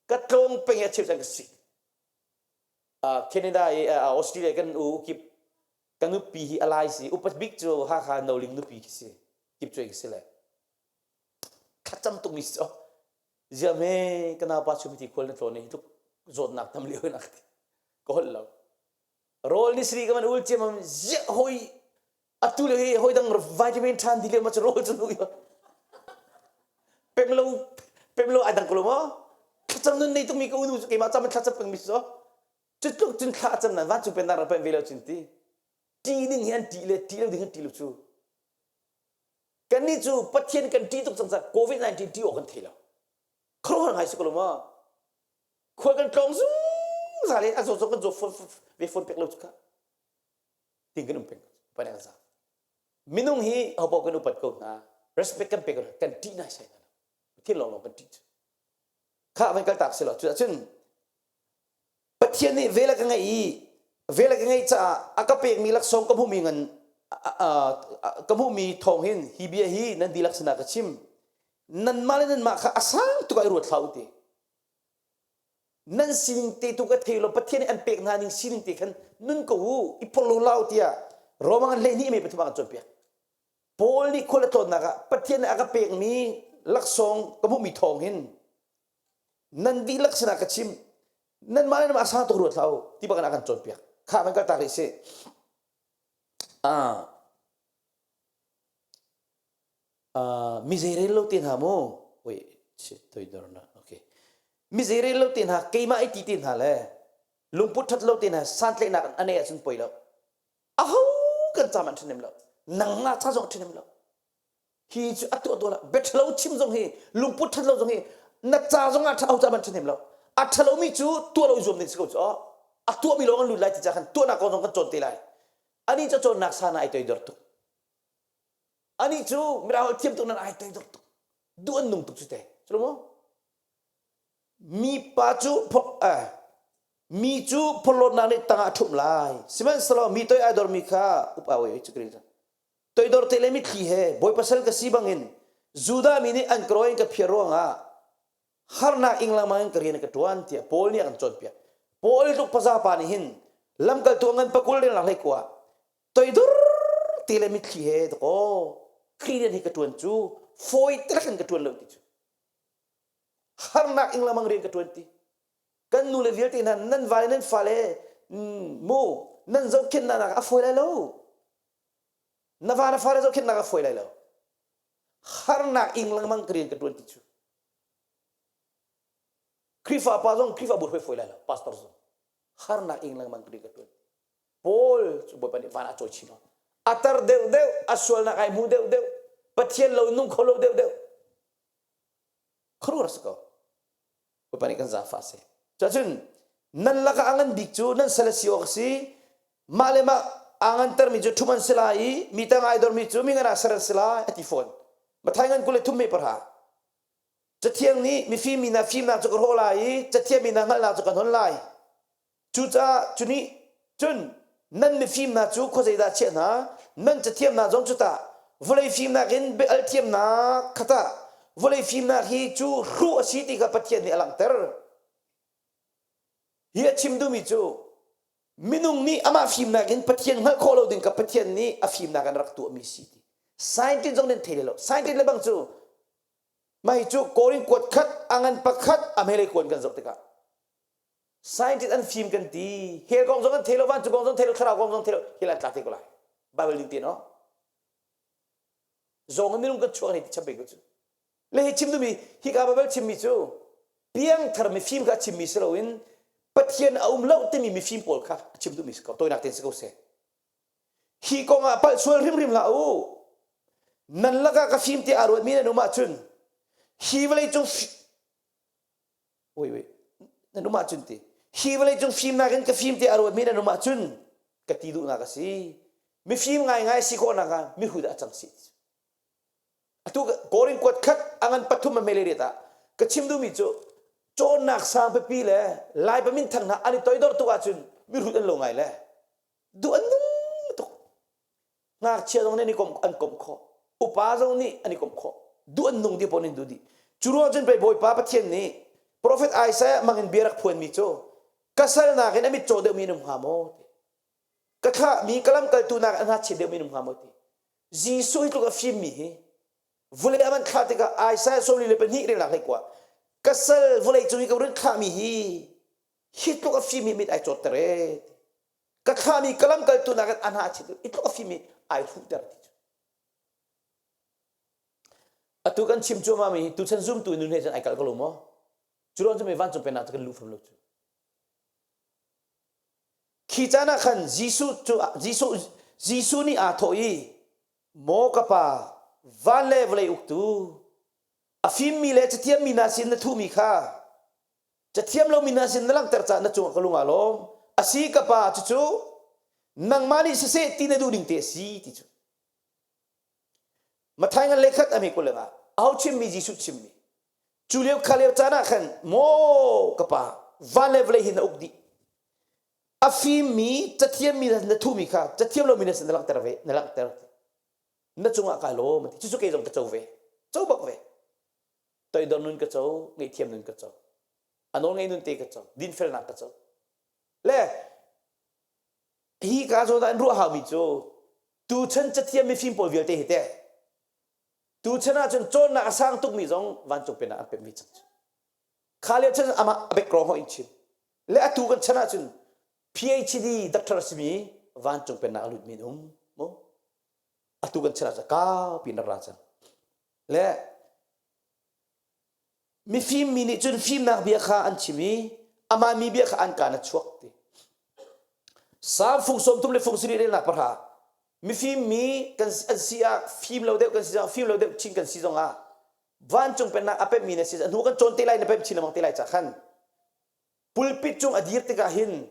Speaker 1: Ka tlawng peng i a chim cang ka si. Canada i Australia kan u kip ka nupi hi a lai si upat bik cu Hakha Noling nupi khi si kip cuai khi si le thlacam tuk mi si ziam he ka naupa chum ti khual na tlawn hi tluk zawtnak tam lio in a ka ti ka holh lo rawl ni sri ka man ul ciam ziah hoi atu le hi hoi dang vitamin than di le ma chu rawl chu nu pem lo pem lo ai dang ko lo ma thlacam nun nei tuk mi ka unu chu keimah cam thlacam peng mi so cu tluk cun thla cam nan van chu pen na pen ve lo cun ti ti ding hi an ti le ti lo ding an ti lo chu kan nih cu pathian kan ti tuk cang ca covid 19 ti awk kan thei lo khuaruahhar ngai si ko lo ma khual kan tlawng zungzal i a zaw zong kan zaw ve phone pek lo cu ka ting kan um peng pa kan za minung hi hopo kan upat ko hna respect kan pe ko kan ṭih nai sai hna thil lawng lawng kan ṭih cu kha van kal tak si lo cu ahcun Pathian nih vel a ka ngeih i vel a ka ngeih caah a ka pekmi laksawng ka hmuhmi ngan ka hmuhmi thawng hin hi bia hi nan dihlak sinah ka chim nanmah le nanmah kha a sang tuk ah i ruat hlah u ti Nan sining te tu ka thei lo Pathian nih an pek hna ning sining te khan nun ko u i phorh lo tiah Roma ngan 12 me pathum ah kan cawnpiak. Paul nih khual a tlawnnak ah Pathian nih a ka pekmi laksawng ka hmuhmi thawng hin nan dihlak sinah ka chim nanmah le nanmah sang tuk ruat hlah u ti bak in a kan cawnpiak. Kha van kal tak rih sih. Ah mi zeirel lo te hna mu wait shit toidor na okay mi zeirel lo te hna keimah i ti te hna le lungput that lo te hna santlaihnak an nei ahcun poi lo aho kan cam an ṭhahnem lo nangmah ca zong ṭhahnem lo hi cu a tuah tuah bia lo chim zong hi lungput that lo zong hi na ca zong ah ṭha cam an ṭhahnem lo a ṭhalo mi cu tuah lo zuam ding si ko cu a tuah mi lawng an lut lai ti ca khan tuahnak kong zong kan cawn te lai ani cu cawnnak sana ai toidor tuk Anih cu mirang holh thiam tuk nan ai toidor tuk. Duh an nung tuk cu te. Cu maw? Mi pa cu eh, mi cu phorhlawtnak nih tangah a ṭhumh lai. Sihmanhsehlaw mi toi ai dormi kha up a oi cu Toidor te le mitthli he Bawipa sal ka si bangin Judah mi nih an ka rawi in ka phiar ruangah harnak ing lengmang in ka rian ka ṭuan tiah Paul nih a kan cawnpiak. Paul tluk paza pa nih hin Lamkaltu a ngan pakul rel hlei kua. Toidur ti le mitthli he dakaw Khrih rian hi ka ṭuan cu fawi telak in ka ṭuan lo ti cu. Harnak ing lamang rian ka ṭuan ti. Kan nu le vialte hna nan vale nan fale mu nan zohkhenhnak a fawi lai lo. Na va na fale zohkhenhnak a fawi lai lo. Harnak ing lengmang ka rian ka ṭuan ti cu. Khrihfa pa zong Khrihfabu hruai fawi lai lo, pastor zong. Harnak ing lengmang ka rian ka ṭuan. Paul cu Bawipa nih van ah cawi chin A tar deuh deuh, a sualnak ai hmu deuh deuh, Pathian lo nung kho lo deuh deuh. Khuaruah si ko. Bawipa nih kan zaangfah seh. Cuacun nan lakah a ngan bik cu nan sal a si awk a si. Mah le mah aa ngantermi cu ṭhum an si lai i mi tang ai dormi cu mi ngan ah ser an si lai a ti fawn. Matthai ngan 23 me pahra. Cathiang nih mifim mi hna fimnak cu ka hrawh lai i cathiam mi hna hngalhnak cu kan hon lai. Cucaah cu nih cun nan mifim hna cu khuazeidah chiah hna, nan cathiam hna zong cu tah vawlei fimnak in bia-al thiamnak kha tah vawlei fimnak hi cu hruh a si ti kha Pathian nih a langhter. Hi a chim duhmi cu minung nih amah fimnak in Pathian hngalh khawh lo ding kha Pathian nih a fimnak in rak tuahmi si ti. Scientist zong nih an thei lo. Scientist le bang cu mah hi cu Korin kuat khat a ngan pakhat a hmailei kuan kan zoh tikah Scientist an fim kan ti. Hell kong zong an thei lo, vancung kong zong thei lo, thlarau kong zong thei lo. Hell an tla te ko lai. Bible ning te no. Zawng in minung kan chuak ni ti chap ko cu. Le hi chim duhmi hi ka Bible chimmi cu piangthar mifim kha chimmi si loin Pathian a um lo timi mifim pawl kha a chim duhmi si ko. Toinak tein si ko seh. Hi kong ah palh sual hrimhrim hlah u. Nan lakah ka fim tiah aa ruatmi nan um ahcun hi vawlei cung Wait, wait. Nan um ahcun ti. Hi vawleicung fimnak in ka fim tiah a ruatmi nan um ahcun ka ti duhnak a si. Mifim ngaingai si khawhnak ah mihrut ah cang si. Atu Korin kuat khat a ngan pathum a hmele riat ah ka chim duhmi cu cawnnak sang pipi le Lai paminthang hna an i toidor tuk ahcun mihrut an lo ngai le duh an nung tuk. Ngakchia zong nih an i komh an komh khawh. Upa zong nih an i komh khawh. Duh an nung ti pawn in duh dih. Cu ruang cun pei Bawipa Pathian nih Prophet Isaiah mang in bia rak phuanmi cu ka sal nakin a mit caw deuhmi an um hnga maw ti. Ka thlahmi ka lamkaltu nakin a hnachia deuhmi an um hnga maw ti. Jesuh hi tluk a fimmi hi vulei a van thlah tikah Isaiah 42 relnak hlei kua ka sal vulei cung i ka run thlahmi hi hi tluk a fimmi mit ai cawtter ee ti. Ka thlahmi ka lamkaltu nakin a hna a chit i tluk a fim i ai hruhter ti cu. Atu kan chim cuahmah mi hi tuchan zumtu nun he cun ai kalh ko lo maw? Cu ruang cu mei vancung pennak cu kan luh fam lo cu. Khi caan ah khan Jesuh cu Jesuh Jesuh nih aa thawh i maw ka pa van le vawlei uktu a fimmi le cathiammi hna sin na thuhmi kha Cathiam lomi hna sin na langhter caah na cungah ka lung aa lawm. Asi ka pa cucu nangmah nih siseh ti na duh ning te a si ti cu. Mathai ngan lehkhat a hme kul ah aho chimmi Jesuh chimmi. Cu lio kha lio caan ah khan maw ka pa van le vawlei hi na uk dih. A fimmi cathiammi na thumi kha cathiam lomi na sin na langhter ve na langhter. Na cungah kai lawm ti. Cucu kei zong ka co ve. Co bak ve. Toidor nun ka co, ngaihthiam nun ka co. A nawl ngei nun te ka co, dinfelnak ka co. Le hi ka zawn ah an ruah haumi cu tuchan cathiam mifim pawl vialte hi teh tuchan ahcun cawnnak a sang tukmi zong vancung pennak an pemmi cang cu. Kha lio chan amah a background ho in chim. Le atu kan chan ahcun PhD doctor a simi vancung pennak a lutmi an um mu. Atu kan chan ahcun kaupi in rak ra cang. Le mifim mi nih cun fimnak bia kha an chim i amah mi bia kha an kaan a chuak ti. Salm fung sawm thum le fung sarih relnak pahra mifim mi kan an si ah fim lo deuh kan si zong fim lo deuh chin kan si zong ah vancung pennak a pemmi na si a hnu kan cawn te lai na pem chin lengmang te lai ca khan pulpit cung a dir tikah hin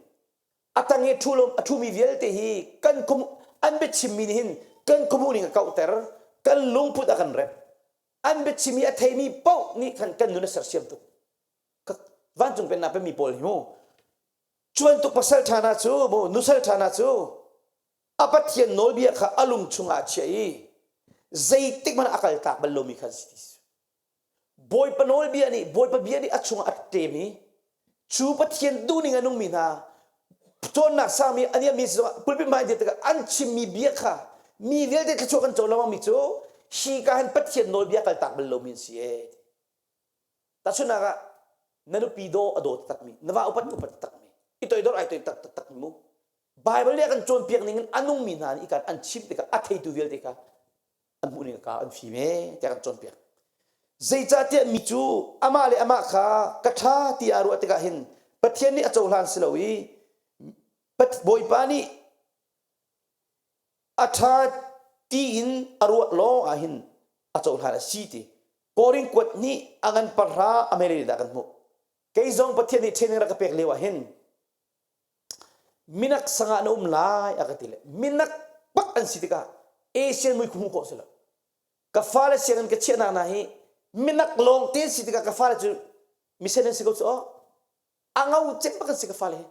Speaker 1: a tang i ṭhu a ṭhumi vialte hi kan an biachimmi nih hin kan khuamuh ning a kauhter kan lungput a kan rep an biachimmi a theimi paoh nih khan kan nun a sersiam tuk vancung pennak pemi pawl hi mu cu bantuk pasal ṭha hna cu mu nusal ṭha hna cu a Pathian nawlbia kha a lung chungah a chiah i zeitik hmanh a kaltak bal lomi kha an si ti Bawipa nawlbia nih Bawipa bia nih a chungah a ṭem i cu Pathian duhning a nungmi hna Cawnnak sangmi a niammi si zongah pulpit hmai dir tikah an chimmi bia kha mi vialte thluachuah kan co lengmangmi cu hi ka hin Pathian nawlbia kaltak bal lomi an si ee. Tahchunhnak ah na nupi daw a daw taktakmi, na va upat upat taktakmi, i toidor ai toi tak taktakmi mu. Bible nih a kan cawnpiak ning in a nungmi hna nih ikan an chim tikah a theitu vialte kha an hmuh ning ka an fim ee tiah kan cawnpiak. Zeicahtiah mi cu amah le amah kha ka ṭha ti aa ruah tikah hin Pathian nih a cohlan si lo i Bawipa nih a ṭha tiin a ruah lawng ah hin a cohlan a si ti Korin kuat nih a ngan parha a hmeilei dah kan hmuh. Kei zong Pathian nih training rak ka pek lio ah hin minak sangah na um lai a ka ti le minak bak an si tikah Asian mui hmuh khawh si lo. Ka fale sianginn ka chiahnak hna hi minak lawng te si tikah ka fale cu misen an si ko cu aw. A ngau cem bak an si ka fale hi.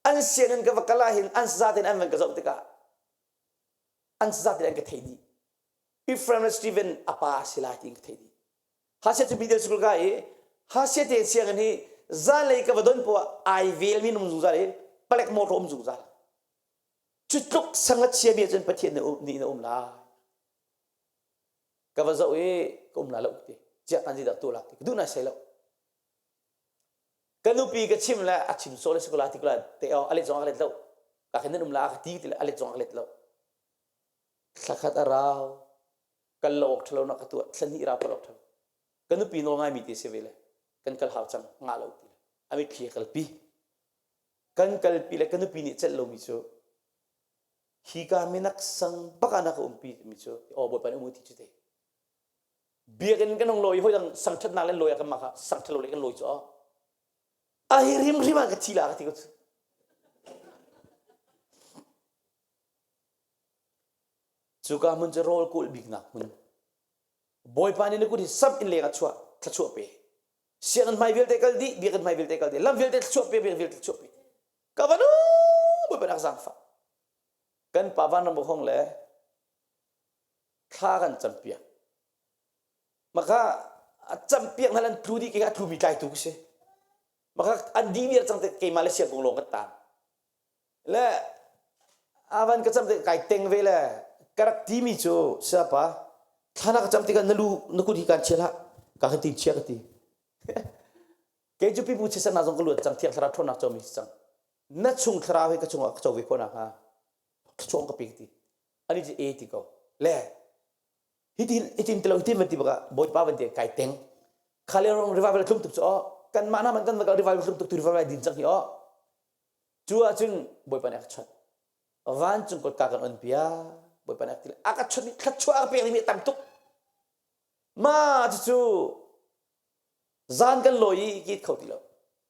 Speaker 1: An sianginn ka va kal ah hin an saza tein an van ka zoh tikah an saza tein an ka thei dih. Ephraim le Stephen a pa a si lai tiin ka thei dih. Hasia cu middle school ka i Hasia te sianginn hi zanlei ka va don poah ai velmi num zungzal i palek motor um zungzal. Cu tluk sang a chiami ahcun Pathian nih na um lai. Ka va zoh i ka um la lo ti. Ciah kan dah tu lak ti. Ka duh nai sai lo. Ka nupi ka chim le a chim sawh le sikula ti kula te aw a let zong a let lo. Ka khin nan um la ka ti ti le a let zong a let lo. Thlakhat a rau. Kal lo awk ṭhalo nak ka tuah thla hnih ra pal awk ṭhalo ka nupi nawl ngaimi ti si ve le kan kal hau cang ngah lo ti le a mitthli a kalpi kan kalpi le ka nupi nih celh lomi cu hi ka minak sang bak ah na ka umpi mi cu aw bawipa nih umu ti cu te biakinn kan hong lawi hoi dang sang ṭhatnak le lawi ah kan mah kha sang ṭhalo le kan lawi cu aw a hi rimrim ah ka thi la ka ti ko cu Cuka hmun cu rawl kulh biknak hmun. Bawipa nih na kut hi samh in leng ah chuah, thluachuah pe. Sianginn hmai vialte kal dih, biakinn hmai vialte kal dih, lam vialte thluachuah pe, biakinn vialte thluachuah pe. Ka van Bawipa nak zaangfah. Kan pa vanram hong le thla kan campiak. Maka a campiak hna lan tlu dih ke a tlumi tlaitu ka si. Maka an di viar cang te keimah le siangkung lawng kan tang. Le avan ka cam tik kai teng ve le ka rak timi cu siapa thla na ka cam tikah na lu na kut hi kan chia hlah ka kan tin chia ka ti kei cu pipu chisan zong ka luat cang thiang thlarau ṭhawnnak comi si cang na chung thlarau hi ka chungah ka co ve khawh nakhnga thluachuah ka pe ka ti ani cu e ti ko le hitin hitin tilo hitin van ti baka bawipa van ti kai teng khale rong revival thlum tuk cu o kan mah na man kan revival thlum tuk tu revival din cang hi o Cu ahcun Bawipa nih a ka chawnh. Vancung kotka kan on piak. Bawipa nih a ka ti a ka chawnh i thluachuah a ka pek dingmi a tam tuk. Ma cucu zan kan lawi i kit kho ti lo.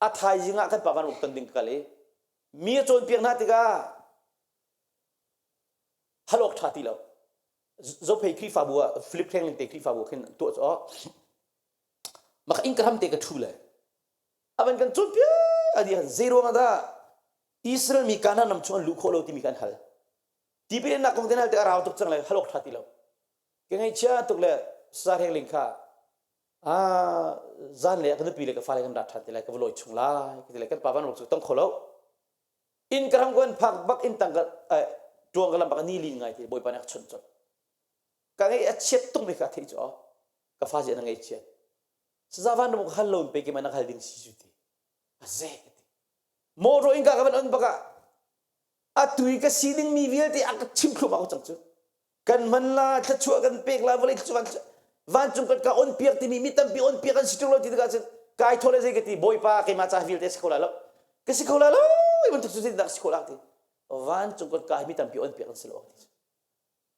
Speaker 1: A thaizing ah kan pa van uk ton ding ka kal i mi a cawnpiak hna tikah hal awk ṭha ti lo. Zophei Khrihfabu ah Philip Hlengling te Khrihfabu khin tuah cu maka inn ka hram te ka ṭhu le a van kan cawnpiak a dih zei ruang ah dah Israel mi Kanaan ram chung an luh khawh lo timi kan hal tipil innak kong te hal te a rau tuk cang le hal awk ṭha ti lo ka ngaihchia tuk le sar hengling kha a zan le ka nupi le ka fale kan ra ṭhan te lai ka va lawi chung lai ka ti le kan pa van ro cu tong kho lo inn ka ram kan phak bak inn tang ka tuang ka lam bak ni lin ngai te bawipa nih a chun chun ka ngaih a chiat tuk mi kha theih cu ka fa zi na ngaihchiat Saza van ram ka hal lo in pe ke man hal ding si cu ti. A ze ka ti. Motor in ka ka van on baka atui ka si ding mi vialte a ka chim thluahmah ko cang cu. Kan man la thluachuah kan pek la vawlei thluachuah vancung kan ka on piak timi mi tampi on piak an si ṭung lo ti tikah cun kai thaw le zei ka ti bawipa keimah ca vialte si kho la lo ka si kho la lo i bantuk cu zeitindah ka si kho la ti vancung kan ka hi mi tampi on piak an si lo ti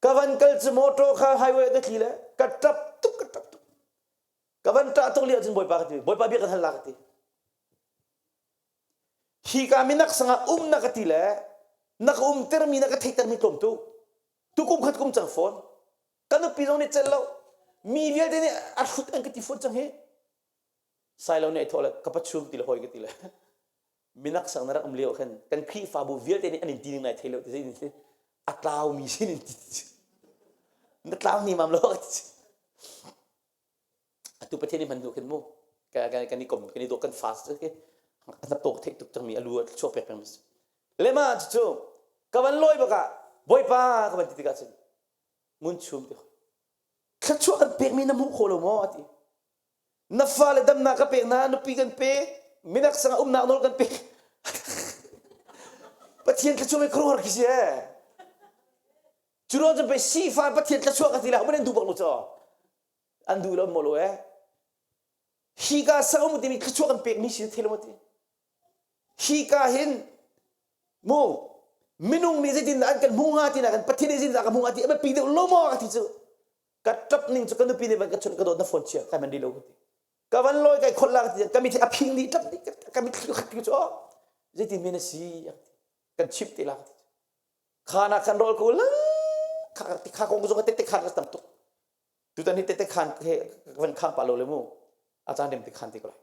Speaker 1: ka van kal cu motor kha highway ka thli le ka ṭap tuk ka ṭap tuk Ka van ṭah tuk lio cun Bawipa ka ti, Bawipa bia kan hal la ka ti. Hi ka minak sangah um na ka ti le na ka umtermi na ka theihtermi tlawm tu. Tukum khat kum cang fawn. Ka nupi zong nih celh lo. Mi vialte nih a hrut an ka ti fawn cang hi. Sailo nih ai thawh le ka pachum ti le hawi ka ti le. Minak sang na rak um lio khan kan Khrihfabu vialte nih an in ti ning nai thei lo ti zei si a tlaumi sin in ti na tlau ni mam lo ka ti atu Pathian nih hman hnu khin mu kan i kom kan i dawh kan fast ke. A hnaptawk theih tuk cangmi a lu a chuak pek peng si. Le mah cucu ka van lawi bak ah Bawipa ka van ti tikah cun ngun chum ti thluachuah kan pekmi na hmuh khawh lo maw a ti. Na fale damnak ka pek hna, nupi kan pek, minak sangah umnak nawl kan pek. Pathian thluachuah mi khuaruahhar khi si ee. Cu ruang cun pei sifa Pathian thluachuah ka ti la, an duh bak lo caw. An duh lo maw lo ee. Hi ka sang um timi thluachuah kan pekmi si thil ti. Hi ka hin mu minung nih zeitin dah an kan hmu hnga ti na kan Pathian nih zeitin dah ka hmu hnga ti a biapi deuh lo maw ka ti cu. Ka ṭap ning cu ka nupi nih van ka chawnh ka dawt na phone chia kai man lo ka ti. Ka van lawi kai kholh la ka ti ka mit a phing dih ṭap dih ka mit thli khat cu oh zeitin men a si kan chimh te la ka ti. Khana kan rawl ko la kha kha kong zong ka tete khan ka tam tuk. Tutan hi tete khan he van khang pa lo le mu a caan rem te khan te ko lai.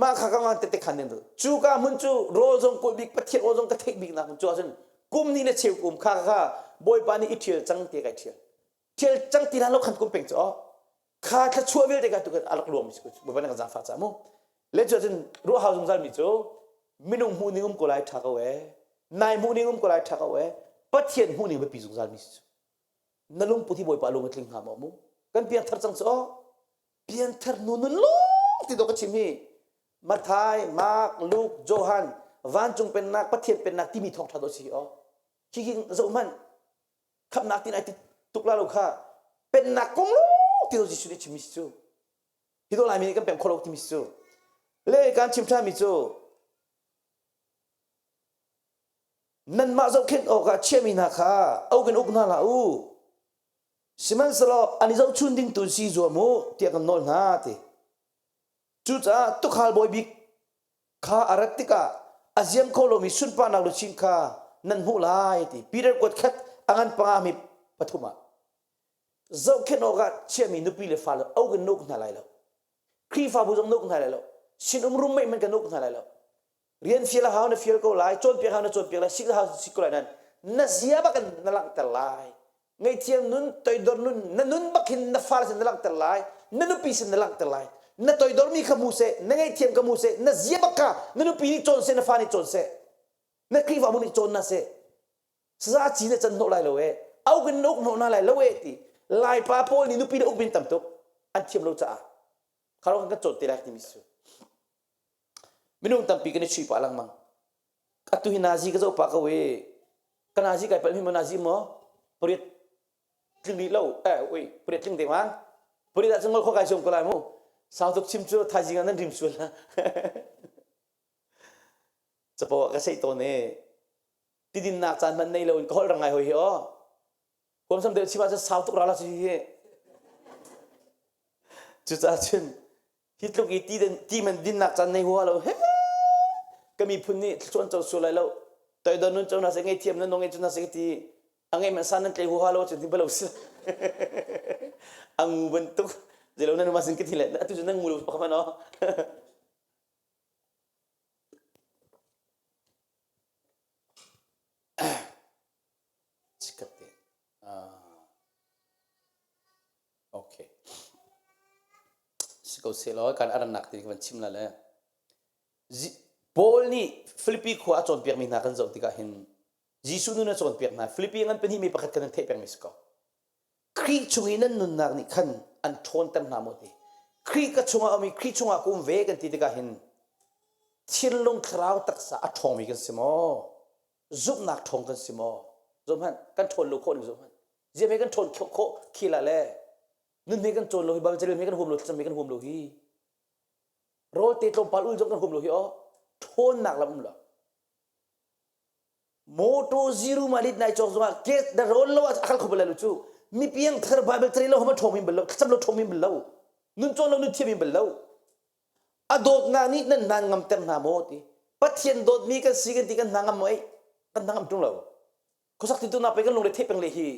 Speaker 1: Mah kha ka ngan tete khan ding cu ka hmun cu rawl zong kawl bik pathian rawl zong ka theih bik nak cu ahcun kum ni le cheu kum kha kha bawipa nih i ṭhial cang te kai ṭhial ṭhial cang ti hlan lo khan kum peng cu kha thluachuah vialte ka tu a rak luang mi bawipa nih kan zaangfah ca mu le cu ahcun ruah hau zungzal mi cu minung hmuh ning um ko lai ṭha ko ee nai hmuh ning um ko lai ṭha ko ee pathian hmuh ning biapi zungzal mi si na lungput hi bawipa lung a tling hnga maw mu kan piangthar cang cu piangthar nu nun lawng ti dawh ka chim hi Mathai, Mark, Luke, Johan vancung pennak Pathian pennak timi thawngṭha dawh si aw khi khi zoh hmanh khamnak tin ai ti tuk la lo kha pennak kong lawng ti dawh Jesuh nih chimmi si cu hi dawh laimi nih kan pem kho lo timi si cu le kan chim ṭhanmi cu Nanmah zohkhenh awkah chiahmi hna kha auh in uk hna hlah u. Sihmanhsehlaw an i zohchun ding tu si zuam u tiah kan nawl hna ti. Cucaah tuukhal bawi bik kha a rat tikah a ziam kho lomi sunparnak luchin kha nan hmuh lai ti. Peter kuat khat a ngan panga mi pathum ah zohkhenh awkah chiahmi nupi le fale auh in na uk hna lai lo. Khrihfabu zong na uk hna lai lo. Sinum roommate hmanh kan uk hna lai lo. Rian fial a hau na fial ko lai, cawnpiak hau na cawnpiak lai, sik hau sik ko lai nan na zia bak in na langhter lai. Ngaihthiam nun, toidor nun, na nun bak hin na fale sin na langhter lai, na nupi sin na langhter lai. Na toidor mi kha hmu seh, na ngaihthiam ka hmu seh, na zia bak kha na nupi nih cawn seh, na fa nih cawn seh, na Khrihfabu nih cawn na seh. Saza ci na can hnawh lai lo e, auk in na uk hnawh hna lai lo e ti. Laipa pawl nih nupi le uk min tam tuk an thiam lo caah. Kharo kan cawn te lai timi su. Minung tampi kan i chuih pah lengmang. Atu hi nazi ka zoh pah ko i ka nazi kai palh mi maw nazi maw pariat tling rih lo eh ui pariat tling deng ma pariat ah cun ngol khua kai zuam ko lai mu sau tuk chim cu thaizing ah nan rim sual la capo ah ka sei tawn i tidinnak caan hmanh nei lo in ka holh rang ngai hoi hi aw huamsam deuh chim ahcun sau tuk ra la cu hi cucaah cun Hi tluk i ti, ti man dinnak caan nei hua lo he ka miphun nih thluachuah an co sual lai lo toidor nun co hna seh ngei nan nong cu hna seh ti a ngei man san nan tlei huha lo cun ti balo si a ngu bantuk zelo nan ma sin ka thi le atu cu nan ngu lo pakhat no chikat te Okay. Si ko seh law kan arannak ti kan chim la le. Paul nih Filipi khua a cawnpiakmi hna kan zoh tikah hin Jesuh nun a cawnpiak hna. Filipi ngan pahnih mi pakhat kan theih pengmi si ko. Khrih chung i nan nunnak nih khan an ṭhawnter hna maw ti. Khrih ka chungah um i Khrih chungah ka um ve kan ti tikah hin thinlung thlarau taksa a ṭhawngmi kan si maw? Zumhnak ṭhawng kan si maw? Zohhmanh kan ṭhawn lo khawh ning zohhmanh. Ziam he kan ṭhawn khawh khi la le nun he kan cawn lo hi Bible carel he kan huam lo thlacam he kan huam lo hi rawl te tlawmpal ul zong kan huam lo hi aw ṭhawnnak lam um lo motor zero ma lit nai cawk zongah ke da rawl lo a kal kho bal lo cu mi piang thar Bible carel lo hama ṭhawng min bal lo thlacam lo ṭhawng min bal lo nun cawn lo nun thiam min bal lo a dawtnak nih nan hna ngamter hna maw ti Pathian dawtmi kan si kan ti kan hna ngam maw ei kan hna ngam ṭung lo khuasak ti tu na pe kan lungre theih peng le hi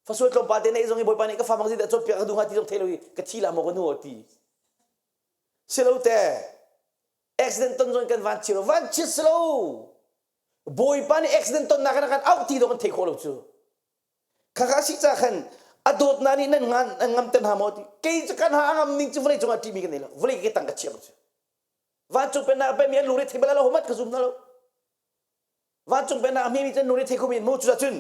Speaker 1: fasual tlawmpal te nei zong i bawipa nih ka fa mang dah cawnpiak ka duh hnga ti zong thei lo i ka thi la maw ka nu ti silo te accident ton zong kan van chi lo van chi silo bawipa nih accident ton nak kan auh ti dong kan thei khawh lo cu khakha si ca khan a dawtnak nih nan ngan an ngam ten ha maw ti kei cu kan ha ngam ning cu vawlei cungah ṭihmi kan nei lo vawlei ke tang ka chiah cu. Vancung pennak a pemi an lungre thei bal lo homat ka zum na lo. Vancung pennak a hmimi cu lungre thei kho men mu cucun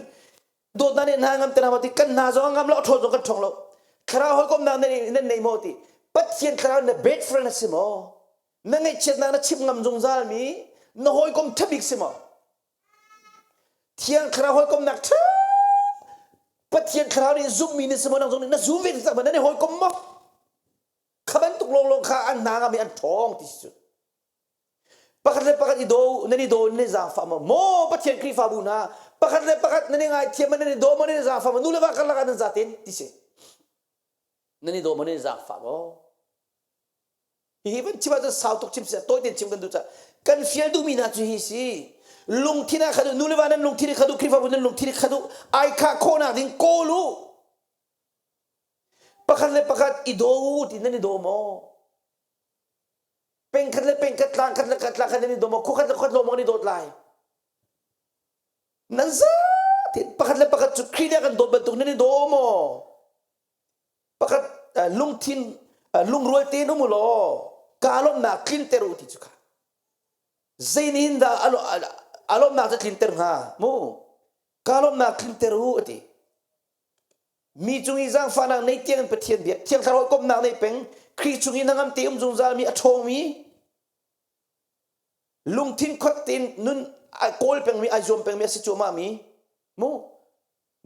Speaker 1: dawtnak nih hna ngam te hna ti kan hna zong ngam lo a ṭhawn zong kan ṭhawng lo. Thlarau hawikomnak nan nei maw ti Pathian thlarau na best friend a si maw? Na ngaihchiatnak na chim ngam zungzal mi na hawikom ṭha bik si maw? Thiang Thlarau hawikomnak ṭha Pathian Thlarau nih zumhmi na si maw nang zong nih na zum ve tak nan i hawikom maw? Kha bantuk lawnglawng kha an hna ngam i an ṭhawng ti si cu. Pakhat le pakhat i daw nan i daw nan i zaangfah maw? Maw Pathian Khrihfabu hna pakhat le pakhat nan i ngaithiam maw nan i daw maw nan i zaangfah maw nu le va karlak ah nan zaten ti si. Nan i daw maw nan i zaangfah maw? Hihi van chim ahcun sau tuk chim si tawi tein chim kan duh caah kan fial duhmi hna cu hi si lungthin ah khat u nu le va nan lungthin i khat u Khrihfabu nan lungthin i khat u ai khah khawhnak ding kawl u pakhat le pakhat i daw u ti nan i daw maw pengkhat le pengkhat tlang khat le khat tlang khat nan i daw maw khuakhat le khuakhat lawng maw kan i dawt lai nan zatin pakhat le pakhat cu Khrih nih a kan dawt bantuk nan i daw maw Pakhat lungthin lungrual tein um u law kaa lawmhnak tlinter u ti cu kha zei nih dah a lawmhnak cu tlinter hnga mu kaa lawmhnak tlinter u a ti mi cung i zaangfahnak nei tiang in Pathian biak Thiang Thlarau komhnak nei peng Khrih chung i hnangam te um zungzal mi a ṭhawngmi lungthin khot tein nun ai kawl pengmi ai zuam pengmi a si cuahmah mi mu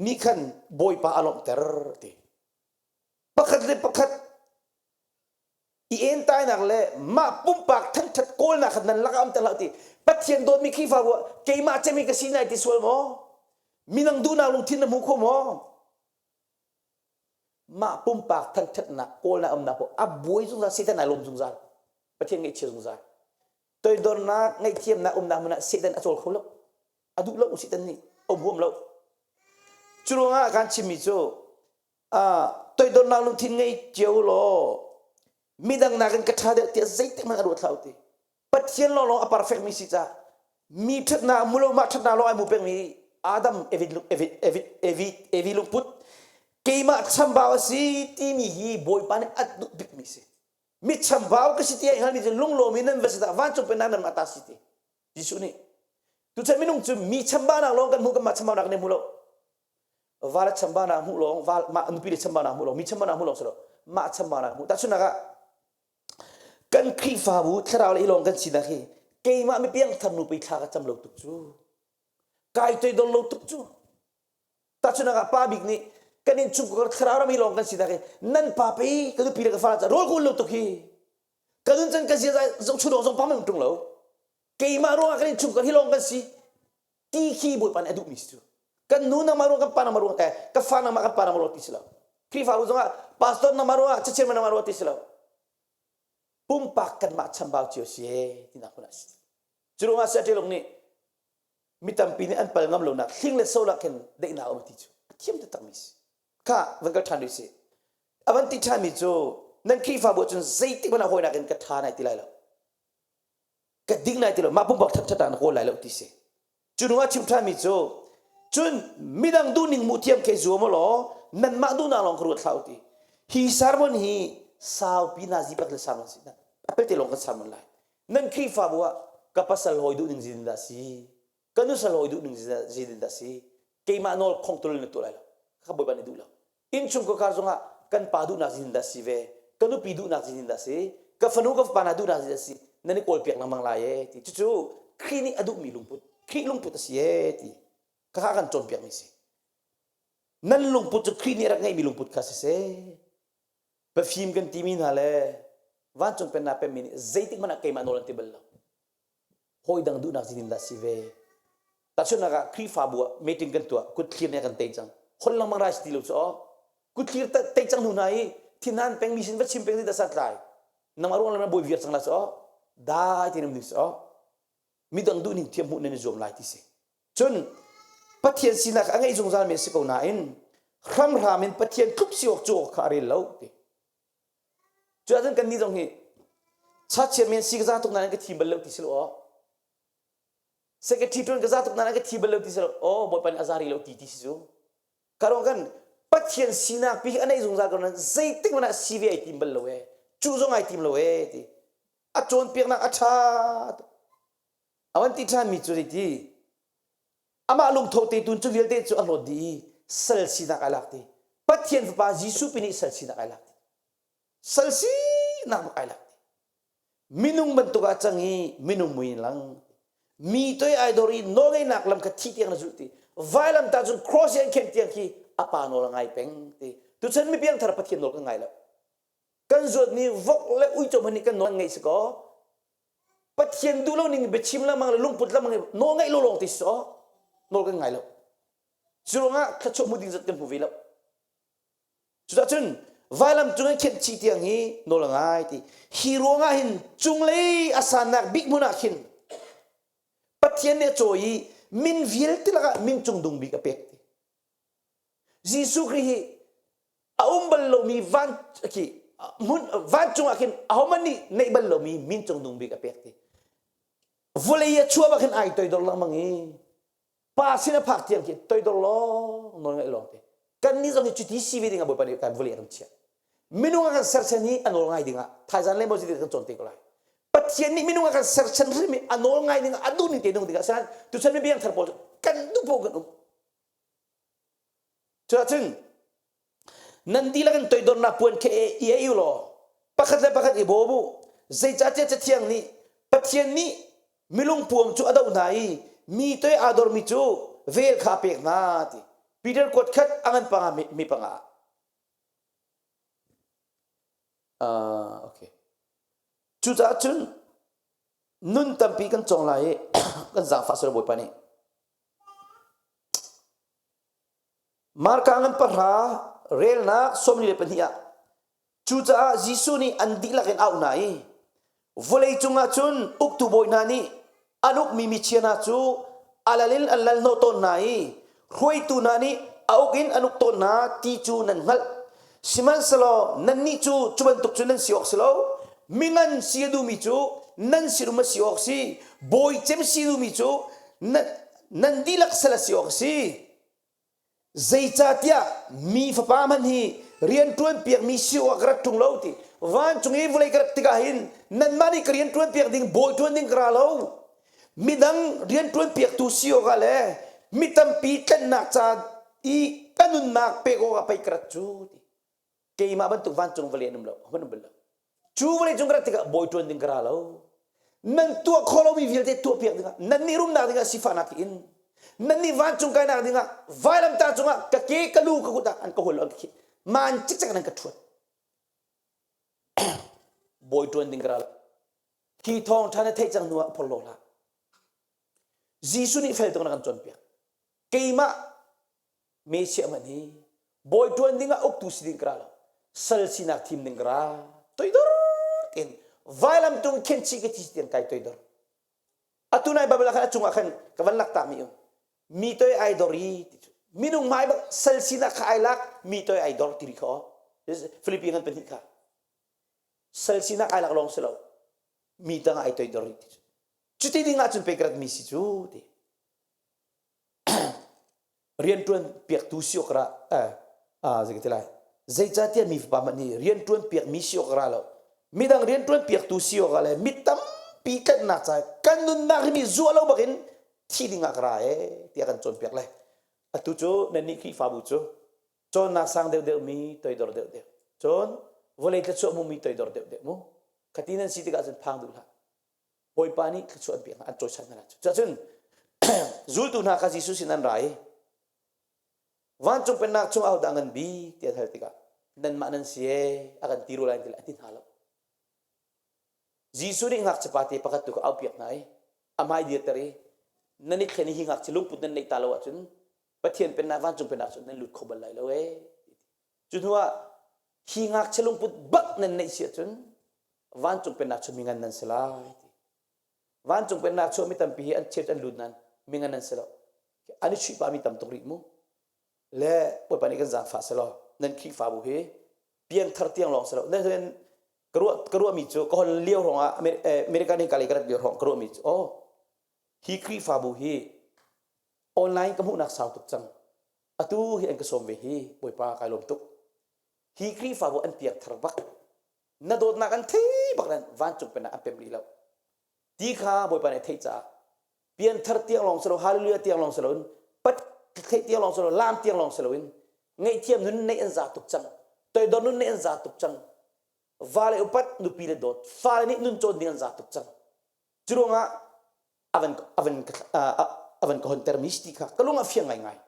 Speaker 1: nih khan Bawipa a lawmhter ti. Pakhat le pakhat i entainak le mah pumpak thangṭhat kawlnak kha nan lakah um ter hlah ti. Pathian dawtmi Khrihfabu ah keimah cemi ka si nai ti sual maw? Minang duhnak lungthin na hmu kho maw? Mah pumpak thangṭhatnak kawlnak umnak paoh a buai zungzal Satan ai lawm zungzal. Pathian ngaihchia zungzal. Toidornak ngaihthiamnak umnak hmun ah Satan a cawl kho lo. A duh lo Satan nih a huam lo. Cu ruangah kan chimmi cu toidornak lungthin ngei cio law midang nakin ka ṭha deuh tiah zeitik hmanh a ruat hlah u ti. Pathian lawnglawng a perfect mi si caah mi ṭhatnak mu lo mah ṭhatnak lawng ai mu pengmi Adam Evi Evi Evi Evi Evi lungput keimah chambau a si timi hi Bawipa nih a duh bikmi si. Mi chambau ka si ti ai hngalmi cu lunglawm in nan va si dah vancung pennak nan mah ta si ti. Jesuh nih tuchan minung cu mi chambaunak lawng kan hmu kanmah chambaunak kan i hmu lo. Va le chambaunak hmuh lawng va mah nupi le chambaunak hmuh lawng mi chambaunak hmuh lawng si lo mah chambaunak hmuh tahchunhnak ah kan Khrihfabu thlarau le ilawng kan sinak hi keimah mi piangthar nupi thla ka cam lo tuk cu kai toidor lo tuk cu tahchunhnak ah pa bik nih kan innchungkhar thlarau ram ilawng kan sinak hi nan pa pei ka nupi le ka fa rawl ka ul lo tuk hi ka nun can ka ziaza zohchun awk zong pam in ṭung lo keimah ruangah kan innchungkhar hi lawng kan si ti khi Bawipa nih a duhmi si cu kan nu nangmah ruang kan pa nangmah ruang eh ka fa nangmah kan pa nangmah ruang ti si lo Khrihfabu zongah pastor nangmah ruangah cachimah nangmah ruang ti si lo pumpak kanmah chambau cio si e tinak hmun ah si cu ruangah Saya nih mi tampi nih an pal ngam lonak hling le so lak khin daihnak um ti cu a thiam taktak mi si kha van kal ṭhan rih si a van ti ṭhanmi cu nan Khrihfabu ahcun zeitik hmanh ah hawinak in ka ṭha nai ti lai lo ka ding lai ti lo mah pumpak ṭhat na kawl lai lo ti si cu hnu ah chim ṭhanmi cu cun midang duhning hmuh thiam khi zuam u law nanmah duhnak lawng ka ruat hlah u ti hi sermon hi saupi nazi pak le sermon si a pelte lawng kan sermon lai nan Khrihfabu ah ka pasal hawi duhning zin dah si ka nusal hawi duhning zin dah si keimah nawl khong tul na tuah lai lo ka bawipa nih duh lo innchungkhar zongah kan pa duhnak zin dah si ve ka nupi duhnak zin dah si ka fanu ka fapa hna duhnak zin dah si nan i kawlpiak lengmang lai e ti cucu Khrih nih a duhmi lungput Khrih lungput a si e ti kha kan cawnpiakmi si nan lungput cu Khrih nih a rak ngeihmi lungput kha si seh pafim kan timi hna le vancung pennak pemmi nih zeitik hmanh ah keimah nawl an ti bal lo hawi dang duhnak zin dah si ve tahchunhnak ah Khrihfabu ah meeting kan tuah kutthlir nih a kan tei cang hol lengmang rai si ti lo cu aw kutthlir tei cang hnu hna i thinhan peng mi sin va chim peng ti dah santlai nangmah ruang lam bawi viar cang la cu aw dai ti nam ding si aw midang duh ning thiam hmuh nan i zuam lai ti si cun Pathian sinak a ngeih zungzal mi a si ko nain hramhram in Pathian tluk si awk cu awk kha a rel lo ti Cu ahcun kannih zong hi church men si ka za tuk nain ka thi bal lo ti si lo aw. Secretary tuan ka za tuk nain ka thi bal lo ti si lo. Aw Bawipa nih a za rih lo ti ti si cu. Karong kan Pathian sinak pi hi a neih zungzal ko nain zeitik hmanh ah si ve ai tim bal lo ee. Cu zong ai tim lo ee ti. A cawnpiaknak a ṭha tuk. A van ti ṭhanmi cu zeiti? Amah lungtho te tun cu vialte cu a hlawt dih i sal sinak ai lak ti. Pathian Fapa Jesuh pi nih sal sinak ai lak ti. Sal sinak bak ai lak ti. Minung bantuk ah cang i minung mui in lang. Mi toi ai dor i nawlngeihnak lam kha thi tiang na zulh ti. Vailam ta cun cross i an khenh tiang khi a pa nawl a ngai peng ti. Tuchan mi piangthar Pathian nawl kan ngai lo. Kan zuatmi vok le uico hmanh nih kan nawl an ngaih si kaw Pathian duh lo ning biachim lengmang le lungput lengmang i nawl ngaih lo lawng ti si aw nawl kan ngai lo. Cu ruangah thluachuah hmu ding zat kan hmu ve lo. Cucaah cun vailam cung in khenh chih tiang hi nawl a ngai ti. Hi ruangah hin cunglei a sannak bik hmun ah khin Pathian nih a cawi i min vialte lakah min cung dung bik a pek ti. Jesuh Khrih hi a um bal lomi van khi hmun vancung ah khin ahohmanh nih neih bal lomi min cung nung bik a pek ti. Vawlei a chuah bak hin ai toidor lengmang i pa sin a phak tiang khi toidor lawng nawl ngaih lawng te. Kan nih zong hi cuti si ve ding ah Bawipa nih kan vawlei a kan chiah. Minung a kan serchan hi a nawl ngai ding ah thaizan le Moses kan cawn te ko lai. Pathian nih minung a kan serchan hrim i a nawl ngai ding ah a duh ning te nung ding ah san tuchan mi biang thar pawl kan duh paoh kan um. Cuahcun nan dihlak in toidornak puan khi i ei u law pakhat le pakhat i bawm u. Zeicahtiah Cathiang nih Pathian nih milung puam cu a doh hna i mi toi aa dormi cu vel kha a pek hna ti. Peter kuat khat a ngan panga mi panga. Uh, okay. Cucaah cun nun tampi kan cawng lai i kan zaangfah sal Bawipa nih. Marka ngan pahra relnak 42 ah cucaah Jesuh nih an dihlak in auh hna i vawlei cungah cun uktu bawi hna nih an ukmi michia hna cu a lal in an lal hnawh tawn hna i hruaitu hna nih a uk in an uk tawn hna ti cu nan hngalh. Sihmanhsehlaw nannih cu cu bantuk cu nan si awk si lo. Mingan si a duhmi cu nan sinum a si awk si. Bawi cem si duhmi cu nan dihlak sal a si awk a si. Zeicahtiah mi fapa hmanh hi rian ṭuan piakmi si awk ka rat ṭung lo ti. Vancung i vawlei ka rat tikah hin nanmah nih ka rian ṭuan piak ding bawi ṭuan ding ka ra lo. Midang rian ṭuan piaktu si awkah le mi tampi tlennak ca i ka nunnak pek awkah pei ka rat cu ti. Keimah bantuk vancung vawlei an um lo, an um bal lo. Cu vawlei cung ka rat tikah bawi ṭuan ding ka ra lo. Nan tuah khawh lomi vialte tuah piak dingah, nan nih rumnak dingah sifahnak in, nan nih vancung kainak dingah vailamtah cungah ka ke ka lu ka kut ah an ka hual lo an ka khih. Man cikcek in an ka ṭhuat. Bawi ṭuan ding ka ra lo. Hi thawngṭha na theih cang hnu ah phorhlaw hlah. Jesuh nih fel tuk na kan cawnpiak. Keimah Messiah hmanh hi bawi ṭuan dingah uktu si ding ka ra lo. Sal sinak thim ding ka ra. Toidor tein vailam tung khenchih ka thi tiang kai toidor. Atu nai Bible ah khan a cungah khan ka van lak ta mi um. Mi toi ai dor i ti cu. Minung hmai bak sal sinak kha ai lak mi toi ai dor ti ri kha. Philippi ngan pahnih kha. Sal sinak ai lak lawng si lo. Mi tangah ai toidor i ti cu. Cuti ding ah cun pei ka rat mi si cu ti. Rianṭuan piaktu si awk ra eh zei ti lai zeicahtiah mi fapa hmanh hi rianṭuan piakmi si awk ra lo midang rianṭuan piaktu si awk le mi tampi tlanhnak ca kan nunnak hi mi zuah lo bakin thi ding ah ka ra ee tiah kan cawnpiak le atu cu nannih Khrihfabu cu cawnnak sang deuhdeuh mi toidor deuhdeuh cun vawlei thluachuah hmumi toidor deuhdeuh mu khati nan si tikah cun phang duh hlah Bawipa nih thluachuah an pek hna an cawisan hna cucun zultu hna kha Jesuh sin an ra i vancung pennak chung ahodah ngan bik ti an hal tikah nanmah nan si ee a kan ti rua lai ti a ti hna lo Jesuh nih ngakchia pa te pakhat tu kha aupiak hna i a hmai dirter i nan i thlen i hi ngakchia lungput nan neih ta lo ahcun Pathian pennak vancung pennak cun nan lut kho bal lai lo ee cu hnuah hi ngakchia lungput bak nan neih si ahcun vancung pennak cu mingan nan si lai ti vancung pennak chuah mi tampi hi an church an lut nan mingan nan si lo an i chuih pa mi tam tuk rih mu le bawipa nih kan zaangfah selaw nan Khrihfabu hi piangthar tiang lawng si lo nan ka ruah ka ruahmi cu ka hon lio hrawng ah American in ka lei ka rat lio hrawng ka ruahmi cu oh hi Khrihfabu hi online ka hmuhnak sau tuk cang atu hi an ka sawm ve hi bawipa kai lawm tuk hi Khrihfabu an piangthar bak. Na dawtnak an thei bak nan vancung pennak an pem rih lo. Ti kha Bawipa nih a theih caah pianthar tiang lawng si lo hallelujah tiang lawng si loin pat theih tiang lawng si lo laam tiang lawng si loin ngaihthiam nun neih an za tuk cang toidor nun neih an za tuk cang va le upat nupi le dawt fale nih nun cawn ding an za tuk cang cu ruangah avan avan avan ka honter mi ti kha ka lung a fiang ngai ngai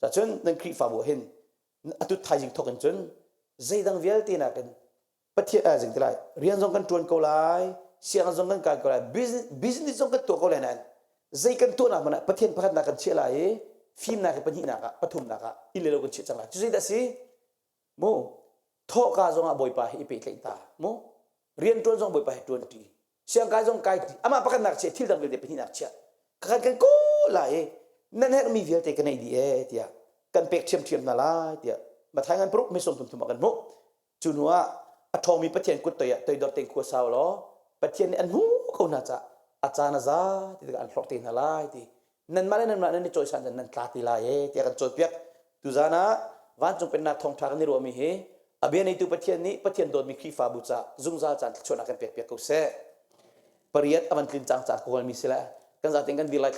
Speaker 1: cun nan Khrihfabu hin atu thaizing thok in cun zeidang vialte nakin Pathian ah zing ti lai rian zong kan ṭuan ko lai sianginn zong kan kai ko lai business zong kan tuah ko lai nain zei kan tuahnak hmanh ah Pathian pakhatnak kan chiah lai i fimnak hi pahnihnak ah pathumnak ah inn le lo kan chiah cang lai cu zeidah si mu thawhka zong ah Bawipa hi i pehtlaih ta mu rian ṭuan zong Bawipa hi ṭuan ṭi siangkai zong kai ṭi amah pakhatnak chiah thil dang vialte pahnihnak chiah kan kan kawl lai i nan herhmi vialte ka neih dih ee tiah kan pek ṭhiamṭhiam hna lai tiah Matthai ngan paruk mi 33 ah kan hmuh Cu hnu ah a ṭhawngmi Pathian kut toi ah toidor tein khua sau law Pathian nih an hmuh ko hna caah a caan a za ti tikah an hlorh te hna lai ti nanmah le nanmah nan i cawisan cun nan tla ti lai ee tiah kan cawnpiak. Tuzaan ah vancung pennak thawngṭha kan i ruahmi hi a bia neitu Pathian nih Pathian dawtmi Khrihfabu caah zungzal caan thluachuahnak kan pekpiak ko seh. Pariat a van tlin cang caah ka kawlmi si le kan zaten kan dir lai.